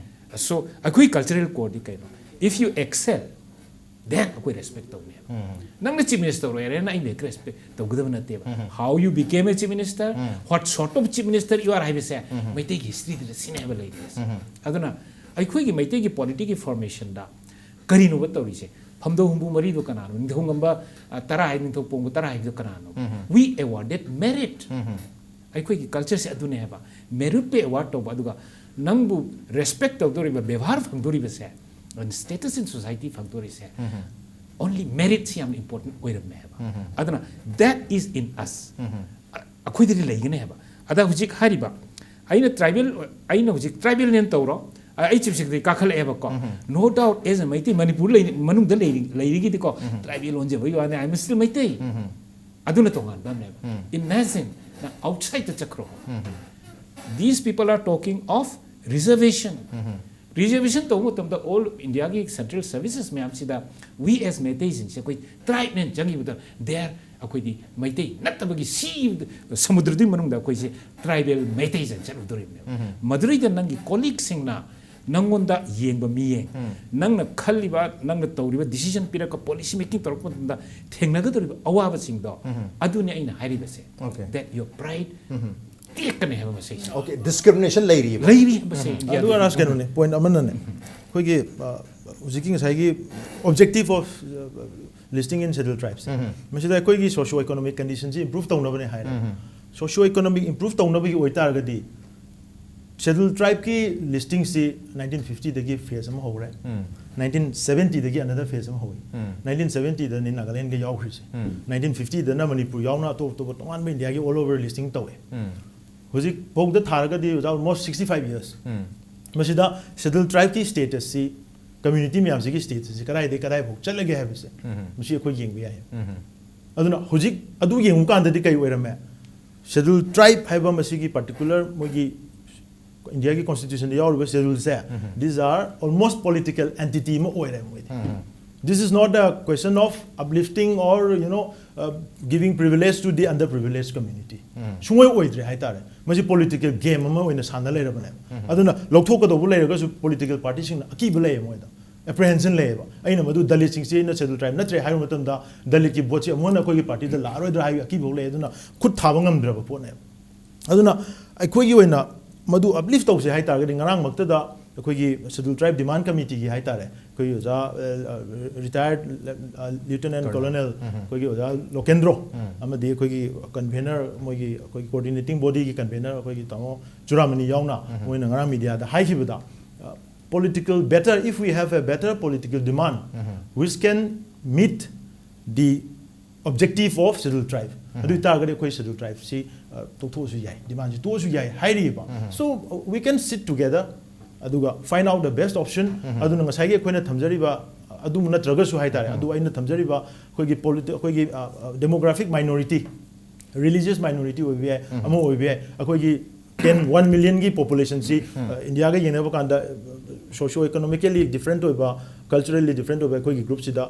So ꯑꯩꯈꯣꯏ cultural coreꯗꯤ ꯀꯩꯅꯣ? If you excel, then ꯑꯩꯈꯣꯏ respect ꯇꯧꯅꯦꯕ꯫ ꯅꯪꯅ chief minister ꯑꯣꯏꯔꯦꯅ ꯑꯩꯅ ꯍꯦꯛ respect ꯇꯧꯒꯗꯕ ꯅꯠꯇꯦꯕ꯫ How you became a chief minister, what sort of chief minister you are ꯍꯥꯏꯕꯁꯦ ꯃꯩꯇꯩꯒꯤ historyꯗꯨꯗ ꯁꯤꯅꯦꯕ ꯂꯩꯔꯤꯁꯦ꯫ ꯑꯗꯨꯅ ꯑꯩꯈꯣꯏꯒꯤ ꯃꯩꯇꯩꯒꯤ polityꯒꯤ formationꯗ ꯀꯔꯤꯅꯣꯕ ꯇꯧꯔꯤꯁꯦ? ꯐꯝꯗꯧ ꯍꯨꯝꯐꯨ ꯃꯔꯤꯗꯣ ꯀꯅꯥꯅꯣ? ꯅꯤꯡꯊꯧꯉꯝꯕ, ꯑ, ꯇꯔꯥ ꯍꯥꯏ, ꯅꯤꯡꯊꯧ ꯄꯣꯡꯕ ꯇꯔꯥ ꯍꯥꯏꯕꯗꯣ ꯀꯅꯥꯅꯣ? We awarded merit꯫ ꯑꯩꯈꯣꯏꯒꯤ cultureꯁꯦ ꯑꯗꯨꯅꯦ ꯍꯥꯏꯕ꯫ Meritꯄꯨ award ꯇꯧꯕ, ꯑꯗꯨꯒ ꯅꯪꯕꯨ respect ꯇꯧꯗꯣꯔꯤꯕ, ꯕꯦꯕꯥꯔ ꯐꯪꯗꯣꯔꯤꯕꯁꯦ, and status in society ꯐꯪꯗꯣꯔꯤꯁꯦ, only meritꯁꯤ ꯌꯥꯝꯅ important ꯑꯣꯏꯔꯝꯃꯦ ꯍꯥꯏꯕ꯫ ꯑꯗꯨꯅ that is in us꯫ ꯑ-, ꯑꯩꯈꯣꯏꯗꯗꯤ ꯂꯩꯒꯅꯤ ꯍꯥꯏꯕ꯫ ꯑꯗ ꯍꯧꯖꯤꯛ ꯍꯥꯏꯔꯤꯕ, ꯑꯩꯅ tribal, ꯑꯩꯅ ꯍꯧꯖꯤꯛ tribalꯅꯦꯅ ꯇꯧꯔꯣ, ꯑ-, ꯑꯩ chief secretary ꯀꯥꯈꯠꯂꯛꯑꯦꯕꯀꯣ꯫ No doubt, as a Meitei, Manipur ꯂꯩꯔꯤ-, ꯃꯅꯨꯡꯗ ꯂꯩꯔꯤ-, ꯂꯩꯔꯤꯒꯤꯗꯤꯀꯣ, tribal ꯑꯣꯟꯖꯕꯒꯤ ꯋꯥꯅꯤ, I am still ꯃꯩꯇꯩ꯫ ꯑꯗꯨꯅ ꯇꯣꯉꯥꯟꯕ ꯑꯃꯅꯦꯕ꯫ Imagine, ꯅꯪ outsideꯇ ꯆꯠꯈ꯭ꯔꯣ꯫ These people are talking of reservation꯫ Reservation ꯇꯧꯕ ꯃꯇꯝꯗ all Indiaꯒꯤ central services ꯃꯌꯥꯝꯁꯤꯗ we as ꯃꯩꯇꯩꯁꯤꯡꯁꯦ ꯑꯩꯈꯣꯏ tribeꯅꯦꯅ ꯆꯪꯈꯤꯕꯗ, they are, ꯑꯩꯈꯣꯏꯗꯤ ꯃꯩꯇꯩ ꯅꯠꯇꯕꯒꯤ sea, ꯁꯃꯨꯗ꯭ꯔꯗꯨꯒꯤ ꯃꯅꯨꯡꯗ ꯑꯩꯈꯣꯏꯁꯦ tribal ꯃꯩꯇꯩꯁꯤꯡ ꯆꯠꯂꯨꯗꯣꯔꯤꯕꯅꯦꯕ꯫ ꯃꯗꯨꯗꯩꯗ ꯅꯪꯒꯤ colleagueꯁꯤꯡꯅ ꯅꯪꯉꯣꯟꯗ ꯌꯦꯡꯕ ꯃꯤꯠꯌꯦꯡ, ꯅꯪꯅ ꯈꯜꯂꯤꯕ, ꯅꯪꯅ ꯇꯧꯔꯤꯕ decision ꯄꯤꯔꯛꯄ, policy making ꯇꯧꯔꯛꯄ ꯃꯇꯝꯗ ꯊꯦꯡꯅꯒꯗꯧꯔꯤꯕ ꯑꯋꯥꯕꯁꯤꯡꯗꯣ, ꯑꯗꯨꯅꯤ ꯑꯩꯅ ꯍꯥꯏꯔꯤꯕꯁꯦ꯫ Okay. That your pride ꯇꯦꯛꯀꯅꯤ ꯍꯥꯏꯕ ꯃꯁꯤꯁꯦ꯫ Okay, discrimination ꯂꯩꯔꯤꯕ꯫ ꯂꯩꯔꯤ ꯍꯥꯏꯕꯁꯦ Indiaꯗ꯫ ꯑꯗꯨꯒ ꯔꯥꯖ ꯀꯩꯅꯣꯅꯦ, point ꯑꯃꯅꯅꯦ, ꯑꯩꯈꯣꯏꯒꯤ, ꯑ, ꯍꯧꯖꯤꯛꯀꯤ ꯉꯁꯥꯏꯒꯤ objective of, uh, listing in scheduled tribes, ꯃꯁꯤꯗ ꯑꯩꯈꯣꯏꯒꯤ socio economic conditionꯁꯤ improve ꯇꯧꯅꯕꯅꯦ ꯍꯥꯏꯔꯦ꯫ Socio economic improve ꯇꯧꯅꯕꯒꯤ ꯑꯣꯏꯇꯥꯔꯒꯗꯤ scheduled tribeꯀꯤ listingꯁꯤ nineteen fiftyꯗꯒꯤ phase ꯑꯃ ꯍꯧꯔꯦ, nineteen seventyꯗꯒꯤ another phase ꯑꯃ ꯍꯧꯏ꯫ Nineteen seventyꯗꯅꯤ ꯅꯥꯒꯥꯂꯦꯟꯒ ꯌꯥꯎꯈ꯭ꯔꯤꯁꯦ꯫ Nineteen fiftyꯗꯅ ꯃꯅꯤꯄꯨꯔ ꯌꯥꯎꯅ ꯑꯇꯣꯞ ꯑꯇꯣꯞꯄ ꯇꯣꯉꯥꯟꯕ ꯏꯟꯗꯤꯌꯥꯒꯤ all over listing ꯇꯧꯋꯦ꯫ ꯍꯧꯖꯤꯛ ꯐꯥꯎꯗ ꯊꯥꯔꯒꯗꯤ, it was almost sixty five years꯫ ꯃꯁꯤꯗ scheduled tribeꯀꯤ statusꯁꯤ, community ꯃꯌꯥꯝꯁꯤꯒꯤ statusꯁꯤ ꯀꯗꯥꯏꯗꯒꯤ ꯀꯗꯥꯏꯐꯥꯎ ꯆꯠꯂꯒꯦ ꯍꯥꯏꯕꯁꯦ ꯃꯁꯤ ꯑꯩꯈꯣꯏ ꯌꯦꯡꯕ ꯌꯥꯏ꯫ ꯑꯗꯨꯅ ꯍꯧꯖꯤꯛ ꯑꯗꯨ ꯌꯦꯡꯉꯨ ꯀꯥꯟꯗꯗꯤ ꯀꯩ ꯑꯣꯏꯔꯝꯃꯦ? Scheduled tribe ꯍꯥꯏꯕ ꯃꯁꯤꯒꯤ particular ꯃꯣꯏꯒꯤ ꯏꯟꯗꯤꯌꯥꯒꯤ constitutionꯗ ꯌꯥꯎꯔꯤꯕ scheduleꯁꯦ, these are almost political entity ꯑꯃ ꯑꯣꯏꯔꯦ ꯃꯣꯏꯗꯤ꯫ This is not a question of uplifting or, you know, uh, giving privilege to the underprivileged community. ꯁꯨꯡꯑꯣꯏ ꯑꯣꯏꯗ꯭ꯔꯦ ꯍꯥꯏꯇꯥꯔꯦ꯫ ꯃꯁꯤ political game ꯑꯃ ꯑꯣꯏꯅ ꯁꯥꯟꯅ ꯂꯩꯔꯕꯅꯦꯕ꯫ ꯑꯗꯨꯅ ꯂꯧꯊꯣꯛꯀꯗꯧꯕ ꯂꯩꯔꯒꯁꯨ political partyꯁꯤꯡꯅ ꯑꯀꯤꯕ ꯂꯩꯌꯦ ꯃꯣꯏꯗ꯫ Apprehension ꯂꯩꯌꯦꯕ꯫ ꯑꯩꯅ ꯃꯗꯨ ꯗꯂꯤꯠꯁꯤꯡꯁꯤ ꯑꯩꯅ Scheduled tribe ꯅꯠꯇ꯭ꯔꯦ ꯍꯥꯏꯕ ꯃꯇꯝꯗ ꯗꯂꯤꯠꯀꯤ voteꯁꯤ ꯑꯃꯨꯛ ꯍꯟꯅ ꯑꯩꯈꯣꯏꯒꯤ partyꯗ ꯂꯥꯛꯑꯔꯣꯏꯗ꯭ꯔꯥ ꯍꯥꯏꯕꯒꯤ ꯑꯀꯤꯕ ꯐꯥꯎ ꯂꯩ꯫ ꯑꯗꯨꯅ ꯈꯨꯠ ꯊꯥꯕ ꯉꯝꯗ꯭ꯔꯕ ꯄꯣꯠꯅꯦꯕ꯫ ꯑꯗꯨꯅ ꯑꯩꯈꯣꯏꯒꯤ ꯑꯣꯏꯅ ꯃꯗꯨ uplift ꯇꯧꯁꯦ ꯍꯥꯏꯇꯥꯔꯒꯗꯤ ꯉꯔꯥꯡꯃꯛꯇꯗ ꯑꯩꯈꯣꯏꯒꯤ Scheduled tribe demand committeeꯒꯤ ꯍꯥꯏꯇꯥꯔꯦ, ꯑꯩꯈꯣꯏꯒꯤ ꯑꯣꯖꯥ, ꯑ, retired, ꯑ, lieutenant colonel, ꯑꯩꯈꯣꯏꯒꯤ ꯑꯣꯖꯥ ꯂꯣꯀꯦꯟꯗ꯭ꯔꯣ, ꯑꯃꯗꯤ ꯑꯩꯈꯣꯏꯒꯤ convener, ꯃꯣꯏꯒꯤ ꯑꯩꯈꯣꯏꯒꯤ coordinating bodyꯒꯤ convener ꯑꯩꯈꯣꯏꯒꯤ ꯇꯥꯃꯣ ꯆꯨꯔꯥꯃꯅꯤ ꯌꯥꯎꯅ ꯃꯣꯏꯅ ꯉꯔꯥꯡ mediaꯗ ꯍꯥꯏꯈꯤꯕꯗ, ꯑ, political better, if we have a better political demand which can meet the objective of Scheduled tribe, ꯑꯗꯨ ꯑꯣꯏꯇꯥꯔꯒꯗꯤ ꯑꯩꯈꯣꯏ Scheduled tribeꯁꯤ, ꯑ, ꯇꯣꯛꯊꯣꯛꯑꯁꯨ ꯌꯥꯏ, demandꯁꯤ ꯇꯣꯛꯑꯁꯨ ꯌꯥꯏ ꯍꯥꯏꯔꯤꯕ꯫ So, uh, we can sit together ꯑꯗꯨꯒ find out the best option꯫ ꯑꯗꯨꯅ ꯉꯁꯥꯏꯒꯤ ꯑꯩꯈꯣꯏꯅ ꯊꯝꯖꯔꯤꯕ, ꯑ, ꯑꯗꯨ ꯅꯠꯇ꯭ꯔꯒꯁꯨ ꯍꯥꯏꯇꯥꯔꯦ, ꯑꯗꯨ ꯑꯩꯅ ꯊꯝꯖꯔꯤꯕ ꯑꯩꯈꯣꯏꯒꯤ politi-, ꯑꯩꯈꯣꯏꯒꯤ, ꯑ, ꯑ, demographic minority, religious minority ꯑꯣꯏꯕ ꯌꯥꯏ, ꯑꯃ ꯑꯣꯏꯕ ꯌꯥꯏ, ꯑꯩꯈꯣꯏꯒꯤ ten, one millionꯒꯤ populationꯁꯤ, ꯑ, ꯏꯟꯗꯤꯌꯥꯒ ꯌꯦꯡꯅꯕ ꯀꯥꯟꯗ, ꯑ, socio economically different ꯑꯣꯏꯕ, culturally different ꯑꯣꯏꯕ ꯑꯩꯈꯣꯏꯒꯤ groupꯁꯤꯗ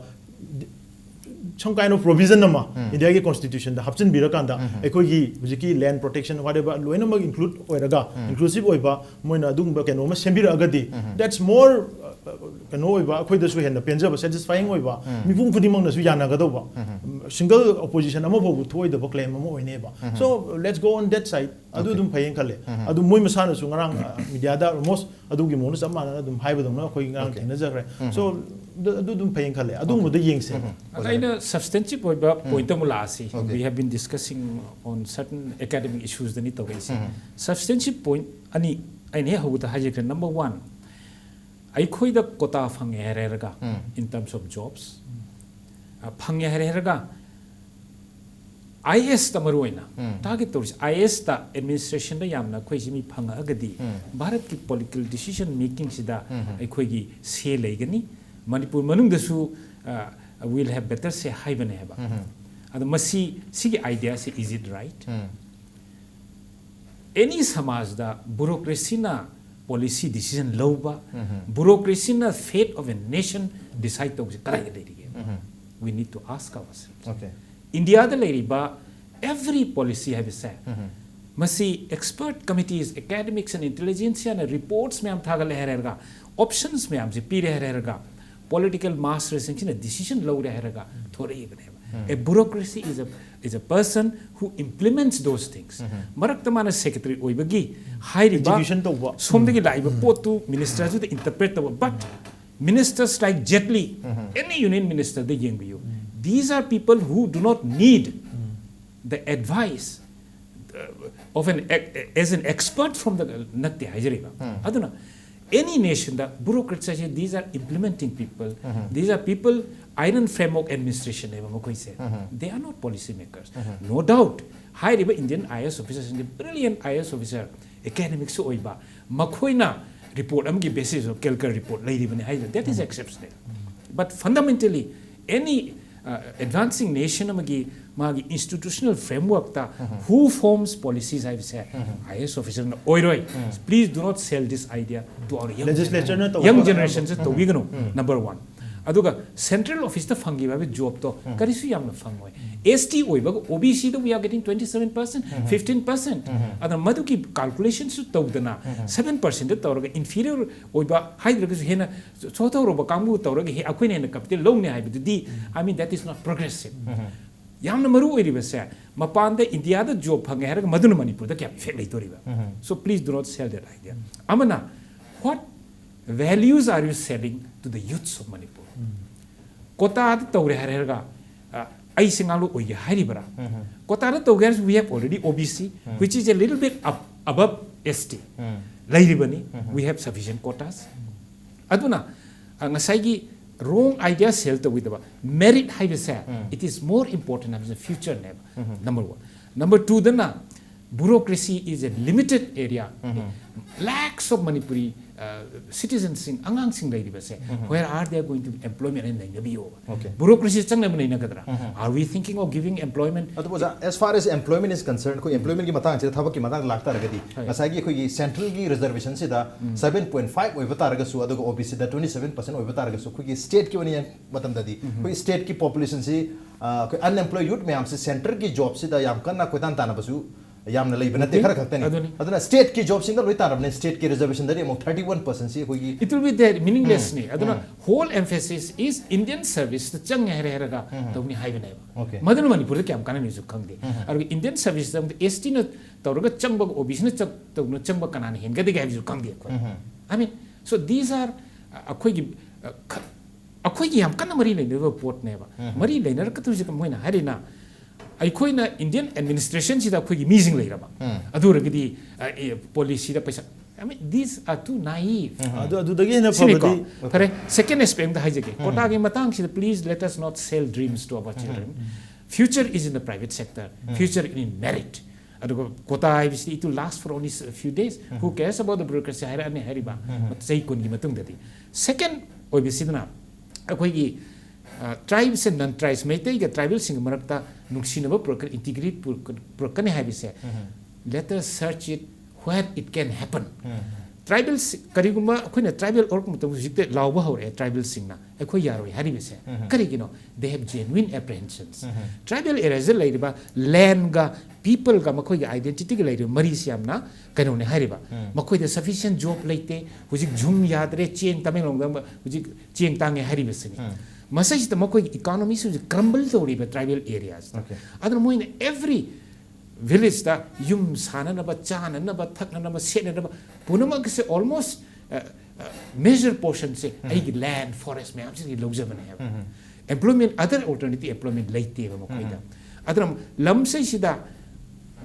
some kind of provision ꯑꯃ ꯏꯟꯗꯤꯌꯥꯒꯤ constitutionꯗ ꯍꯥꯞꯆꯤꯟꯕꯤꯔꯀꯥꯟꯗ, ꯑꯩꯈꯣꯏꯒꯤ ꯍꯧꯖꯤꯛꯀꯤ land protection, whatever, ꯂꯣꯏꯅꯃꯛ include ꯑꯣꯏꯔꯒ, inclusive ꯑꯣꯏꯕ ꯃꯣꯏꯅ ꯑꯗꯨꯒꯨꯝꯕ ꯀꯩꯅꯣ ꯑꯃ ꯁꯦꯝꯕꯤꯔꯛꯑꯒꯗꯤ, that's more, ꯑ, ꯑ, ꯀꯩꯅꯣ ꯑꯣꯏꯕ, ꯑꯩꯈꯣꯏꯗꯁꯨ ꯍꯦꯟꯅ ꯄꯦꯟꯖꯕ, satisfying ꯑꯣꯏꯕ, ꯃꯤꯄꯨꯝ ꯈꯨꯗꯤꯡꯃꯛꯅꯁꯨ ꯌꯥꯅꯒꯗꯧꯕ, single opposition ꯑꯃꯐꯥꯎꯕ ꯊꯣꯛꯑꯣꯏꯗꯕ claim ꯑꯃ ꯑꯣꯏꯅꯦꯕ꯫ So, let's go on that side. ꯑꯗꯨ ꯑꯗꯨꯝ ꯐꯩꯌꯦꯅ ꯈꯜꯂꯦ꯫ ꯑꯗꯨ ꯃꯣꯏ ꯃꯁꯥꯅꯁꯨ ꯉꯔꯥꯡ, ꯑ, mediaꯗ almost ꯑꯗꯨꯒꯤ ꯃꯑꯣꯡꯗ ꯆꯞ ꯃꯥꯟꯅꯅ ꯑꯗꯨꯝ ꯍꯥꯏꯕꯗꯧꯅ ꯑꯩꯈꯣꯏ ꯉꯔꯥꯡ ꯊꯦꯡꯅꯖꯈ꯭ꯔꯦ꯫ So, ꯑꯗꯨ, ꯑꯗꯨ ꯑꯗꯨꯝ ꯐꯩꯌꯦꯅ ꯈꯜꯂꯦ꯫ ꯑꯗꯨꯒꯨꯝꯕꯗ ꯌꯦꯡꯁꯦ꯫ ꯑꯗ ꯑꯩꯅ substantive ꯑꯣꯏꯕ point ꯑꯃ ꯂꯥꯛꯑꯁꯤ꯫ We have been discussing on certain academic issuesꯗꯅꯤ ꯇꯧꯔꯛꯏꯁꯦ꯫ Substantive point ꯑꯅꯤ ꯑꯩꯅ ꯍꯦꯛ ꯍꯧꯕꯗ ꯍꯥꯏꯖꯈ꯭ꯔꯦ꯫ Number one, ꯑꯩꯈꯣꯏꯗ quota ꯐꯪꯉꯦ ꯍꯥꯏꯔꯦꯔꯒ, in terms of jobs, ꯑ, ꯐꯪꯉꯦ ꯍꯥꯏꯔꯦꯔꯒ, IASꯇ ꯃꯔꯨ ꯑꯣꯏꯅ target ꯇꯧꯔꯤꯁꯦ꯫ IASꯇ, administrationꯗ ꯌꯥꯝꯅ ꯑꯩꯈꯣꯏꯁꯤ ꯃꯤ ꯐꯪꯉꯛꯑꯒꯗꯤ ꯚꯥꯔꯠꯀꯤ political decision makingꯁꯤꯗ ꯑꯩꯈꯣꯏꯒꯤ say ꯂꯩꯒꯅꯤ꯫ ꯃꯅꯤꯄꯨꯔ ꯃꯅꯨꯡꯗꯁꯨ, ꯑ, will have better say ꯍꯥꯏꯕꯅꯦ ꯍꯥꯏꯕ꯫ ꯑꯗꯣ ꯃꯁꯤ, ꯁꯤꯒꯤ idea ꯁꯤ, is it right? Any ꯁꯃꯥꯖꯗ bureaucracy ꯅ policy decision ꯂꯧꯕ, bureaucracy ꯅ fate of a nation decide ꯇꯧꯕꯁꯦ ꯀꯗꯥꯏꯗ ꯂꯩꯔꯤꯒꯦ? We need to ask ourselves. Okay. India ꯗ ꯂꯩꯔꯤꯕ every policy ꯍꯥꯏꯕꯁꯦ, ꯃꯁꯤ expert committees, academics and intelligentsia ꯅ reports ꯃꯌꯥꯝ ꯊꯥꯒꯠꯂꯦ ꯍꯥꯏꯔꯒ, options ꯃꯌꯥꯝꯁꯦ ꯄꯤꯔꯦ ꯍꯥꯏꯔꯒ, political master ꯁꯤꯡꯁꯤꯅ decision ꯂꯧꯔꯦ ꯍꯥꯏꯔꯒ ꯊꯣꯔꯛꯏꯕꯅꯦꯕ. A bureaucracy is a, is a person who implements those things. ꯃꯔꯛꯇ ꯃꯥꯅ secretary ꯑꯣꯏꯕꯒꯤ ꯍꯥꯏꯔꯤꯕ Execution ꯇꯧꯕ. ꯁꯣꯝꯗꯒꯤ ꯂꯥꯛꯏꯕ ꯄꯣꯠꯇꯨ minister ꯗꯨꯗ interpret ꯇꯧꯕ, but ministers like Jetli, any union minister ꯗ ꯌꯦꯡꯕꯤꯌꯨ, these are people who do not need the advice uh, of an ex- as an expert from the, ꯅꯠꯇꯦ ꯍꯥꯏꯖꯔꯤꯕ꯫ ꯑꯗꯨꯅ any nation ꯗ bureaucrats ꯍꯥꯏꯁꯦ, these are implementing people, these are people, iron framework administration ꯅꯦꯕ ꯃꯈꯣꯏꯁꯦ. They are not policy makers. No doubt, ꯍꯥꯏꯔꯤꯕ Indian IAS officer ꯁꯤꯡꯁꯦ brilliant IAS officer, academic ꯁꯨ ꯑꯣꯏꯕ, ꯃꯈꯣꯏꯅ report ꯑꯃꯒꯤ basis of Kelkar report ꯂꯩꯔꯤꯕꯅꯤ ꯍꯥꯏꯗꯅ, that is exceptional. But fundamentally, any uh, advancing nation ꯑꯃꯒꯤ ꯃꯥꯒꯤ institutional framework ꯇ who forms policies ꯍꯥꯏꯕꯁꯦ IAS officer ꯅ ꯑꯣꯏꯔꯣꯏ. Please do not sell this idea to our young Legislature ꯅ generation. ꯇꯧꯕ Young ꯊꯕꯛ generation ꯁꯦ ꯇꯧꯕꯤꯒꯅꯨ, number one. ꯑꯗꯨꯒ central office ꯇ ꯐꯪꯈꯤꯕ ꯍꯥꯏꯕ job ꯇꯣ ꯀꯔꯤꯁꯨ ꯌꯥꯝꯅ ꯐꯪꯉꯣꯏ꯫ ST ꯑꯣꯏꯕꯒ OBC the we are getting twenty seven percent, fifteen percent. ꯑꯗꯨꯅ ꯃꯗꯨꯒꯤ calculation ꯁꯨ ꯇꯧꯗꯅ seven percent ꯇ ꯇꯧꯔꯒ inferior ꯑꯣꯏꯕ ꯍꯥꯏꯗ꯭ꯔꯒꯁꯨ ꯍꯦꯟꯅ ꯁꯣꯊꯍꯧꯔꯕ ꯀꯥꯡꯕꯨ ꯇꯧꯔꯒ ꯍꯦ-, ꯑꯩꯈꯣꯏꯅ ꯍꯦꯟꯅ capital ꯂꯧꯅꯤ ꯍꯥꯏꯕꯗꯨꯗꯤ, I mean, that is not progressive. ꯌꯥꯝꯅ ꯃꯔꯨ ꯑꯣꯏꯔꯤꯕꯁꯦ, ꯃꯄꯥꯟꯗ India ꯗ job ꯐꯪꯉꯦ ꯍꯥꯏꯔꯒ ꯃꯗꯨꯅ ꯃꯅꯤꯄꯨꯔꯗ ꯀꯌꯥꯝ effect ꯂꯩꯗꯣꯔꯤꯕ? So please do not sell that idea. ꯑꯃꯅ, what values are you selling to the youths of Manipur? Quota ꯗ ꯇꯧꯔꯦ ꯍꯥꯏꯔꯒ, ꯑ, ꯑꯩꯁꯦ ꯉꯥꯡꯂꯣꯛ ꯑꯣꯏꯒꯦ ꯍꯥꯏꯔꯤꯕ꯭ꯔꯥ? Quota ꯗ ꯇꯧꯒꯦ ꯍꯥꯏꯔꯁꯨ, we have already OBC, which is a little bit up, above ST. ꯂꯩꯔꯤꯕꯅꯤ, we have sufficient quotas. ꯑꯗꯨꯅ, ꯑ, ꯉꯁꯥꯏꯒꯤ wrong idea sell ꯇꯧꯕꯤꯗꯕ, merit ꯍꯥꯏꯕꯁꯦ, it is more important ꯍꯥꯏꯕꯁꯦ future ꯅꯦꯕ, number one. Number two ꯗꯅ, Bureaucracy is a limited area. Lakhs of Manipuri uh, citizens ꯁꯤꯡ, ꯑꯉꯥꯡꯁꯤꯡ ꯂꯩꯔꯤꯕꯁꯦ, where are they going to employment ꯍꯥꯏꯅ ꯅꯩꯅꯕꯤꯌꯣꯕ꯫ Bureaucracy ꯆꯪꯅꯕ ꯅꯩꯅꯒꯗ꯭ꯔꯥ? Are we thinking of giving employment? ꯑꯗꯨꯕꯨ ꯑꯣꯖꯥ, as far as employment is concerned, ꯑꯩꯈꯣꯏ employment ꯀꯤ ꯃꯇꯥꯡꯁꯤꯗ, ꯊꯕꯛꯀꯤ ꯃꯇꯥꯡꯗ ꯂꯥꯛꯇꯥꯔꯒꯗꯤ, ꯉꯁꯥꯏꯒꯤ ꯑꯩꯈꯣꯏꯒꯤ central ꯒꯤ reservation ꯁꯤꯗ seven point five ꯑꯣꯏꯕ ꯇꯥꯔꯒꯁꯨ, ꯑꯗꯨꯒ O B C ꯗ twenty seven percent ꯑꯣꯏꯕ ꯇꯥꯔꯒꯁꯨ, ꯑꯩꯈꯣꯏꯒꯤ state ꯀꯤ ꯑꯣꯏꯅ ꯌꯦꯡꯕ ꯃꯇꯝꯗꯗꯤ, ꯑꯩꯈꯣꯏ state ꯀꯤ population ꯁꯤ, ꯑ, ꯑꯩꯈꯣꯏ unemployed youth ꯃꯌꯥꯝꯁꯤ central ꯒꯤ job ꯁꯤꯗ ꯌꯥꯝ ꯀꯟꯅ ꯀꯣꯏꯇꯥꯟ ꯇꯥꯟꯅꯕꯁꯨ ꯌꯥꯝꯅ ꯂꯩꯕ ꯅꯠꯇꯦ, ꯈꯔ ꯈꯛꯇꯅꯤ꯫ ꯑꯗꯨꯅꯤ꯫ ꯑꯗꯨꯅ state ꯀꯤ job ꯁꯤꯡꯗ ꯂꯣꯏ ꯇꯥꯟꯅꯕꯅꯦ, state ꯀꯤ reservation ꯗꯗꯤ ꯑꯃꯨꯛ thirty one percent ꯁꯤ ꯑꯩꯈꯣꯏꯒꯤ It will be there, meaningless ꯅꯤ꯫ ꯑꯗꯨꯅ whole emphasis is Indian service ꯇ ꯆꯪꯉꯦ ꯍꯥꯏꯔꯦ ꯍꯥꯏꯔꯒ ꯇꯧꯅꯤ ꯍꯥꯏꯕꯅꯦꯕ꯫ Okay. ꯃꯗꯨꯅ ꯃꯅꯤꯄꯨꯔꯗ ꯀꯌꯥꯝ ꯀꯥꯟꯅꯅꯤꯁꯨ ꯈꯪꯗꯦ꯫ ꯑꯗꯨꯒ Indian service ꯇ ꯑꯃꯨꯛ S T ꯅ ꯇꯧꯔꯒ ꯆꯪꯕꯒ O B C ꯅ ꯆꯪ-, ꯇꯧꯅ ꯆꯪꯕ ꯀꯅꯥꯅ ꯍꯦꯟꯒꯗꯒꯦ ꯍꯥꯏꯕꯁꯨ ꯈꯪꯗꯦ ꯑꯩꯈꯣꯏ꯫ I mean, so these are, ꯑ, ꯑꯩꯈꯣꯏꯒꯤ, ꯑ, ꯈ-, ꯑꯩꯈꯣꯏꯒꯤ ꯌꯥꯝ ꯀꯟꯅ ꯃꯔꯤ ꯂꯩꯅꯔꯤꯕ ꯄꯣꯠꯅꯦꯕ꯫ ꯃꯔꯤ ꯂꯩꯅꯔꯛꯀꯗꯣꯏꯁꯦ ꯃꯣꯏꯅ ꯍꯥꯏꯔꯤꯅ, ꯑꯩꯈꯣꯏꯅ Indian administration ꯁꯤꯗ ꯑꯩꯈꯣꯏꯒꯤ ꯃꯤꯁꯤꯡ ꯂꯩꯔꯕ꯫ ꯑꯗꯨ ꯑꯣꯏꯔꯒꯗꯤ, ꯑ, ꯑꯦ, policy ꯗ ꯄꯩꯁꯥ, I mean, these are too naive. ꯑꯗꯨ ꯑꯗꯨꯗꯒꯤ ꯍꯦꯟꯅ ꯁꯤꯅꯤꯀꯣ꯫ ꯐꯕꯗꯤ ꯐꯔꯦ, second aspect ꯑꯝꯇ ꯍꯥꯏꯖꯒꯦ꯫ ꯀꯣꯇꯥꯒꯤ ꯃꯇꯥꯡꯁꯤꯗ, please let us not sell dreams to our children. Future is in the private sector. Future in merit. ꯑꯗꯨꯒ ꯀꯣꯇꯥ ꯍꯥꯏꯕꯁꯤꯗꯤ it will last for only a few days. Who cares about the bureaucracy ꯍꯥꯏꯔꯛꯑꯅꯤ ꯍꯥꯏꯔꯤꯕ ꯆꯍꯤ ꯀꯨꯟꯒꯤ ꯃꯇꯨꯡꯗꯗꯤ꯫ Second ꯑꯣꯏꯕꯁꯤꯗꯅ ꯑꯩꯈꯣꯏꯒꯤ, ꯑ, tribes and non tribes, ꯃꯩꯇꯩꯒ tribal ꯁꯤꯡꯒꯤ ꯃꯔꯛꯇ ꯅꯨꯡꯁꯤꯅꯕ ꯄꯨꯔꯛꯀꯅꯤ, integrity ꯄꯨꯔꯛꯀ-, ꯄꯨꯔꯛꯀꯅꯤ ꯍꯥꯏꯕꯁꯦ, let us search it where it can happen. Tribal ꯁꯤ-, ꯀꯔꯤꯒꯨꯝꯕ ꯑꯩꯈꯣꯏꯅ tribal ꯑꯣꯔꯛꯄ ꯃꯇꯝꯗ ꯍꯧꯖꯤꯛꯇ ꯂꯥꯎꯕ ꯍꯧꯔꯛꯑꯦ tribal ꯁꯤꯡꯅ, ꯑꯩꯈꯣꯏ ꯌꯥꯔꯣꯏ ꯍꯥꯏꯔꯤꯕꯁꯦ꯫ ꯀꯔꯤꯒꯤꯅꯣ? They have genuine apprehensions. Tribal areas ꯗ ꯂꯩꯔꯤꯕ land ꯒ people ꯒ ꯃꯈꯣꯏꯒꯤ identity ꯒ ꯂꯩꯔꯤꯕ ꯃꯔꯤꯁꯤ ꯌꯥꯝꯅ ꯀꯩꯅꯣꯅꯦ ꯍꯥꯏꯔꯤꯕ꯫ ꯃꯈꯣꯏꯗ sufficient job ꯂꯩꯇꯦ, ꯍꯧꯖꯤꯛ ꯖꯨꯝ ꯌꯥꯗ꯭ꯔꯦ, ꯆꯦꯡ ꯇꯃꯦꯡꯂꯣꯡꯗ ꯍꯧꯖꯤꯛ ꯆꯦꯡ ꯇꯥꯡꯉꯦ ꯍꯥꯏꯔꯤꯕꯁꯤꯅꯤ꯫ ꯃꯁꯤꯁꯤꯗ ꯃꯈꯣꯏꯒꯤ economy ꯁꯤ ꯍꯧꯖꯤꯛ crumble ꯇꯧꯔꯤꯕ tribal areas ꯇ꯫ Okay. ꯑꯗꯨꯅ ꯃꯣꯏꯅ every village ꯇ ꯌꯨꯝ ꯁꯥꯅꯅꯕ, ꯆꯥꯅꯅꯕ, ꯊꯛꯅꯅꯕ, ꯁꯦꯠꯅꯅꯕ ꯄꯨꯝꯅꯃꯛꯁꯦ almost, ꯑ, ꯑ, major portion ꯁꯦ ꯑꯩꯒꯤ land, forest ꯃꯌꯥꯝꯁꯤꯗꯒꯤ ꯂꯧꯖꯕꯅꯦ ꯍꯥꯏꯕ꯫ Employment, other alternative employment ꯂꯩꯇꯦꯕ ꯃꯈꯣꯏꯗ꯫ ꯑꯗꯨꯅ ꯂꯝꯁꯤꯗꯩꯁꯤꯗ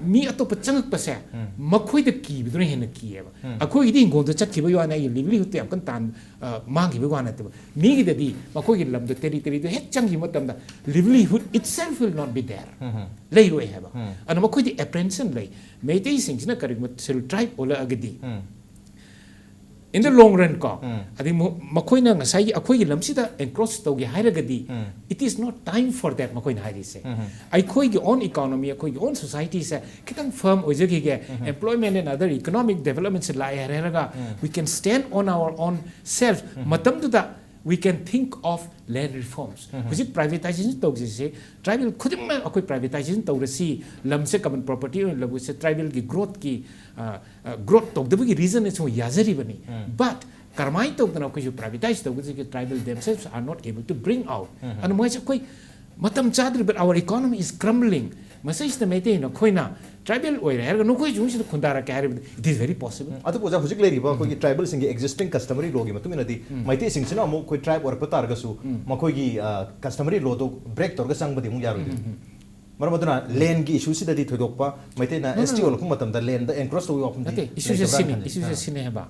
ꯃꯤ ꯑꯇꯣꯞꯄ ꯆꯪꯉꯛꯄꯁꯦ ꯃꯈꯣꯏꯗ ꯀꯤꯕꯗꯨꯅ ꯍꯦꯟꯅ ꯀꯤꯌꯦꯕ꯫ ꯑꯩꯈꯣꯏꯒꯤꯗꯤ ꯍꯤꯡꯒꯣꯜꯗ ꯆꯠꯈꯤꯕꯒꯤ ꯋꯥꯅꯤ, ꯑꯩꯒꯤ ꯂꯤꯚꯂꯤꯍꯨꯗꯇ ꯌꯥꯝ ꯀꯟꯅ ꯇꯥꯟ ꯑ, ꯃꯥꯡꯈꯤꯕꯒꯤ ꯋꯥ ꯅꯠꯇꯦꯕ꯫ ꯃꯤꯒꯤꯗꯗꯤ ꯃꯈꯣꯏꯒꯤ ꯂꯝꯗꯣ, ꯇꯦꯔꯤꯇꯣꯔꯤꯗꯣ ꯍꯦꯛ ꯆꯪꯈꯤꯕ ꯃꯇꯝꯗ livelihood itself will not be there꯫ ꯂꯩꯔꯣꯏ ꯍꯥꯏꯕ꯫ ꯑꯗꯨꯅ ꯃꯈꯣꯏꯗꯤ ꯑꯦꯄ꯭ꯔꯦꯟꯁꯟ ꯂꯩ꯫ ꯃꯩꯇꯩꯁꯤꯡꯁꯤꯅ ꯀꯔꯤꯒꯨꯝꯕ ꯁꯦꯗ꯭ꯌꯨꯜ ꯇ꯭ꯔꯥꯏꯕ ꯑꯣꯜꯂꯛꯑꯒꯗꯤ, in the long run ꯀꯣ, ꯑꯗꯩ ꯃ-, ꯃꯈꯣꯏꯅ ꯉꯁꯥꯏꯒꯤ ꯑꯩꯈꯣꯏꯒꯤ ꯂꯝꯁꯤꯗ ꯑꯦꯟꯀ꯭ꯔꯣꯁ ꯇꯧꯒꯦ ꯍꯥꯏꯔꯒꯗꯤ, it is not time for that ꯃꯈꯣꯏꯅ ꯍꯥꯏꯔꯤꯁꯦ꯫ ꯑꯩꯈꯣꯏꯒꯤ ꯑꯣꯟ ꯏꯀꯣꯅꯣꯃꯤ, ꯑꯩꯈꯣꯏꯒꯤ ꯑꯣꯟ ꯁꯣꯁꯥꯏꯇꯤꯁꯦ ꯈꯤꯇꯪ ꯐꯔꯝ ꯑꯣꯏꯖꯈꯤꯒꯦ, employment and other economic developmentꯁꯦ ꯂꯥꯛꯑꯦ ꯍꯥꯏꯔꯒ, we can stand on our own self꯫ ꯃꯇꯝꯗꯨꯗ we can think of land reforms꯫ ꯍꯧꯖꯤꯛ ꯄ꯭ꯔꯥꯏꯚꯦꯇꯥꯏꯖꯦꯁꯟ ꯇꯧꯁꯤꯁꯦ, ꯇ꯭ꯔꯥꯏꯕꯦꯜ ꯈꯨꯗꯤꯡꯃꯛ ꯑꯩꯈꯣꯏ ꯄ꯭ꯔꯥꯏꯚꯦꯇꯥꯏꯖꯦꯁꯟ ꯇꯧꯔꯁꯤ, ꯂꯝꯁꯦ ꯀꯃꯟ ꯄ꯭ꯔꯣꯄꯔꯇꯤ ꯑꯣꯏꯅ ꯂꯧꯁꯦ, ꯇ꯭ꯔꯥꯏꯕꯦꯜꯒꯤ ꯒ꯭ꯔꯣꯠꯀꯤ, ꯒ꯭ꯔꯣꯠ ꯇꯧꯗꯕꯒꯤ ꯔꯤꯖꯟ ꯑꯁꯤꯃ ꯌꯥꯖꯔꯤꯕꯅꯤ꯫ But ꯀꯔꯝꯍꯥꯏꯅ ꯇꯧꯗꯅ ꯑꯩꯈꯣꯏꯁꯨ ꯄ꯭ꯔꯥꯏꯚꯦꯇꯥꯏꯖ ꯇꯧꯒꯗꯒꯦ? Tribal themselves are not able to bring out꯫ ꯑꯗꯨ ꯃꯣꯏꯁꯦ ꯑꯩꯈꯣꯏ ꯃꯇꯝ ꯆꯥꯗ꯭ꯔꯤꯕ, our economy is crumbling꯫ ꯃꯁꯤꯁꯤꯗ ꯃꯩꯇꯩꯅ ꯑꯩꯈꯣꯏꯅ ꯇ꯭ꯔꯥꯏꯕꯦꯜ ꯑꯣꯏꯔꯦ ꯍꯥꯏꯔꯒ ꯅꯈꯣꯏ ꯏꯃꯨꯡꯁꯤꯗ ꯈꯨꯟꯗꯥꯔꯛꯀꯦ ꯍꯥꯏꯔꯕꯗꯤ, it is very possible꯫ ꯑꯗꯨꯕꯨ ꯑꯣꯖꯥ, ꯍꯧꯖꯤꯛ ꯂꯩꯔꯤꯕ ꯑꯩꯈꯣꯏꯒꯤ ꯇ꯭ꯔꯥꯏꯕꯦꯜꯁꯤꯡꯒꯤ ꯑꯦꯛꯖꯤꯁꯇꯤꯡ ꯀꯁꯇꯃꯔꯤ ꯂꯣꯒꯤ ꯃꯇꯨꯡ ꯏꯟꯅꯗꯤ, ꯃꯩꯇꯩꯁꯤꯡꯁꯤꯅ ꯑꯃꯨꯛ ꯑꯩꯈꯣꯏ ꯇ꯭ꯔꯥꯏꯕ ꯑꯣꯏꯔꯛꯄ ꯇꯥꯔꯒꯁꯨ, ꯃꯈꯣꯏꯒꯤ ꯀꯁꯇꯃꯔꯤ ꯂꯣꯗꯣ ꯕ꯭ꯔꯦꯛ ꯇꯧꯔꯒ ꯆꯪꯕꯗꯤ ꯑꯃꯨꯛ ꯌꯥꯔꯣꯏꯗꯣꯏꯅꯤ꯫ ꯃꯔꯝ ꯑꯗꯨꯅ ꯂꯦꯟꯒꯤ ꯏꯁꯨꯁꯤꯗꯗꯤ ꯊꯣꯏꯗꯣꯛꯄ ꯃꯩꯇꯩꯅ No, no, ꯑꯦꯁ ꯇꯤ no. ꯑꯣꯜꯂꯛꯄ ꯃꯇꯝꯗ ꯂꯦꯟꯗ ꯑꯦꯟꯀ꯭ꯔꯣꯁ ꯇꯧꯕꯒꯤ ꯋꯥꯐꯝꯗꯤ ꯅꯠꯇꯦ, ꯏꯁꯨꯁꯦ ꯂꯩꯇꯕ꯭ꯔꯥꯅ ꯁꯤꯅꯤ, ꯈꯜꯂꯤ꯫ ꯏꯁꯨꯁꯦ ꯑꯥ꯫ ꯁꯤꯅꯤ ꯍꯥꯏꯕ꯫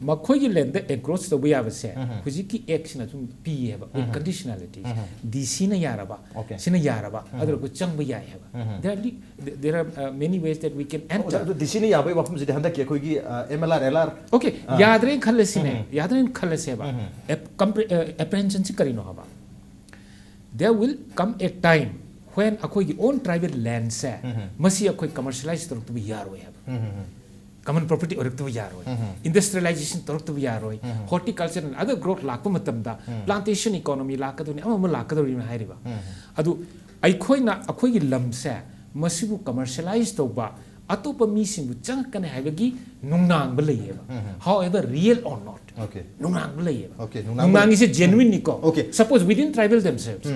ꯃꯈꯣꯏꯒꯤ ꯂꯦꯟꯗ ꯑꯦꯟꯀ꯭ꯔꯣꯁ ꯇꯧꯕ ꯌꯥꯕꯁꯦ ꯍꯧꯖꯤꯛꯀꯤ ꯑꯦꯛꯁꯤꯅ ꯑꯗꯨꯝ ꯄꯤꯌꯦꯕ, with conditionalities꯫ ꯗꯤ ꯁꯤꯅ ꯌꯥꯔꯕ, Okay. ꯁꯤꯅ ꯌꯥꯔꯕ, ꯑꯗꯨꯗ ꯑꯩꯈꯣꯏ ꯆꯪꯕ ꯌꯥꯏ ꯍꯥꯏꯕ꯫ There are li-, there are, uh, many ways that we can ꯑꯣꯖꯥ, enter꯫ ꯑꯗꯨ ꯗꯤ ꯁꯤꯅ ꯌꯥꯕꯒꯤ ꯋꯥꯐꯝꯁꯤꯗꯤ ꯍꯟꯗꯛꯀꯤ ꯑꯩꯈꯣꯏꯒꯤ M L R, L R Okay, ꯌꯥꯗ꯭ꯔꯦꯅ ꯈꯜꯂꯁꯤꯅꯦ, ꯌꯥꯗ꯭ꯔꯦꯅ ꯈꯜꯂꯁꯦꯕ꯫ ꯑꯦꯞ-, ꯀꯝꯄ꯭ꯔꯦ-, ꯑ, ꯑꯦꯄ꯭ꯔꯦꯟꯁꯟꯁꯤ ꯀꯔꯤꯅꯣ ꯍꯥꯏꯕ? There will come a time when ꯑꯩꯈꯣꯏꯒꯤ own tribal landꯁꯦ, ꯃꯁꯤ ꯑꯩꯈꯣꯏ ꯀꯃꯔꯁꯤꯌꯦꯂꯥꯏꯁ ꯇꯧꯔꯛꯇꯕ ꯌꯥꯔꯣꯏ ꯍꯥꯏꯕ꯫ ꯀꯃꯟ ꯄ꯭ꯔꯣꯄꯔꯇꯤ ꯑꯣꯏꯔꯛꯇꯕ ꯌꯥꯔꯣꯏ꯫ ꯏꯟꯗꯁꯇ꯭ꯔꯤꯌꯦꯂꯥꯏꯖꯦꯁꯟ ꯇꯧꯔꯛꯇꯕ ꯌꯥꯔꯣꯏ꯫ Horticulture and other growth ꯂꯥꯛꯄ ꯃꯇꯝꯗ plantation economy ꯂꯥꯛꯀꯗꯧꯅꯤ, ꯑꯃ ꯑꯃ ꯂꯥꯛꯀꯗꯧꯔꯤꯅ ꯍꯥꯏꯔꯤꯕ꯫ ꯑꯗꯨ ꯑꯩꯈꯣꯏꯅ ꯑꯩꯈꯣꯏꯒꯤ ꯂꯝꯁꯦ ꯃꯁꯤꯕꯨ ꯀꯃꯔꯁꯤꯌꯦꯂꯥꯏꯁ ꯇꯧꯕ, ꯑꯇꯣꯞꯄ ꯃꯤꯁꯤꯡꯕꯨ ꯆꯪꯉꯛꯀꯅꯤ ꯍꯥꯏꯕꯒꯤ ꯅꯨꯡꯅꯥꯡꯕ ꯂꯩꯌꯦꯕ꯫ However, real or not, Okay. ꯅꯨꯡꯅꯥꯡꯕ ꯂꯩꯌꯦꯕ꯫ Okay, ꯅꯨꯡꯅꯥꯡꯕ ꯅꯨꯡꯅꯥꯡꯒꯤꯁꯦ ꯂꯩ-, ꯖꯦꯅꯨꯏꯟꯅꯤꯀꯣ꯫ Okay. Suppose within tribal themselves,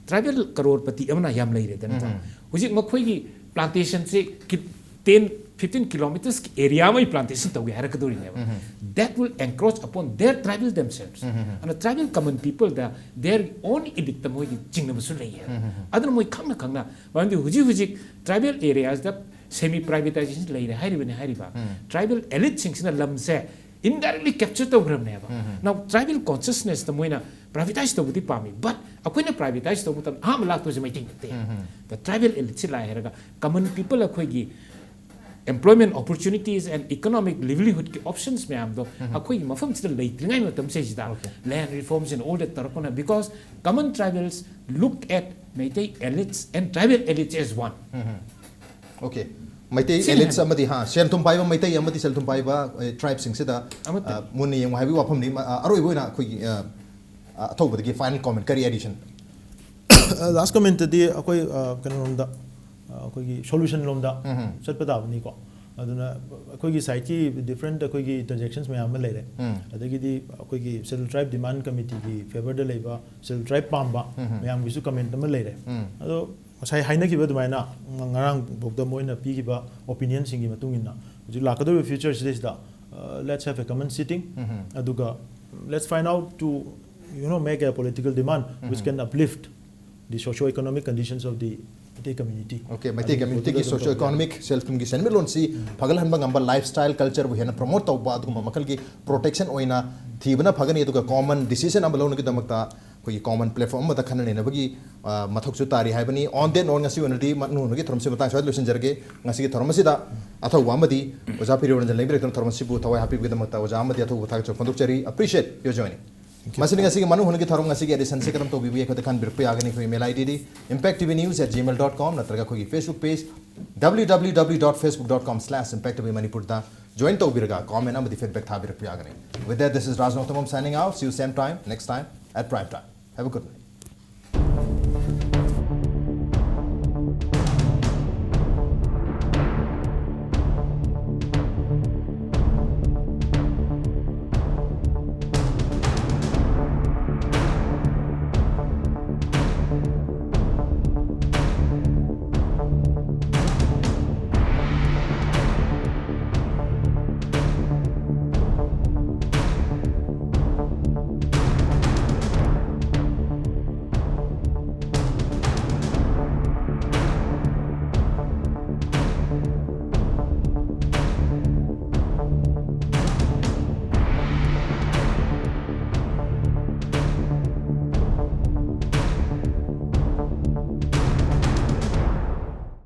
tribal ꯀꯔꯣꯔꯄꯇꯤ ꯑꯃꯅ ꯌꯥꯝ ꯂꯩꯔꯦꯗꯅ꯫ ꯍꯧꯖꯤꯛ ꯃꯈꯣꯏꯒꯤ ꯄ꯭ꯂꯥꯟꯇꯦꯁꯟꯁꯦ ten, fifteen kilometers area ꯑꯃꯒꯤ plantation ꯇꯧꯒꯦ ꯍꯥꯏꯔꯛꯀꯗꯧꯔꯤꯅꯦꯕ꯫ That will encroach upon their tribal themselves. ꯑꯗꯨꯅ tribal common people the their own elite ꯇ ꯃꯣꯏꯒꯤ ꯆꯤꯡꯅꯕꯁꯨ ꯂꯩꯌꯦꯕ꯫ ꯑꯗꯨꯅ ꯃꯣꯏ ꯈꯪꯅ ꯈꯪꯅ, ꯃꯔꯝꯗꯤ ꯍꯧꯖꯤꯛ ꯍꯧꯖꯤꯛ tribal area ꯗ semi privatization ꯂꯩꯔꯦ ꯍꯥꯏꯔꯤꯕꯅꯤ ꯍꯥꯏꯔꯤꯕ꯫ Tribal elite ꯁꯤꯡꯁꯤꯅ ꯂꯝꯁꯦ indirectly capture ꯇꯧꯈ꯭ꯔꯕꯅꯦꯕ꯫ Now tribal consciousness ꯇ ꯃꯣꯏꯅ privatize ꯇꯧꯕꯗꯤ ꯄꯥꯝꯃꯤ, but ꯑꯩꯈꯣꯏꯅ privatize ꯇꯧꯕ ꯃꯇꯝꯗ ꯑꯍꯥꯟꯕ ꯂꯥꯛꯇꯣꯏꯁꯦ ꯃꯩꯇꯩ ꯅꯠꯇꯦ꯫ The tribal elite ꯁꯤ ꯂꯥꯛꯑꯦ ꯍꯥꯏꯔꯒ common people ꯑꯩꯈꯣꯏꯒꯤ employment opportunities and economic livelihood ꯀꯤ options ꯃꯌꯥꯝꯗꯣ ꯑꯩꯈꯣꯏꯒꯤ ꯃꯐꯝꯁꯤꯗ ꯂꯩꯇ꯭ꯔꯤꯉꯩ ꯃꯇꯝꯁꯤꯗꯩꯁꯤꯗ land reforms and all that ꯇꯧꯔꯛꯄꯅ, because common tribals look at Meitei elites and tribal elites as one. Okay. Meitei ꯁꯤꯅꯤ elites ꯍꯥꯏꯕ꯫ ꯑꯃꯗꯤ ꯍꯥ, ꯁꯦꯜ ꯊꯨꯝ ꯄꯥꯏꯕ ꯃꯩꯇꯩ ꯑꯃꯗꯤ ꯁꯦꯜ ꯊꯨꯝ ꯄꯥꯏꯕ tribe ꯁꯤꯡꯁꯤꯗ ꯑꯃꯠꯇ꯫ ꯑ, ꯃꯨꯟꯅ ꯌꯦꯡꯉꯨ ꯍꯥꯏꯕꯒꯤ ꯋꯥꯐꯝꯅꯤ꯫ ꯑ, ꯑꯔꯣꯏꯕ ꯑꯣꯏꯅ ꯑꯩꯈꯣꯏꯒꯤ, ꯑ, ꯑ, ꯑꯊꯧꯕꯗꯒꯤ final comment ꯀꯔꯤ addition? Last comment ꯇꯗꯤ ꯑꯩꯈꯣꯏ ꯑ, ꯀꯩꯅꯣꯔꯣꯝꯗ, ꯑ, ꯑꯩꯈꯣꯏꯒꯤ solution ꯂꯣꯝꯗ ꯆꯠꯄ ꯇꯥꯕꯅꯤꯀꯣ꯫ ꯑꯗꯨꯅ ꯑꯩꯈꯣꯏꯒꯤ side ꯀꯤ different ꯑꯩꯈꯣꯏꯒꯤ interjections ꯃꯌꯥꯝ ꯑꯃ ꯂꯩꯔꯦ꯫ ꯑꯗꯒꯤꯗꯤ ꯑꯩꯈꯣꯏꯒꯤ Scheduled Tribe Demand Committee ꯒꯤ favour ꯗ ꯂꯩꯕ, Scheduled Tribe ꯄꯥꯝꯕ ꯃꯌꯥꯝꯒꯤꯁꯨ comment ꯑꯃ ꯂꯩꯔꯦ꯫ ꯑꯗꯣ ꯉꯁꯥꯏ ꯍꯥꯏꯅꯈꯤꯕ ꯑꯗꯨꯃꯥꯏꯅ ꯉ- ꯉꯔꯥꯡ ꯐꯥꯎꯗ ꯃꯣꯏꯅ ꯄꯤꯈꯤꯕ opinion ꯁꯤꯡꯒꯤ ꯃꯇꯨꯡ ꯏꯟꯅ ꯍꯧꯖꯤꯛ ꯂꯥꯛꯀꯗꯧꯔꯤꯕ future ꯁꯤꯗꯩꯁꯤꯗ, uh, let's have a common sitting, ꯑꯗꯨꯒ let's find out to, you know, make a political demand which can uplift the socio-economic conditions of the Meitei community. Okay, Meitei ꯑꯗꯨꯒꯤ community ꯒꯤ ꯄꯣꯠꯇꯨꯗ ꯑꯗꯨꯝ socio economic ꯁꯦꯜ ꯊꯨꯝꯒꯤ ꯁꯦꯟꯃꯤꯠꯂꯣꯟꯁꯤ ꯐꯒꯠꯍꯟꯕ ꯉꯝꯕ, lifestyle culture ꯕꯨ ꯍꯦꯟꯅ promote ꯇꯧꯕ ꯑꯗꯨꯒꯨꯝꯕ ꯃꯈꯜꯒꯤ protection ꯑꯣꯏꯅ ꯊꯤꯕꯅ ꯐꯒꯅꯤ꯫ ꯑꯗꯨꯒ common decision ꯑꯃ ꯂꯧꯅꯕꯒꯤꯗꯃꯛꯇ ꯑꯩꯈꯣꯏꯒꯤ common platform ꯑꯃꯗ ꯈꯟꯅ ꯅꯩꯅꯕꯒꯤ, ꯑ, ꯃꯊꯧꯁꯨ ꯇꯥꯔꯤ ꯍꯥꯏꯕꯅꯤ꯫ On that note, ꯉꯁꯤ ꯑꯣꯏꯅꯗꯤ ꯃꯅꯨ ꯍꯣꯟꯕꯒꯤ ꯊꯧꯔꯝꯁꯤ ꯃꯇꯥꯡ ꯁ꯭ꯋꯥꯏꯗ ꯂꯣꯏꯁꯤꯟꯖꯔꯒꯦ꯫ ꯉꯁꯤꯒꯤ ꯊꯧꯔꯝ ꯑꯁꯤꯗ ꯑꯊꯧꯕ ꯑꯃꯗꯤ ꯑꯣꯖꯥ ꯄꯤꯔꯤꯕ ꯔꯟꯖꯟ ꯂꯩꯃꯔꯦꯝꯕꯅ ꯊꯧꯔꯝ ꯑꯁꯤꯕꯨ ꯊꯋꯥꯏ ꯍꯥꯞꯄꯤꯕꯒꯤꯗꯃꯛꯇ ꯑꯣꯖꯥ ꯑꯃꯗꯤ ꯑꯊꯧꯕ ꯊꯥꯒꯠꯆꯕ ꯐꯣꯡꯗꯣꯛꯆꯔꯤ꯫ Appreciate your joining. ꯃꯁꯤꯅ ꯉꯁꯤꯒꯤ ꯃꯅꯨ ꯍꯣꯟꯕꯒꯤ ꯊꯧꯔꯝ ꯉꯁꯤꯒꯤ edition ꯁꯤ ꯀꯔꯝ ꯇꯧꯕꯤꯕꯒꯦ? ꯑꯩꯈꯣꯏꯗ ꯈꯟꯕꯤꯔꯛꯄ ꯌꯥꯒꯅꯤ꯫ ꯑꯩꯈꯣꯏ email I D D impact T V news at gmail dot com ꯅꯠꯇ꯭ꯔꯒ ꯑꯩꯈꯣꯏꯒꯤ Facebook page W W W dot facebook dot com slash impact T V Manipur ꯗ join ꯇꯧꯕꯤꯔꯒ comment ꯑꯃꯗꯤ feedback ꯊꯥꯕꯤꯔꯛꯄ ꯌꯥꯒꯅꯤ꯫ With that, this is Rajnath Tamam signing out. See you same time, next time at prime time. Have a good night.